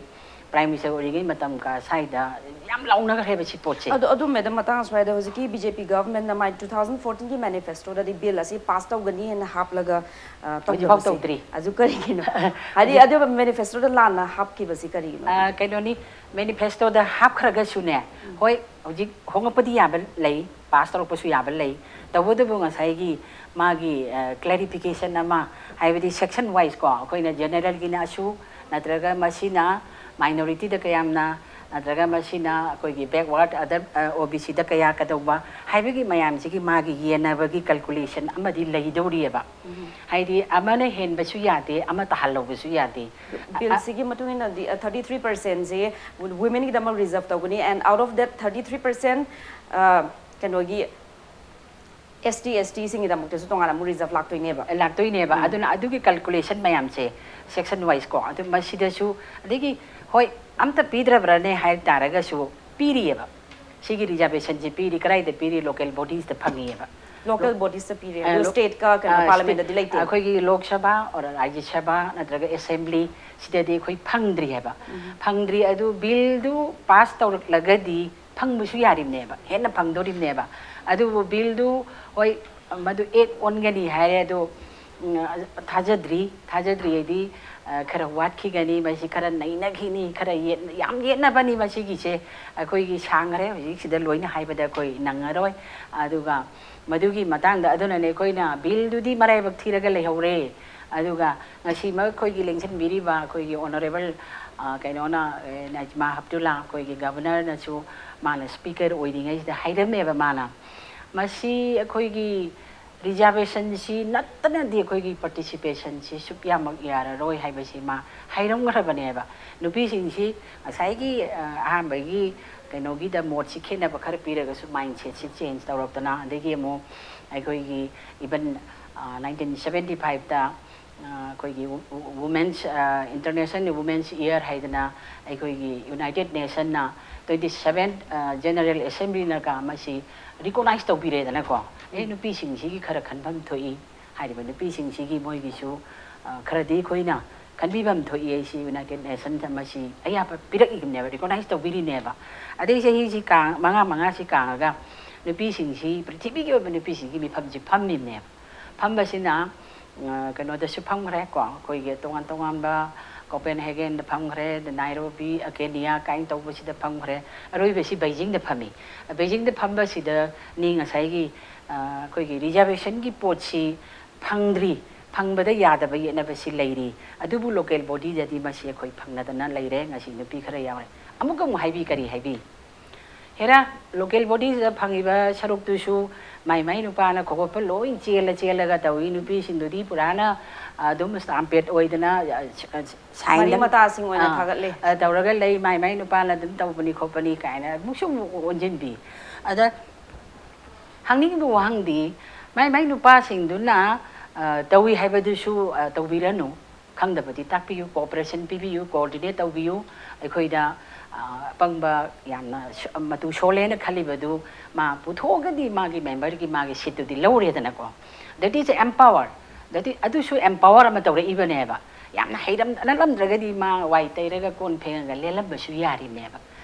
ꯄ꯭ꯔꯥꯏꯝ ꯃꯤꯅꯤꯁꯇꯔ ꯑꯣꯏꯔꯤꯉꯩ ꯃꯇꯝꯒ ꯁ꯭ꯋꯥꯏꯗ ꯌꯥꯝ ꯂꯥꯎꯅꯈ꯭ꯔꯦꯕ ꯁꯤ ꯄꯣꯠꯁꯦ꯫ ꯑꯗꯣ ꯑꯗꯨ ꯃꯦꯗꯝ, ꯃꯇꯥꯡ ꯑꯁ꯭ꯋꯥꯏꯗ ꯍꯧꯖꯤꯛꯀꯤ ꯕꯤ ꯖꯦ ꯄꯤ ꯒꯚꯔꯟꯃꯦꯟꯠꯅ ꯃꯥꯏ ꯇꯨ ꯊꯥꯎꯖꯟ ꯐꯣꯔꯇꯤꯟꯒꯤ ꯃꯦꯅꯤꯐꯦꯁꯇꯣꯗꯗꯤ ꯕꯤꯜ ꯑꯁꯤ ꯄꯥꯁ ꯇꯧꯒꯅꯤ ꯍꯥꯏꯅ ꯍꯥꯞꯂꯒ ꯑ, ꯍꯧꯖꯤꯛꯐꯥꯎ ꯇꯧꯗꯕꯁꯦ ꯇꯧꯗ꯭ꯔꯤ꯫ ꯑꯗꯨ ꯀꯔꯤꯒꯤꯅꯣ? ꯍꯥꯏꯗꯤ ꯑꯗꯨꯒ ꯃꯦꯅꯤꯐꯦꯁꯇꯣꯗ ꯂꯥꯟꯅ ꯍꯥꯞꯈꯤꯕꯁꯤ ꯀꯔꯤꯒꯤꯅꯣ? ꯑ, ꯀꯩꯅꯣꯅꯤ, ꯃꯦꯅꯤꯐꯦꯁꯇꯣꯗ ꯍꯥꯞꯈ꯭ꯔꯒꯁꯨꯅꯦ, ꯍꯣꯏ, ꯍꯧꯖꯤꯛ ꯍꯣꯡꯉꯛꯄꯗꯤ ꯌꯥꯕ ꯂꯩ, ꯄꯥꯁ ꯇꯧꯔꯛꯄꯁꯨ ꯌꯥꯕ ꯂꯩ꯫ ꯇꯧꯕꯇꯕꯨ ꯉꯁꯥꯏꯒꯤ ꯃꯥꯒꯤ ꯀ꯭ꯂꯦꯔꯤꯐꯤꯀꯦꯁꯟ ꯑꯃ, ꯍꯥꯏꯕꯗꯤ ꯁꯦꯛꯁꯟ ꯋꯥꯏꯁ ꯀꯣ, ꯑꯩꯈꯣꯏꯅ ꯖꯦꯅꯔꯦꯜꯒꯤꯅ ꯑꯁꯨ, ꯅꯠꯇ꯭ꯔꯒ ꯃꯁꯤꯅ ꯃꯥꯏꯅꯣꯔꯤꯇꯤꯗ ꯀꯌꯥꯝꯅ, ꯅꯠꯇ꯭ꯔꯒ ꯃꯁꯤꯅ ꯑꯩꯈꯣꯏꯒꯤ ꯕꯦꯛꯋꯥꯔꯗ, ꯑꯗꯔ, ꯑꯣ ꯕꯤ ꯁꯤꯗ ꯀꯌꯥ ꯀꯩꯗꯧꯕ ꯍꯥꯏꯕꯒꯤ ꯃꯌꯥꯝꯁꯤꯒꯤ ꯃꯥꯒꯤ ꯌꯦꯟꯅꯕꯒꯤ ꯀꯦꯜꯀꯨꯂꯦꯁꯟ ꯑꯃꯗꯤ ꯂꯩꯗꯧꯔꯤꯑꯕ꯫ ꯍꯥꯏꯗꯤ ꯑꯃꯅ ꯍꯦꯟꯕꯁꯨ ꯌꯥꯗꯦ, ꯑꯃ ꯇꯥꯍꯜꯍꯧꯕꯁꯨ ꯌꯥꯗꯦ꯫ ꯕꯤꯜꯁꯤꯒꯤ ꯃꯇꯨꯡ ꯏꯟꯅꯗꯤ ꯊꯥꯔꯇꯤ ꯊ꯭ꯔꯤ ꯄꯥꯔꯁꯦꯟꯁꯦ ꯋꯨꯃꯦꯟꯒꯤꯗꯃꯛ ꯔꯤꯖꯔꯞ ꯇꯧꯒꯅꯤ, and out of that thirty three percent ꯀꯩꯅꯣꯒꯤ ꯑꯦꯁ ꯇꯤ ꯑꯦꯁ ꯇꯤꯁꯤꯡꯒꯤꯗꯃꯛꯇꯁꯨ ꯇꯣꯉꯥꯟꯅ ꯑꯃꯨꯛ ꯔꯤꯖꯔꯞ ꯂꯥꯛꯇꯣꯏꯅꯦꯕ꯫ ꯂꯥꯛꯇꯣꯏꯅꯦꯕ꯫ ꯑꯗꯨꯅ ꯑꯗꯨꯒꯤ ꯀꯦꯜꯀꯨꯂꯦꯁꯟ ꯃꯌꯥꯝꯁꯦ, ꯁꯦꯛꯁꯟ ꯋꯥꯏꯁ ꯀꯣ, ꯑꯗꯨ ꯃꯁꯤꯗꯁꯨ, ꯑꯗꯒꯤ ꯍꯣꯏ, ꯑꯝꯇ ꯄꯤꯗ꯭ꯔꯕ꯭ꯔꯥꯅꯦ ꯍꯥꯏ ꯇꯥꯔꯒꯁꯨ ꯄꯤꯔꯤꯑꯕ꯫ ꯁꯤꯒꯤ ꯔꯤꯖꯔꯕꯦꯁꯟꯁꯦ ꯄꯤꯔꯤ, ꯀꯗꯥꯏꯗ ꯄꯤꯔꯤ? ꯂꯣꯀꯦꯜ ꯕꯣꯗꯤꯁꯇ ꯐꯪꯉꯤꯑꯕ꯫ ꯂꯣꯀꯦꯜ ꯕꯣꯗꯤꯁꯇ ꯄꯤꯔꯦ, ꯑ, ꯑꯗꯣ ꯂꯣ-, ꯁ꯭ꯇꯦꯠꯀ ꯀꯩꯅꯣ ꯑ, ꯄꯥꯔꯂꯥꯃꯦꯟꯗꯗꯤ ꯁ꯭ꯇꯦꯠ-, ꯂꯩꯇꯦ꯫ ꯑꯩꯈꯣꯏꯒꯤ ꯂꯣꯛ ꯁꯚꯥ, ꯑꯣꯔ ꯔꯥꯖ꯭ꯌ ꯁꯚꯥ ꯅꯠꯇ꯭ꯔꯒ ꯑꯦꯁꯦꯝꯕ꯭ꯂꯤ, ꯁꯤꯗꯗꯤ ꯑꯩꯈꯣꯏ ꯐꯪꯗ꯭ꯔꯤ ꯍꯥꯏꯕ꯫ ꯐꯪꯗ꯭ꯔꯤ꯫ ꯑꯗꯨ ꯕꯤꯜꯗꯨ ꯄꯥꯁ ꯇꯧꯔꯛꯂꯒꯗꯤ ꯐꯪꯕꯁꯨ ꯌꯥꯔꯤꯕꯅꯦꯕ, ꯍꯦꯟꯅ ꯐꯪꯗꯣꯔꯤꯕꯅꯦꯕ꯫ ꯑꯗꯨꯕꯨ ꯕꯤꯜꯗꯨ, ꯍꯣꯏ, ꯃꯗꯨ ꯑꯦꯛ ꯑꯣꯟꯒꯅꯤ ꯍꯥꯏꯔꯦ, ꯑꯗꯨ ꯎꯝ, ꯑ, ꯊꯥꯖꯗ꯭ꯔꯤ꯫ ꯊꯥꯖꯗ꯭ꯔꯤ ꯍꯥꯏꯗꯤ, ꯑ, ꯈꯔ ꯋꯥꯠꯈꯤꯒꯅꯤ, ꯃꯁꯤ ꯈꯔ ꯅꯩꯅꯈꯤꯅꯤ, ꯈꯔ ꯌꯦꯠ-, ꯌꯥꯝ ꯌꯦꯠꯅꯕꯅꯤ ꯃꯁꯤꯒꯤꯁꯦ꯫ ꯑꯩꯈꯣꯏꯒꯤ ꯁꯥꯡꯈ꯭ꯔꯦ, ꯍꯧꯖꯤꯛꯁꯤꯗ ꯂꯣꯏꯅ ꯍꯥꯏꯕꯗ ꯑꯩꯈꯣꯏ ꯅꯪꯉꯔꯣꯏ꯫ ꯑꯗꯨꯒ ꯃꯗꯨꯒꯤ ꯃꯇꯥꯡꯗ, ꯑꯗꯨꯅꯅꯦ ꯑꯩꯈꯣꯏꯅ ꯕꯤꯜꯗꯨꯗꯤ ꯃꯔꯥꯏꯕꯛ ꯊꯤꯔꯒ ꯂꯩꯍꯧꯔꯦ꯫ ꯑꯗꯨꯒ ꯉꯁꯤꯃꯛ ꯑꯩꯈꯣꯏꯒꯤ ꯂꯦꯡꯁꯤꯟꯕꯤꯔꯤꯕ ꯑꯩꯈꯣꯏꯒꯤ ꯑꯣꯅꯔꯦꯕꯜ, ꯑ, ꯀꯩꯅꯣꯅ, ꯑꯦ, ꯅꯖꯃꯥ ꯍꯞꯇꯨꯜꯂꯥ, ꯑꯩꯈꯣꯏꯒꯤ ꯒꯕꯔꯅꯔꯅꯁꯨ ꯃꯥꯅ ꯁ꯭ꯄꯤꯀꯔ ꯑꯣꯏꯔꯤꯉꯩꯁꯤꯗ ꯍꯥꯏꯔꯝꯃꯦꯕ ꯃꯥꯅ꯫ ꯃꯁꯤ ꯑꯩꯈꯣꯏꯒꯤ ꯔꯤꯖꯥꯔꯕꯦꯁꯟꯁꯤ ꯅꯠꯇꯅꯗꯤ ꯑꯩꯈꯣꯏꯒꯤ ꯄꯥꯔꯇꯤꯁꯤꯄꯦꯁꯟꯁꯤ ꯁꯨꯛꯌꯥꯃꯛ ꯌꯥꯔꯔꯣꯏ ꯍꯥꯏꯕꯁꯤ ꯃꯥ ꯍꯥꯏꯔꯝꯈ꯭ꯔꯕꯅꯦꯕ꯫ ꯅꯨꯄꯤꯁꯤꯡꯁꯤ ꯉꯁꯥꯏꯒꯤ, ꯑ, ꯑꯍꯥꯟꯕꯒꯤ ꯀꯩꯅꯣꯒꯤꯗ ꯃꯣꯠꯁꯤ ꯈꯦꯠꯅꯕ ꯈꯔ ꯄꯤꯔꯒꯁꯨ ꯃꯥꯏꯟꯁꯦꯠꯁꯤ ꯆꯦꯟꯖ ꯇꯧꯔꯛꯇꯅ, ꯑꯗꯒꯤ ꯑꯃꯨꯛ ꯑꯩꯈꯣꯏꯒꯤ ꯏꯚꯟ, ꯑ, ꯅꯥꯏꯟꯇꯤꯟ ꯁꯕꯦꯟꯇꯤ ꯐꯥꯏꯚꯇ, ꯑ, ꯑꯩꯈꯣꯏꯒꯤ ꯋꯨ-, ꯋꯨ-, ꯋꯨꯃꯦꯟꯁ, ꯑ, ꯏꯟꯇꯔꯅꯦꯁꯅꯦꯜ ꯋꯨꯃꯦꯟꯁ ꯏꯌꯔ ꯍꯥꯏꯗꯅ ꯑꯩꯈꯣꯏꯒꯤ ꯌꯨꯅꯥꯏꯇꯦꯠ ꯅꯦꯁꯟꯅ ꯇ꯭ꯋꯦꯟꯇꯤ ꯁꯕꯦꯟ, ꯑ, ꯖꯦꯅꯔꯦꯜ ꯑꯦꯁꯦꯝꯕ꯭ꯂꯤꯅꯒ ꯃꯁꯤ ꯔꯤꯀꯣꯅꯥꯏꯁ ꯇꯧꯕꯤꯔꯦꯗꯅꯀꯣ꯫ ꯑꯦ, ꯎꯝ꯫ ꯅꯨꯄꯤꯁꯤꯡꯁꯤꯒꯤ ꯈꯔ ꯈꯟꯐꯝ ꯊꯣꯛꯏ꯫ ꯍꯥꯏꯔꯤꯕ ꯅꯨꯄꯤꯁꯤꯡꯁꯤꯒꯤ ꯃꯣꯏꯒꯤꯁꯨ, ꯑ, ꯈꯔꯗꯤ ꯑꯩꯈꯣꯏꯅ ꯈꯟꯕꯤꯐꯝ ꯊꯣꯛꯏ꯫ ꯑꯩꯁꯤ ꯌꯨꯅꯥꯏꯇꯦꯠ ꯅꯦꯁꯟꯗ ꯃꯁꯤ ꯑꯌꯥꯕ ꯄꯤꯔꯛꯏꯕꯅꯦꯕ, ꯔꯤꯀꯣꯅꯥꯏꯁ ꯇꯧꯕꯤꯔꯤꯅꯦꯕ꯫ ꯑꯗꯩ ꯆꯍꯤꯁꯤ ꯀꯥꯡ-, ꯃꯉꯥ ꯃꯉꯥꯁꯤ ꯀꯥꯡꯉꯒ ꯅꯨꯄꯤꯁꯤꯡꯁꯤ, ꯄ꯭ꯔꯤꯊꯤꯕꯤꯒꯤ ꯑꯣꯏꯕ ꯅꯨꯄꯤꯁꯤꯡꯒꯤ ꯃꯤꯐꯝꯁꯤ ꯐꯝꯃꯤꯕꯅꯦꯕ꯫ ꯐꯝꯕꯁꯤꯅ, ꯑ, ꯀꯩꯅꯣꯗꯁꯨ ꯐꯝꯈ꯭ꯔꯦ ꯀꯣ, ꯑꯩꯈꯣꯏꯒꯤ ꯇꯣꯉꯥꯟ ꯇꯣꯉꯥꯟꯕ ꯀꯣꯄꯦꯟꯍꯦꯒꯦꯟꯗ ꯐꯝꯈ꯭ꯔꯦ, ꯑꯗ ꯅꯥꯏꯔꯣꯕꯤ, ꯑ, ꯀꯦꯅꯤꯌꯥ ꯀꯥꯏꯅ ꯇꯧꯕꯁꯤꯗ ꯐꯝꯈ꯭ꯔꯦ꯫ ꯑꯔꯣꯏꯕꯁꯤ ꯕꯩꯖꯤꯡꯗ ꯐꯝꯃꯤ꯫ ꯕꯩꯖꯤꯡꯗ ꯐꯝꯕꯁꯤꯗꯅꯤ ꯉꯁꯥꯏꯒꯤ, ꯑ, ꯑꯩꯈꯣꯏꯒꯤ ꯔꯤꯖꯥꯔꯕꯦꯁꯟꯒꯤ ꯄꯣꯠꯁꯤ ꯐꯪꯗ꯭ꯔꯤ, ꯐꯪꯕꯗ ꯌꯥꯗꯕ ꯌꯦꯠꯅꯕꯁꯤ ꯂꯩꯔꯤ꯫ ꯑꯗꯨꯕꯨ ꯂꯣꯀꯦꯜ ꯕꯣꯗꯤꯗꯗꯤ ꯃꯁꯤ ꯑꯩꯈꯣꯏ ꯐꯪꯅꯗꯅ ꯂꯩꯔꯦ꯫ ꯉꯁꯤ ꯅꯨꯄꯤ ꯈꯔ ꯌꯥꯎꯔꯦ꯫ ꯑꯃꯨꯛꯀ ꯑꯃꯨꯛ ꯍꯥꯏꯕꯤ, ꯀꯔꯤ ꯍꯥꯏꯕꯤ? ꯍꯦꯔꯥ, ꯂꯣꯀꯦꯜ ꯕꯣꯗꯤꯁꯤꯗ ꯐꯪꯉꯤꯕ ꯁꯔꯨꯛꯇꯨꯁꯨ ꯃꯥꯏ ꯃꯥꯏ ꯅꯨꯄꯥꯅ ꯈꯣꯒꯠꯄ ꯂꯣꯏ ꯆꯦꯜꯂ ꯆꯦꯜꯂꯒ ꯇꯧꯏ꯫ ꯅꯨꯄꯤꯁꯤꯡꯗꯨꯗꯤ ꯄꯨꯔꯥꯅ, ꯑ, ꯑꯗꯨꯝ ꯁ꯭ꯇꯥꯝꯄꯦꯠ ꯑꯣꯏꯗꯅ, ꯑ, ꯁ-, ꯑ, ꯁꯥꯏꯟꯗ-, ꯃꯔꯤ ꯃꯇꯥꯁꯤꯡ ꯑꯣꯏꯅ ꯑꯥ, ꯊꯥꯒꯠꯂꯤ꯫ ꯑ, ꯇꯧꯔꯒ ꯂꯩ, ꯃꯥꯏ ꯃꯥꯏ ꯅꯨꯄꯥꯅ ꯑꯗꯨꯝ ꯇꯧꯕꯅꯤ ꯈꯣꯠꯄꯅꯤ ꯀꯥꯏꯅ ꯑꯃꯨꯛꯁꯨ ꯑꯃꯨꯛ ꯑꯣꯟꯁꯤꯟꯕꯤ꯫ ꯑꯗ ꯍꯪꯅꯤꯡꯉꯤꯕ ꯋꯥꯍꯪꯗꯤ, ꯃꯥꯏ ꯃꯥꯏ ꯅꯨꯄꯥꯁꯤꯡꯗꯨꯅ, ꯑ, ꯇꯧꯏ ꯍꯥꯏꯕꯗꯨꯁꯨ, ꯑ, ꯇꯧꯕꯤꯔꯅꯨ꯫ ꯈꯪꯗꯕꯗꯤ ꯇꯥꯛꯄꯤꯌꯨ, ꯀꯣꯑꯣꯄꯔꯦꯁꯟ ꯄꯤꯕꯤꯌꯨ, ꯀꯣꯑꯣꯔꯗꯤꯅꯦꯠ ꯇꯧꯕꯤꯌꯨ꯫ ꯑꯩꯈꯣꯏꯗ, ꯑ, ꯑꯄꯪꯕ ꯌꯥꯝꯅ ꯁ-, ꯃꯇꯨ ꯁꯣꯜꯂꯦꯅ ꯈꯜꯂꯤꯕꯗꯨ ꯃꯥ ꯄꯨꯊꯣꯛꯑꯒꯗꯤ ꯃꯥꯒꯤ ꯃꯦꯝꯕꯔꯒꯤ ꯃꯥꯒꯤ ꯁꯤꯠꯇꯨꯗꯤ ꯂꯧꯔꯦꯗꯅꯀꯣ꯫ That is empower꯫ That is, ꯑꯗꯨꯁꯨ ꯑꯦꯝꯄꯥꯋꯔ ꯑꯃ ꯇꯧꯔꯛꯏꯕꯅꯦꯕ꯫ ꯌꯥꯝꯅ ꯍꯩꯔꯝ-, ꯅꯠꯂꯝꯗ꯭ꯔꯒꯗꯤ ꯃꯥ ꯋꯥꯏ ꯇꯩꯔꯒ ꯀꯣꯟ ꯐꯦꯡꯉꯒ ꯂꯦꯜꯂꯝꯕꯁꯨ ꯌꯥꯔꯤꯅꯦꯕ꯫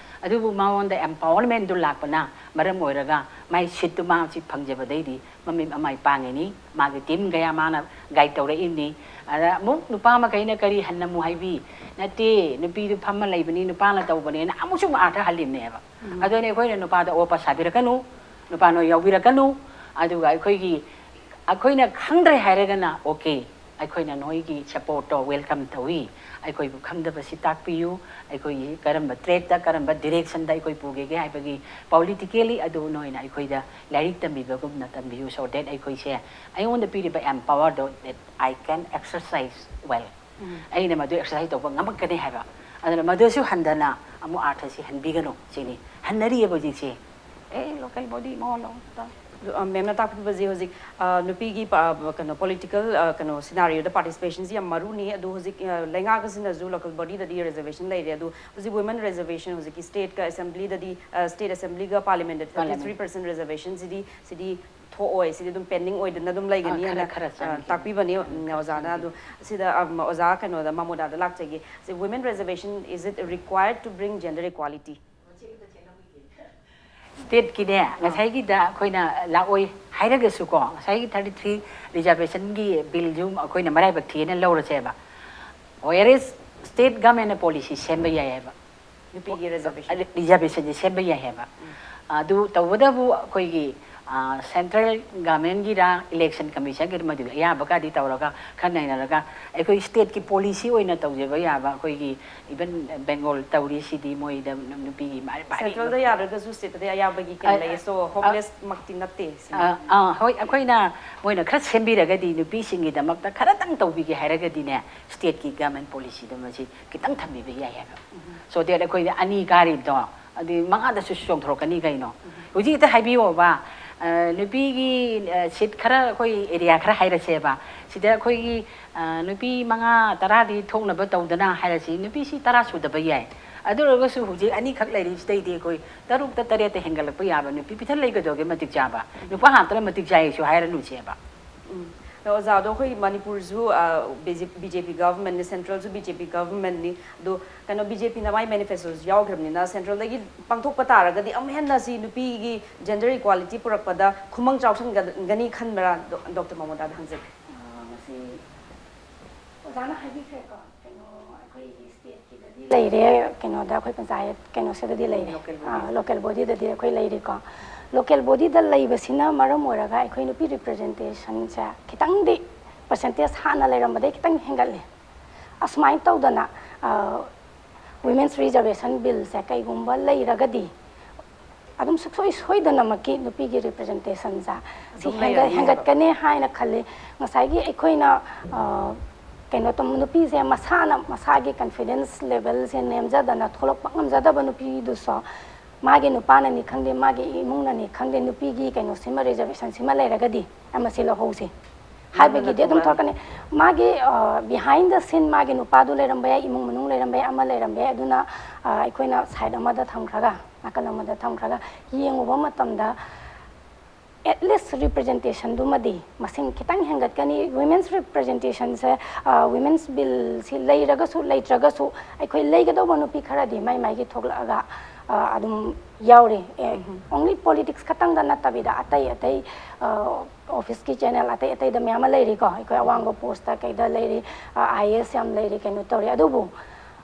ꯑꯗꯨꯕꯨ ꯃꯉꯣꯟꯗ empowerment ꯇꯨ ꯂꯥꯛꯄꯅ ꯃꯔꯝ ꯑꯣꯏꯔꯒ ꯃꯥꯏ seat ꯇꯨ ꯃꯥ ꯍꯧꯖꯤꯛ ꯐꯪꯖꯕꯗꯩꯗꯤ ꯃꯃꯤꯠ ꯃꯃꯥꯏ ꯄꯥꯡꯉꯤꯅꯤ꯫ ꯃꯥꯒꯤ team ꯀꯌꯥ ꯃꯥꯅ guide ꯇꯧꯔꯛꯏꯅꯤ꯫ ꯑꯗ ꯑꯃꯨꯛ ꯅꯨꯄꯥ ꯃꯈꯩꯅ ꯀꯔꯤ ꯍꯟꯅ ꯑꯃꯨꯛ ꯍꯥꯏꯕꯤ? ꯅꯠꯇꯦ, ꯅꯨꯄꯤꯗꯨ ꯐꯝꯃ ꯂꯩꯕꯅꯤ, ꯅꯨꯄꯥꯅ ꯇꯧꯕꯅꯦꯅ ꯑꯃꯨꯛꯁꯨ ꯑꯃꯨꯛ ꯑꯥꯔꯊ ꯍꯜꯂꯤꯕꯅꯦꯕ꯫ ꯑꯗꯨꯅ ꯑꯩꯈꯣꯏꯅ ꯅꯨꯄꯥꯗ ꯑꯣꯄ ꯁꯥꯕꯤꯔꯛꯀꯅꯨ, ꯅꯨꯄꯥ ꯅꯣꯏ ꯌꯥꯎꯕꯤꯔꯛꯀꯅꯨ꯫ ꯑꯗꯨꯒ ꯑꯩꯈꯣꯏꯒꯤ, ꯑꯩꯈꯣꯏꯅ ꯈꯪꯗ꯭ꯔꯦ ꯍꯥꯏꯔꯒꯅ okay, ꯑꯩꯈꯣꯏꯅ ꯅꯣꯏꯒꯤ support ꯇꯣ welcome ꯇꯧꯏ꯫ ꯑꯩꯈꯣꯏꯕꯨ ꯈꯪꯗꯕꯁꯤ ꯇꯥꯛꯄꯤꯌꯨ, ꯑꯩꯈꯣꯏꯒꯤ ꯀꯔꯝꯕ trade ꯇ, ꯀꯔꯝꯕ direction ꯗ ꯑꯩꯈꯣꯏ ꯄꯨꯒꯦꯒꯦ ꯍꯥꯏꯕꯒꯤ politically ꯑꯗꯨ ꯅꯣꯏꯅ ꯑꯩꯈꯣꯏꯗ ꯂꯥꯏꯔꯤꯛ ꯇꯝꯕꯤꯕꯒꯨꯝꯅ ꯇꯝꯕꯤꯌꯨ, so that ꯑꯩꯈꯣꯏꯁꯦ, ꯑꯩꯉꯣꯟꯗ ꯄꯤꯔꯤꯕ empower ꯗꯣ that I can exercise well꯫ ꯑꯩꯅ ꯃꯗꯨ exercise ꯇꯧꯕ ꯉꯝꯃꯛꯀꯅꯤ ꯍꯥꯏꯕ꯫ ꯑꯗꯨꯅ ꯃꯗꯨꯁꯨ ꯍꯟꯊꯅ ꯑꯃꯨꯛ ꯑꯥꯔꯊꯁꯤ ꯍꯟꯕꯤꯒꯅꯨ ꯁꯤꯅꯤ꯫ ꯍꯟꯅꯔꯤꯑꯕ ꯍꯧꯖꯤꯛꯁꯦ꯫ ꯑꯦ, local body ꯃꯋꯥ ꯂꯧꯗ꯫ ꯑ, ma'am ꯅ ꯇꯥꯛꯄꯤꯕꯁꯦ ꯍꯧꯖꯤꯛ, ꯑ, ꯅꯨꯄꯤꯒꯤ ꯄ-, ꯑ, ꯀꯩꯅꯣ, political, ꯑ, ꯀꯩꯅꯣ, scenario ꯗ participation ꯁꯤ ꯌꯥꯝ ꯃꯔꯨꯅꯤ꯫ ꯑꯗꯨ ꯍꯧꯖꯤꯛ, ꯑ, ꯂꯩꯉꯥꯛ ꯑꯁꯤꯅꯁꯨ local body ꯗꯗꯤ reservation ꯂꯩꯔꯦ꯫ ꯑꯗꯨ ꯍꯧꯖꯤꯛ women reservation ꯍꯧꯖꯤꯛꯀꯤ state ꯀ assembly ꯗꯗꯤ, ꯑ, state assembly ꯒ parliament ꯗ Parliament꯫ thirty three percent reservation ꯁꯤꯗꯤ, ꯁꯤꯗꯤ ꯊꯣꯛꯑꯣꯏ, ꯁꯤꯗꯤ ꯑꯗꯨꯝ pending ꯑꯣꯏꯗꯅ ꯑꯗꯨꯝ ꯂꯩꯒꯅꯤ ꯑ, ꯈꯔ, ꯍꯥꯏꯅ, ꯈꯔ ꯑ, ꯆꯪꯈꯤꯅꯤ꯫ ꯇꯥꯛꯄꯤꯕꯅꯤ, ꯎꯝ, ꯈꯔ ꯑꯣꯖꯥꯅ꯫ ꯆꯪꯈꯤꯅꯤ꯫ ꯑꯗꯨ ꯁꯤꯗ, ꯑ, ꯑꯣꯖꯥ ꯀꯩꯅꯣꯗ, ꯃꯃꯣꯗꯥꯗ ꯂꯥꯛꯆꯒꯦ꯫ ꯁꯤ women reservation, is it required to bring gender equality? State ꯀꯤꯅꯦ, ꯑꯥ꯫ ꯉꯁꯥꯏꯒꯤꯗ ꯑꯩꯈꯣꯏꯅ ꯂꯥꯛꯑꯣꯏ ꯍꯥꯏꯔꯒꯁꯨꯀꯣ, ꯉꯁꯥꯏꯒꯤ thirty three reservation ꯒꯤ bill ꯁꯨ ꯑꯩꯈꯣꯏꯅ ꯃꯔꯥꯏꯕꯛ ꯊꯤꯑꯅ ꯂꯧꯔꯁꯦꯕ꯫ Whereas state government ꯅ policy ꯁꯦꯝꯕ ꯌꯥꯏ ꯍꯥꯏꯕ꯫ ꯅꯨꯄꯤꯒꯤ reservation? Reservation ꯁꯦ ꯁꯦꯝꯕ ꯌꯥꯏ ꯍꯥꯏꯕ꯫ ꯎꯝ꯫ ꯑꯗꯨ ꯇꯧꯕꯇꯕꯨ ꯑꯩꯈꯣꯏꯒꯤ, ꯑ, central government Gir election commission Gir ꯃꯗꯨꯒꯤ ꯑꯌꯥꯕꯒꯗꯤ ꯇꯧꯔꯒ ꯈꯔ ꯅꯩꯅꯔꯒ ꯑꯩꯈꯣꯏ state ꯀꯤ policy ꯑꯣꯏꯅ ꯇꯧꯖꯕ ꯌꯥꯕ꯫ ꯑꯩꯈꯣꯏꯒꯤ even Bengal ꯇꯧꯔꯤꯁꯤꯗꯤ ꯃꯣꯏꯗ ꯅꯨꯄꯤꯒꯤ ꯃꯥ-, ꯃꯥ-, Central ꯗ ꯌꯥꯗ꯭ꯔꯒꯁꯨ state ꯇꯗꯤ ꯑꯌꯥꯕꯒꯤ ꯀꯩꯅꯣ ꯑ, ꯂꯩꯌꯦ꯫ So, ꯑ, hopeless ꯃꯛꯇꯤ ꯅꯠꯇꯦ ꯁꯤꯅ꯫ ꯑ, ꯑ, ꯍꯣꯏ, ꯑꯩꯈꯣꯏꯅ ꯃꯣꯏꯅ ꯈꯔ ꯁꯦꯝꯕꯤꯔꯒꯗꯤ, ꯅꯨꯄꯤꯁꯤꯡꯒꯤꯗꯃꯛꯇ ꯈꯔꯇꯪ ꯇꯧꯕꯤꯒꯦ ꯍꯥꯏꯔꯒꯗꯤꯅꯦ, state ꯀꯤ government policy ꯗ ꯃꯁꯤ ꯈꯤꯇꯪ ꯊꯝꯕꯤꯕ ꯌꯥꯏ ꯍꯥꯏꯕ꯫ ꯎꯝ꯫ So that ꯑꯩꯈꯣꯏꯗ ꯑꯅꯤ ꯀꯥꯔꯤꯕꯗꯣ, ꯑꯗꯨꯗꯤ ꯃꯉꯥꯗꯁꯨ ꯆꯣꯡꯊꯣꯔꯛꯀꯅꯤ ꯀꯩꯅꯣ꯫ ꯎꯝ꯫ ꯍꯧꯖꯤꯛ ꯍꯦꯛꯇ ꯍꯥꯏꯕꯤꯌꯣꯕ, ꯑ, ꯅꯨꯄꯤꯒꯤ, ꯑ, seat ꯈꯔ ꯑꯩꯈꯣꯏ area ꯈꯔ ꯍꯥꯏꯔꯁꯦꯕ, ꯁꯤꯗ ꯑꯩꯈꯣꯏꯒꯤ, ꯑ, ꯅꯨꯄꯤ ꯃꯉꯥ ꯇꯔꯥꯗꯤ ꯊꯣꯛꯅꯕ ꯇꯧꯗꯅ ꯍꯥꯏꯔꯁꯤ, ꯅꯨꯄꯤꯁꯤ ꯇꯔꯥ ꯁꯨꯗꯕ ꯌꯥꯏ꯫ ꯑꯗꯨ ꯑꯣꯏꯔꯒꯁꯨ ꯍꯧꯖꯤꯛ ꯑꯅꯤꯈꯛ ꯂꯩꯔꯤꯁꯤꯗꯩꯗꯤ ꯑꯩꯈꯣꯏ ꯇꯔꯨꯛꯇ ꯇꯔꯦꯠꯇ ꯍꯦꯟꯒꯠꯂꯛꯄ ꯌꯥꯕ ꯅꯨꯄꯤ ꯄꯤꯊꯟ ꯂꯩꯒꯗꯧꯒꯦ ꯃꯇꯤꯛ ꯆꯥꯕ? ꯅꯨꯄꯥ ꯉꯥꯛꯇꯅ ꯃꯇꯤꯛ ꯆꯥꯏꯁꯨ ꯍꯥꯏꯔꯅꯨꯁꯦꯕ꯫ ꯎꯝ꯫ ꯑꯣꯖꯥꯗꯣ ꯑꯩꯈꯣꯏ ꯃꯅꯤꯄꯨꯔꯁꯨ ꯕꯤ ꯖꯦ ꯄꯤ ꯒꯚꯔꯟꯃꯦꯟꯠꯅꯤ, ꯁꯦꯟꯇ꯭ꯔꯦꯜꯁꯨ ꯕꯤ ꯖꯦ ꯄꯤ ꯒꯚꯔꯟꯃꯦꯟꯠꯅꯤ꯫ ꯑꯗꯣ ꯀꯩꯅꯣ, ꯕꯤ ꯖꯦ ꯄꯤꯅ ꯃꯥꯏ ꯃꯦꯅꯤꯐꯦꯁꯇꯣꯁꯨ ꯌꯥꯎꯈ꯭ꯔꯕꯅꯤꯅ, ꯁꯦꯟꯇ꯭ꯔꯦꯜꯗꯒꯤ ꯄꯥꯡꯊꯣꯛꯄ ꯇꯥꯔꯒꯗꯤ ꯑꯃꯨꯛ ꯍꯦꯟꯅ ꯁꯤ ꯅꯨꯄꯤꯒꯤ ꯖꯦꯟꯗꯔ ꯏꯀ꯭ꯋꯥꯂꯤꯇꯤ ꯄꯨꯔꯛꯄꯗ ꯈꯨꯃꯥꯡ ꯆꯥꯎꯁꯤꯟꯒꯅꯤ ꯈꯟꯕ꯭ꯔꯥ? ꯗꯣ-, ꯗꯣꯛꯇꯔ ꯃꯃꯣꯗꯥꯗ ꯍꯪꯖꯒꯦ꯫ ꯑ, ꯃꯁꯤ ꯑꯣꯖꯥꯅ ꯍꯥꯏꯕꯤꯈ꯭ꯔꯦꯀꯣ, ꯀꯩꯅꯣ, ꯑꯩꯈꯣꯏꯒꯤ ꯁ꯭ꯇꯦꯠꯀꯤꯗꯗꯤ ꯂꯩꯔꯦ, ꯀꯩꯅꯣꯗ, ꯑꯩꯈꯣꯏ ꯄꯟꯆꯥꯌꯠ ꯀꯩꯅꯣꯁꯤꯗꯗꯤ ꯂꯩꯔꯦ꯫ Local body. ꯑꯥ, ꯂꯣꯀꯦꯜ ꯕꯣꯗꯤꯗꯗꯤ ꯑꯩꯈꯣꯏ ꯂꯩꯔꯤꯀꯣ꯫ ꯂꯣꯀꯦꯜ ꯕꯣꯗꯤꯗ ꯂꯩꯕꯁꯤꯅ ꯃꯔꯝ ꯑꯣꯏꯔꯒ ꯑꯩꯈꯣꯏ ꯅꯨꯄꯤ ꯔꯤꯄ꯭ꯔꯖꯦꯟꯇꯦꯁꯟꯁꯦ ꯈꯤꯇꯪꯗꯤ, ꯄꯔꯁꯦꯟꯇꯦꯖ ꯍꯥꯟꯅ ꯂꯩꯔꯝꯕꯗꯩ ꯈꯤꯇꯪ ꯍꯦꯟꯒꯠꯂꯦ꯫ ꯑꯁꯨꯃꯥꯏꯅ ꯇꯧꯗꯅ, ꯑ, ꯋꯤꯃꯦꯟꯁ ꯔꯤꯖꯔꯕꯦꯁꯟ ꯕꯤꯜꯁꯦ ꯀꯩꯒꯨꯝꯕ ꯂꯩꯔꯒꯗꯤ, ꯑꯗꯨꯝ ꯁꯨꯡꯁꯣꯏ ꯁꯣꯏꯗꯅꯃꯛꯀꯤ ꯅꯨꯄꯤꯒꯤ ꯔꯤꯄ꯭ꯔꯖꯦꯟꯇꯦꯁꯟꯁꯦ ꯁꯤ ꯑꯗꯨꯝ ꯍꯦꯟꯒꯠ-, ꯂꯩꯔꯅꯤ ꯍꯥꯏꯕ꯫ ꯍꯦꯟꯒꯠꯀꯅꯤ ꯍꯥꯏꯅ ꯈꯜꯂꯤ꯫ ꯉꯁꯥꯏꯒꯤ ꯑꯩꯈꯣꯏꯅ, ꯑ, ꯀꯩꯅꯣ ꯇꯧ-, ꯅꯨꯄꯤꯁꯦ ꯃꯁꯥꯅ ꯃꯁꯥꯒꯤ ꯀꯟꯐꯤꯗꯦꯟꯁ ꯂꯦꯚꯦꯜꯁꯦ ꯅꯦꯝꯖꯗꯅ ꯊꯣꯛꯂꯛꯄ ꯉꯝꯖꯗꯕ ꯅꯨꯄꯤꯗꯨꯁꯨ, ꯃꯥꯒꯤ ꯅꯨꯄꯥꯅꯅꯤ ꯈꯪꯗꯦ, ꯃꯥꯒꯤ ꯏꯃꯨꯡꯅꯅꯤ ꯈꯪꯗꯦ, ꯅꯨꯄꯤꯒꯤ ꯀꯩꯅꯣꯁꯤꯃ, ꯔꯤꯖꯔꯕꯦꯁꯟꯁꯤꯃ ꯂꯩꯔꯒꯗꯤ, ꯑꯃꯁꯤ ꯂꯧꯍꯧꯁꯤ ꯍꯥꯏꯕꯒꯤꯗꯤ ꯑꯗꯨꯝ ꯊꯣꯛꯂꯛꯀꯅꯤ꯫ ꯃꯥꯒꯤ, ꯑ, behind the scene ꯃꯥꯒꯤ ꯅꯨꯄꯥꯗꯨ ꯂꯩꯔꯝꯕ ꯌꯥꯏ, ꯏꯃꯨꯡ ꯃꯅꯨꯡ ꯂꯩꯔꯝꯕ ꯌꯥꯏ, ꯑꯃ ꯂꯩꯔꯝꯕ ꯌꯥꯏ꯫ ꯑꯗꯨꯅ, ꯑ, ꯑꯩꯈꯣꯏꯅ ꯁꯥꯏꯠ ꯑꯃꯗ ꯊꯝꯈ꯭ꯔꯒ, ꯅꯥꯀꯜ ꯑꯃꯗ ꯊꯝꯈ꯭ꯔꯒ, ꯌꯦꯡꯉꯨꯕ ꯃꯇꯝꯗ, at least ꯔꯤꯄ꯭ꯔꯖꯦꯟꯇꯦꯁꯟꯗꯨꯃꯗꯤ ꯃꯁꯤꯡ ꯈꯤꯇꯪ ꯍꯦꯟꯒꯠꯀꯅꯤ꯫ ꯋꯤꯃꯦꯟꯁ ꯔꯤꯄ꯭ꯔꯖꯦꯟꯇꯦꯁꯟꯁꯦ, ꯑ, ꯋꯤꯃꯦꯟꯁ ꯕꯤꯜꯁꯤ ꯂꯩꯔꯒꯁꯨ ꯂꯩꯇ꯭ꯔꯒꯁꯨ, ꯑꯩꯈꯣꯏ ꯂꯩꯒꯗꯧꯕ ꯅꯨꯄꯤ ꯈꯔꯗꯤ ꯃꯥꯏ ꯃꯥꯏꯒꯤ ꯊꯣꯛꯂꯛꯑꯒ, ꯑ, ꯑꯗꯨꯝ ꯌꯥꯎꯔꯤ꯫ ꯑꯦ, ꯎꯝ꯫ Only politics ꯈꯛꯇꯪꯗ ꯅꯠꯇꯕꯤꯗ, ꯑꯇꯩ ꯑꯇꯩ, ꯑ, ꯑꯣꯐꯤꯁꯀꯤ ꯆꯦꯅꯦꯜ ꯑꯇꯩ ꯑꯇꯩꯗ ꯃꯌꯥꯝ ꯑꯃ ꯂꯩꯔꯤꯀꯣ, ꯑꯩꯈꯣꯏ ꯑꯋꯥꯡꯕ ꯄꯣꯁꯇ ꯀꯩꯗ ꯂꯩꯔꯤ, ꯑ, ꯑꯥꯏ ꯑꯦ ꯑꯦꯁ ꯌꯥꯝ ꯂꯩꯔꯤ, ꯀꯩꯅꯣ ꯇꯧꯔꯤ꯫ ꯑꯗꯨꯕꯨ,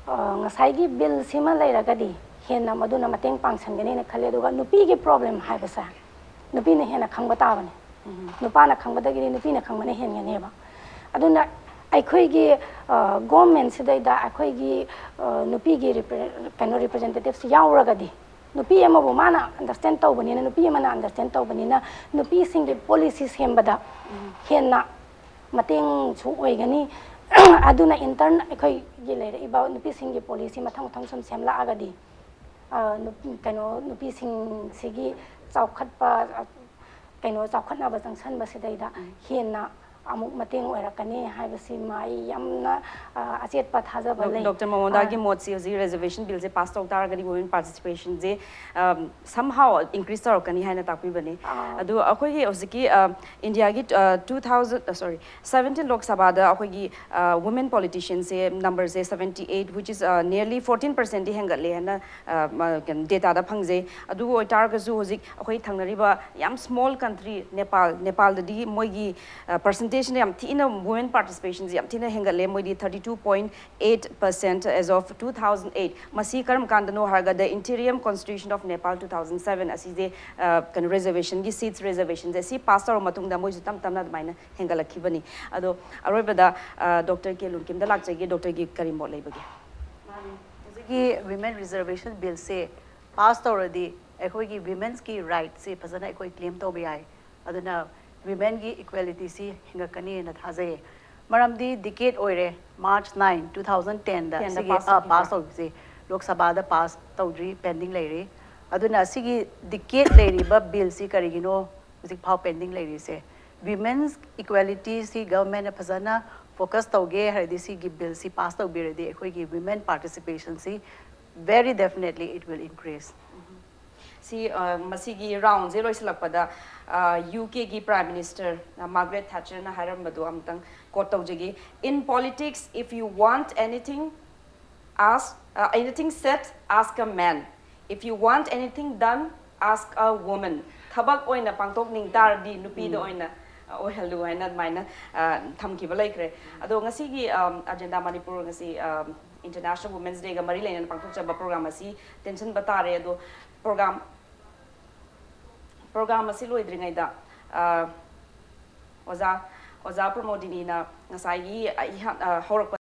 ꯑ, ꯉꯁꯥꯏꯒꯤ ꯕꯤꯜꯁꯤꯃ ꯂꯩꯔꯒꯗꯤ ꯍꯦꯟꯅ ꯃꯗꯨꯅ ꯃꯇꯦꯡ ꯄꯥꯡꯁꯟꯒꯅꯤꯅ ꯈꯜꯂꯤ꯫ ꯑꯗꯨꯒ ꯅꯨꯄꯤꯒꯤ ꯄ꯭ꯔꯣꯕ꯭ꯂꯦꯝ ꯍꯥꯏꯕꯁꯦ ꯅꯨꯄꯤꯅ ꯍꯦꯟꯅ ꯈꯪꯕ ꯇꯥꯕꯅꯤ꯫ ꯎꯝ꯫ ꯅꯨꯄꯥꯅ ꯈꯪꯕꯗꯒꯤꯗꯤ ꯅꯨꯄꯤꯅ ꯈꯪꯕꯅ ꯍꯦꯟꯒꯅꯦꯕ꯫ ꯑꯗꯨꯅ ꯑꯩꯈꯣꯏꯒꯤ, ꯑ, ꯒꯣꯔꯃꯦꯟꯁꯤꯗꯩꯗ ꯑꯩꯈꯣꯏꯒꯤ, ꯑ, ꯅꯨꯄꯤꯒꯤ ꯔꯤꯄ꯭ꯔ-, ꯀꯩꯅꯣ, ꯔꯤꯄ꯭ꯔꯖꯦꯟꯇꯦꯇꯤꯞꯁ ꯌꯥꯎꯔꯒꯗꯤ, ꯅꯨꯄꯤ ꯑꯃꯕꯨ ꯃꯥꯅ ꯑꯟꯗꯔꯁ꯭ꯇꯦꯟ ꯇꯧꯕꯅꯤꯅ, ꯅꯨꯄꯤ ꯑꯃꯅ ꯑꯟꯗꯔꯁ꯭ꯇꯦꯟ ꯇꯧꯕꯅꯤꯅ, ꯅꯨꯄꯤꯁꯤꯡꯒꯤ ꯄꯣꯂꯤꯁꯤ ꯁꯦꯝꯕꯗ ꯎꯝ꯫ ꯍꯦꯟꯅ ꯃꯇꯦꯡꯁꯨ ꯑꯣꯏꯒꯅꯤ꯫ ꯑꯗꯨꯅ ꯏꯟꯇꯔꯟ ꯑꯩꯈꯣꯏꯒꯤ ꯂꯩꯔꯛꯏꯕ ꯅꯨꯄꯤꯁꯤꯡꯒꯤ ꯄꯣꯂꯤꯁꯤ ꯃꯊꯪ ꯃꯊꯪ ꯁꯨꯝ ꯁꯦꯝꯂꯛꯑꯒꯗꯤ, ꯑ, ꯅꯨꯞ-, ꯀꯩꯅꯣ, ꯅꯨꯄꯤꯁꯤꯡꯁꯤꯒꯤ ꯆꯥꯎꯈꯠꯄ, ꯑ, ꯀꯩꯅꯣ, ꯆꯥꯎꯈꯠꯅꯕ ꯆꯪꯁꯟꯕꯁꯤꯗꯩꯗ ꯎꯝ꯫ ꯍꯦꯟꯅ, ꯑꯃꯨꯛ ꯃꯇꯦꯡ ꯑꯣꯏꯔꯛꯀꯅꯤ ꯍꯥꯏꯕꯁꯤꯃ ꯑꯩ ꯌꯥꯝꯅ ꯑ, ꯑꯆꯦꯠꯄ ꯊꯥꯖꯕ ꯂꯩ꯫ ꯗꯣꯛꯇꯔ ꯃꯉꯣꯟꯗꯒꯤ ꯃꯣꯠꯁꯤ ꯍꯧꯖꯤꯛ reservation billꯁꯦ pass ꯇꯧ ꯇꯥꯔꯒꯗꯤ women participationꯁꯦ somehow increase ꯇꯧꯔꯛꯀꯅꯤ ꯍꯥꯏꯅ ꯇꯥꯛꯄꯤꯕꯅꯤ꯫ ꯑꯗꯨ ꯑꯩꯈꯣꯏꯒꯤ ꯍꯧꯖꯤꯛꯀꯤ ꯏꯟꯗꯤꯌꯥꯒꯤ two thousand sorry seventeen Lok Sabhaꯗ ꯑꯩꯈꯣꯏꯒꯤ women politicianꯁꯦ numberꯁꯦ seventy eight, which is nearly fourteen percentꯗꯤ ꯍꯦꯟꯒꯠꯂꯦ ꯍꯥꯏꯅ dataꯗ ꯐꯪꯖꯩ꯫ ꯑꯗꯨ ꯑꯣꯏꯇꯥꯔꯒꯁꯨ ꯍꯧꯖꯤꯛ ꯑꯩꯈꯣꯏ ꯊꯪꯅꯔꯤꯕ ꯌꯥꯝ small country ꯅꯦꯄꯥꯜ, ꯅꯦꯄꯥꯜꯗꯗꯤ ꯃꯣꯏꯒꯤ percentageꯅ ꯌꯥꯝ ꯊꯤꯅ women participationꯁꯦ ꯌꯥꯝ ꯊꯤꯅ ꯍꯦꯟꯒꯠꯂꯦ꯫ ꯃꯣꯏꯗꯤ thirty two point eight percent as of two thousand eight꯫ ꯃꯁꯤ ꯀꯔꯝ ꯀꯥꯟꯗꯅꯣ ꯍꯥꯏꯔꯒ the Interim Constitution of Nepal two thousand seven ꯑꯁꯤꯁꯦ ꯀꯩꯅꯣ reservationꯒꯤ seats reservationꯁꯦ ꯁꯤ pass ꯇꯧꯔ ꯃꯇꯨꯡꯗ ꯃꯣꯏꯁꯨ ꯇꯞ ꯇꯞꯅ ꯑꯗꯨꯃꯥꯏꯅ ꯍꯦꯟꯒꯠꯂꯛꯈꯤꯕꯅꯤ꯫ ꯑꯗꯣ ꯑꯔꯣꯏꯕꯗ ꯗꯣꯛꯇꯔ ꯀꯦ ꯂꯨꯟꯀꯤꯝꯗ ꯂꯥꯛꯆꯒꯦ꯫ ꯗꯣꯛꯇꯔꯒꯤ ꯀꯔꯤ ꯃꯣꯠ ꯂꯩꯕꯒꯦ? ꯍꯧꯖꯤꯛꯀꯤ women reservation billꯁꯦ pass ꯇꯧꯔꯗꯤ ꯑꯩꯈꯣꯏꯒꯤ womenꯒꯤ rightꯁꯦ ꯐꯖꯅ ꯑꯩꯈꯣꯏ claim ꯇꯧꯕ ꯌꯥꯏ꯫ ꯑꯗꯨꯅ womenꯒꯤ equalityꯁꯤ ꯍꯦꯟꯒꯠꯀꯅꯤꯅ ꯊꯥꯖꯩꯌꯦ꯫ ꯃꯔꯝꯗꯤ decade ꯑꯣꯏꯔꯦ, March nine two thousand tenꯗ ꯁꯤꯒꯤ pass ꯇꯧꯕꯁꯦ ꯂꯣꯛ ꯁꯚꯥꯗ pass ꯇꯧꯗ꯭ꯔꯤ, pending ꯂꯩꯔꯤ꯫ ꯑꯗꯨꯅ ꯁꯤꯒꯤ decade ꯂꯩꯔꯤꯕ billꯁꯤ ꯀꯔꯤꯒꯤꯅꯣ ꯍꯧꯖꯤꯛ ꯐꯥꯎ pending ꯂꯩꯔꯤꯁꯦ? Women's equalityꯁꯤ governmentꯅ ꯐꯖꯅ focus ꯇꯧꯒꯦ ꯍꯥꯏꯔꯗꯤ ꯁꯤꯒꯤ billꯁꯤ pass ꯇꯧꯕꯤꯔꯗꯤ ꯑꯩꯈꯣꯏꯒꯤ women participationꯁꯤ very definitely it will increase. ꯁꯤ ꯃꯁꯤꯒꯤ roundꯁꯦ ꯂꯣꯏꯁꯤꯜꯂꯛꯄꯗ UKꯒꯤ Prime Minister Margaret Thatcherꯅ ꯍꯥꯏꯔꯝꯕꯗꯣ ꯑꯃꯨꯛꯇꯪ quote ꯇꯧꯖꯒꯦ: "In politics, if you want anything, ask uh, anything said, ask a man. If you want anything done, ask a woman." ꯊꯕꯛ ꯑꯣꯏꯅ ꯄꯥꯡꯊꯣꯛꯅꯤꯡ ꯇꯥꯔꯗꯤ ꯅꯨꯄꯤꯗ ꯑꯣꯏꯅ ꯑꯣꯏꯍꯜꯂꯨ ꯍꯥꯏꯅ ꯑꯗꯨꯃꯥꯏꯅ ꯊꯝꯈꯤꯕ ꯂꯩꯈ꯭ꯔꯦ꯫ ꯑꯗꯣ ꯉꯁꯤꯒꯤ Agenda Manipur ꯉꯁꯤ International Women's Dayꯒ ꯃꯔꯤ ꯂꯩꯅꯅ ꯄꯥꯡꯊꯣꯛꯆꯕ program ꯑꯁꯤ ꯇꯦꯟꯁꯤꯟꯕ ꯇꯥꯔꯦ꯫ ꯑꯗꯣ program program ꯑꯁꯤ ꯂꯣꯏꯗ꯭ꯔꯤꯉꯩꯗ ꯑꯣꯖꯥ ꯑꯣꯖꯥ ꯄ꯭ꯔꯃꯣꯗꯤꯅꯤꯅ ꯉꯁꯥꯏꯒꯤ ꯍꯧꯔꯛꯄ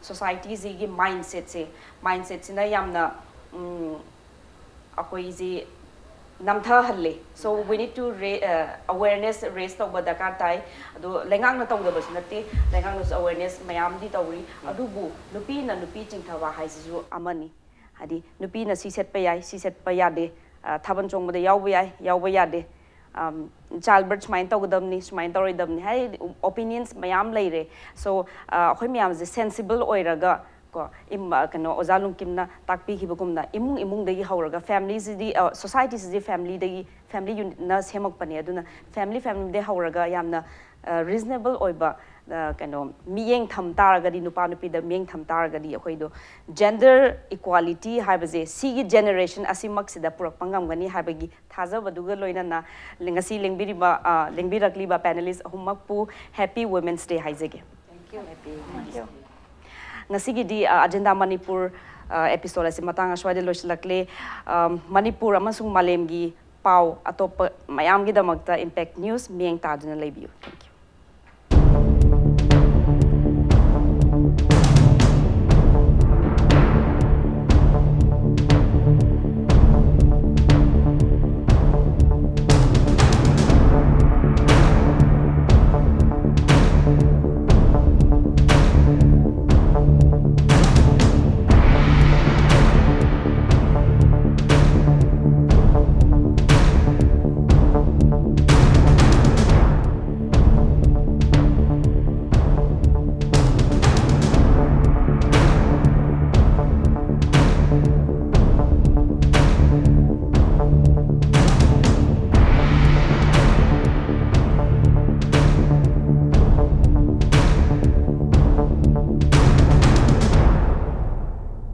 societyꯁꯤꯒꯤ mindsetꯁꯦ, mindsetꯁꯤꯅ ꯌꯥꯝꯅ ꯑꯩꯈꯣꯏꯁꯤ ꯅꯝꯊꯍꯜꯂꯦ꯫ So we need to awareness raise ꯇꯧꯕ ꯗꯔꯀꯥꯔ ꯇꯥꯏ꯫ ꯑꯗꯣ ꯂꯩꯉꯥꯛꯅ ꯇꯧꯗꯕꯁꯨ ꯅꯠꯇꯦ, ꯂꯩꯉꯥꯛꯅꯁꯨ awareness ꯃꯌꯥꯝꯗꯤ ꯇꯧꯔꯤ꯫ ꯑꯗꯨꯕꯨ ꯅꯨꯄꯤꯅ ꯅꯨꯄꯤ ꯆꯤꯡꯊꯕ ꯍꯥꯏꯁꯤꯁꯨ ꯑꯃꯅꯤ꯫ ꯍꯥꯏꯗꯤ ꯅꯨꯄꯤꯅ ꯁꯤ ꯁꯦꯠꯄ ꯌꯥꯏ, ꯁꯤ ꯁꯦꯠꯄ ꯌꯥꯗꯦ, ꯊꯥꯕꯜ ꯆꯣꯡꯕꯗ ꯌꯥꯎꯕ ꯌꯥꯏ, ꯌꯥꯎꯕ ꯌꯥꯗꯦ꯫ ꯆꯥꯏꯜ ꯕꯔꯠ ꯁꯨꯃꯥꯏꯅ ꯇꯧꯒꯗꯕꯅꯤ, ꯁꯨꯃꯥꯏꯅ ꯇꯧꯔꯣꯏꯗꯕꯅꯤ ꯍꯥꯏ, ꯑꯣꯄꯤꯅꯤꯌꯟꯁ ꯃꯌꯥꯝ ꯂꯩꯔꯦ꯫ ꯁꯣ ꯑꯩꯈꯣꯏ ꯃꯌꯥꯝꯁꯦ ꯁꯦꯟꯁꯤꯕꯜ ꯑꯣꯏꯔꯒ ꯀꯣ, ꯏꯝ- ꯑ, ꯀꯩꯅꯣ, ꯑꯣꯖꯥ ꯂꯨꯡꯀꯤꯝꯅ ꯇꯥꯛꯄꯤꯈꯤꯕꯒꯨꯝꯅ ꯏꯃꯨꯡ ꯏꯃꯨꯡꯗꯒꯤ ꯍꯧꯔꯒ, ꯐꯦꯃꯤꯂꯤꯁꯤꯗꯤ, ꯁꯣꯁꯥꯏꯇꯤꯁꯤꯗꯤ ꯐꯦꯃꯤꯂꯤꯗꯒꯤ, ꯐꯦꯃꯤꯂꯤ ꯌꯨꯅꯤꯠꯅ ꯁꯦꯝꯃꯛꯄꯅꯦ꯫ ꯑꯗꯨꯅ ꯐꯦꯃꯤꯂꯤ ꯐꯦꯃꯤꯂꯤꯗꯒꯤ ꯍꯧꯔꯒ ꯌꯥꯝꯅ ꯔꯤꯖꯅꯦꯕꯜ ꯑꯣꯏꯕ, ꯑ, ꯀꯩꯅꯣ, ꯃꯤꯠꯌꯦꯡ ꯊꯝ ꯇꯥꯔꯒꯗꯤ, ꯅꯨꯄꯥ ꯅꯨꯄꯤꯗ ꯃꯤꯠꯌꯦꯡ ꯊꯝ ꯇꯥꯔꯒꯗꯤ, ꯑꯩꯈꯣꯏꯗꯣ ꯖꯦꯟꯗꯔ ꯏꯀ꯭ꯋꯥꯂꯤꯇꯤ ꯍꯥꯏꯕꯁꯦ ꯁꯤꯒꯤ ꯖꯦꯅꯦꯔꯦꯁꯟ ꯑꯁꯤꯃꯛꯁꯤꯗ ꯄꯨꯔꯛꯄ ꯉꯝꯒꯅꯤ ꯍꯥꯏꯕꯒꯤ ꯊꯥꯖꯕꯗꯨꯒ ꯂꯣꯏꯅꯅ ꯉꯁꯤ ꯂꯦꯡꯕꯤꯔꯤꯕ, ꯑ, ꯂꯦꯡꯕꯤꯔꯛꯂꯤꯕ ꯄꯦꯅꯦꯂꯤꯁ ꯑꯍꯨꯝꯃꯛꯄꯨ Happy Women's Day ꯍꯥꯏꯖꯒꯦ꯫ ꯉꯁꯤꯒꯤꯗꯤ, ꯑ, ꯑꯖꯦꯟꯗꯥ ꯃꯅꯤꯄꯨꯔ, ꯑ, ꯑꯦꯄꯤꯁꯣꯗ ꯑꯁꯤ ꯃꯇꯥꯡ ꯑꯁ꯭ꯋꯥꯏꯗ ꯂꯣꯏꯁꯤꯜꯂꯛꯂꯦ꯫ ꯑ, ꯃꯅꯤꯄꯨꯔ ꯑꯃꯁꯨꯡ ꯃꯥꯂꯦꯝꯒꯤ ꯄꯥꯎ ꯑꯇꯣꯞꯄ ꯃꯌꯥꯝꯒꯤꯗꯃꯛꯇ ꯏꯝꯄꯦꯛ ꯅ꯭ꯌꯨꯁ ꯃꯤꯠꯌꯦꯡ ꯇꯥꯗꯨꯅ ꯂꯩꯕꯤꯌꯨ꯫ Thank you꯫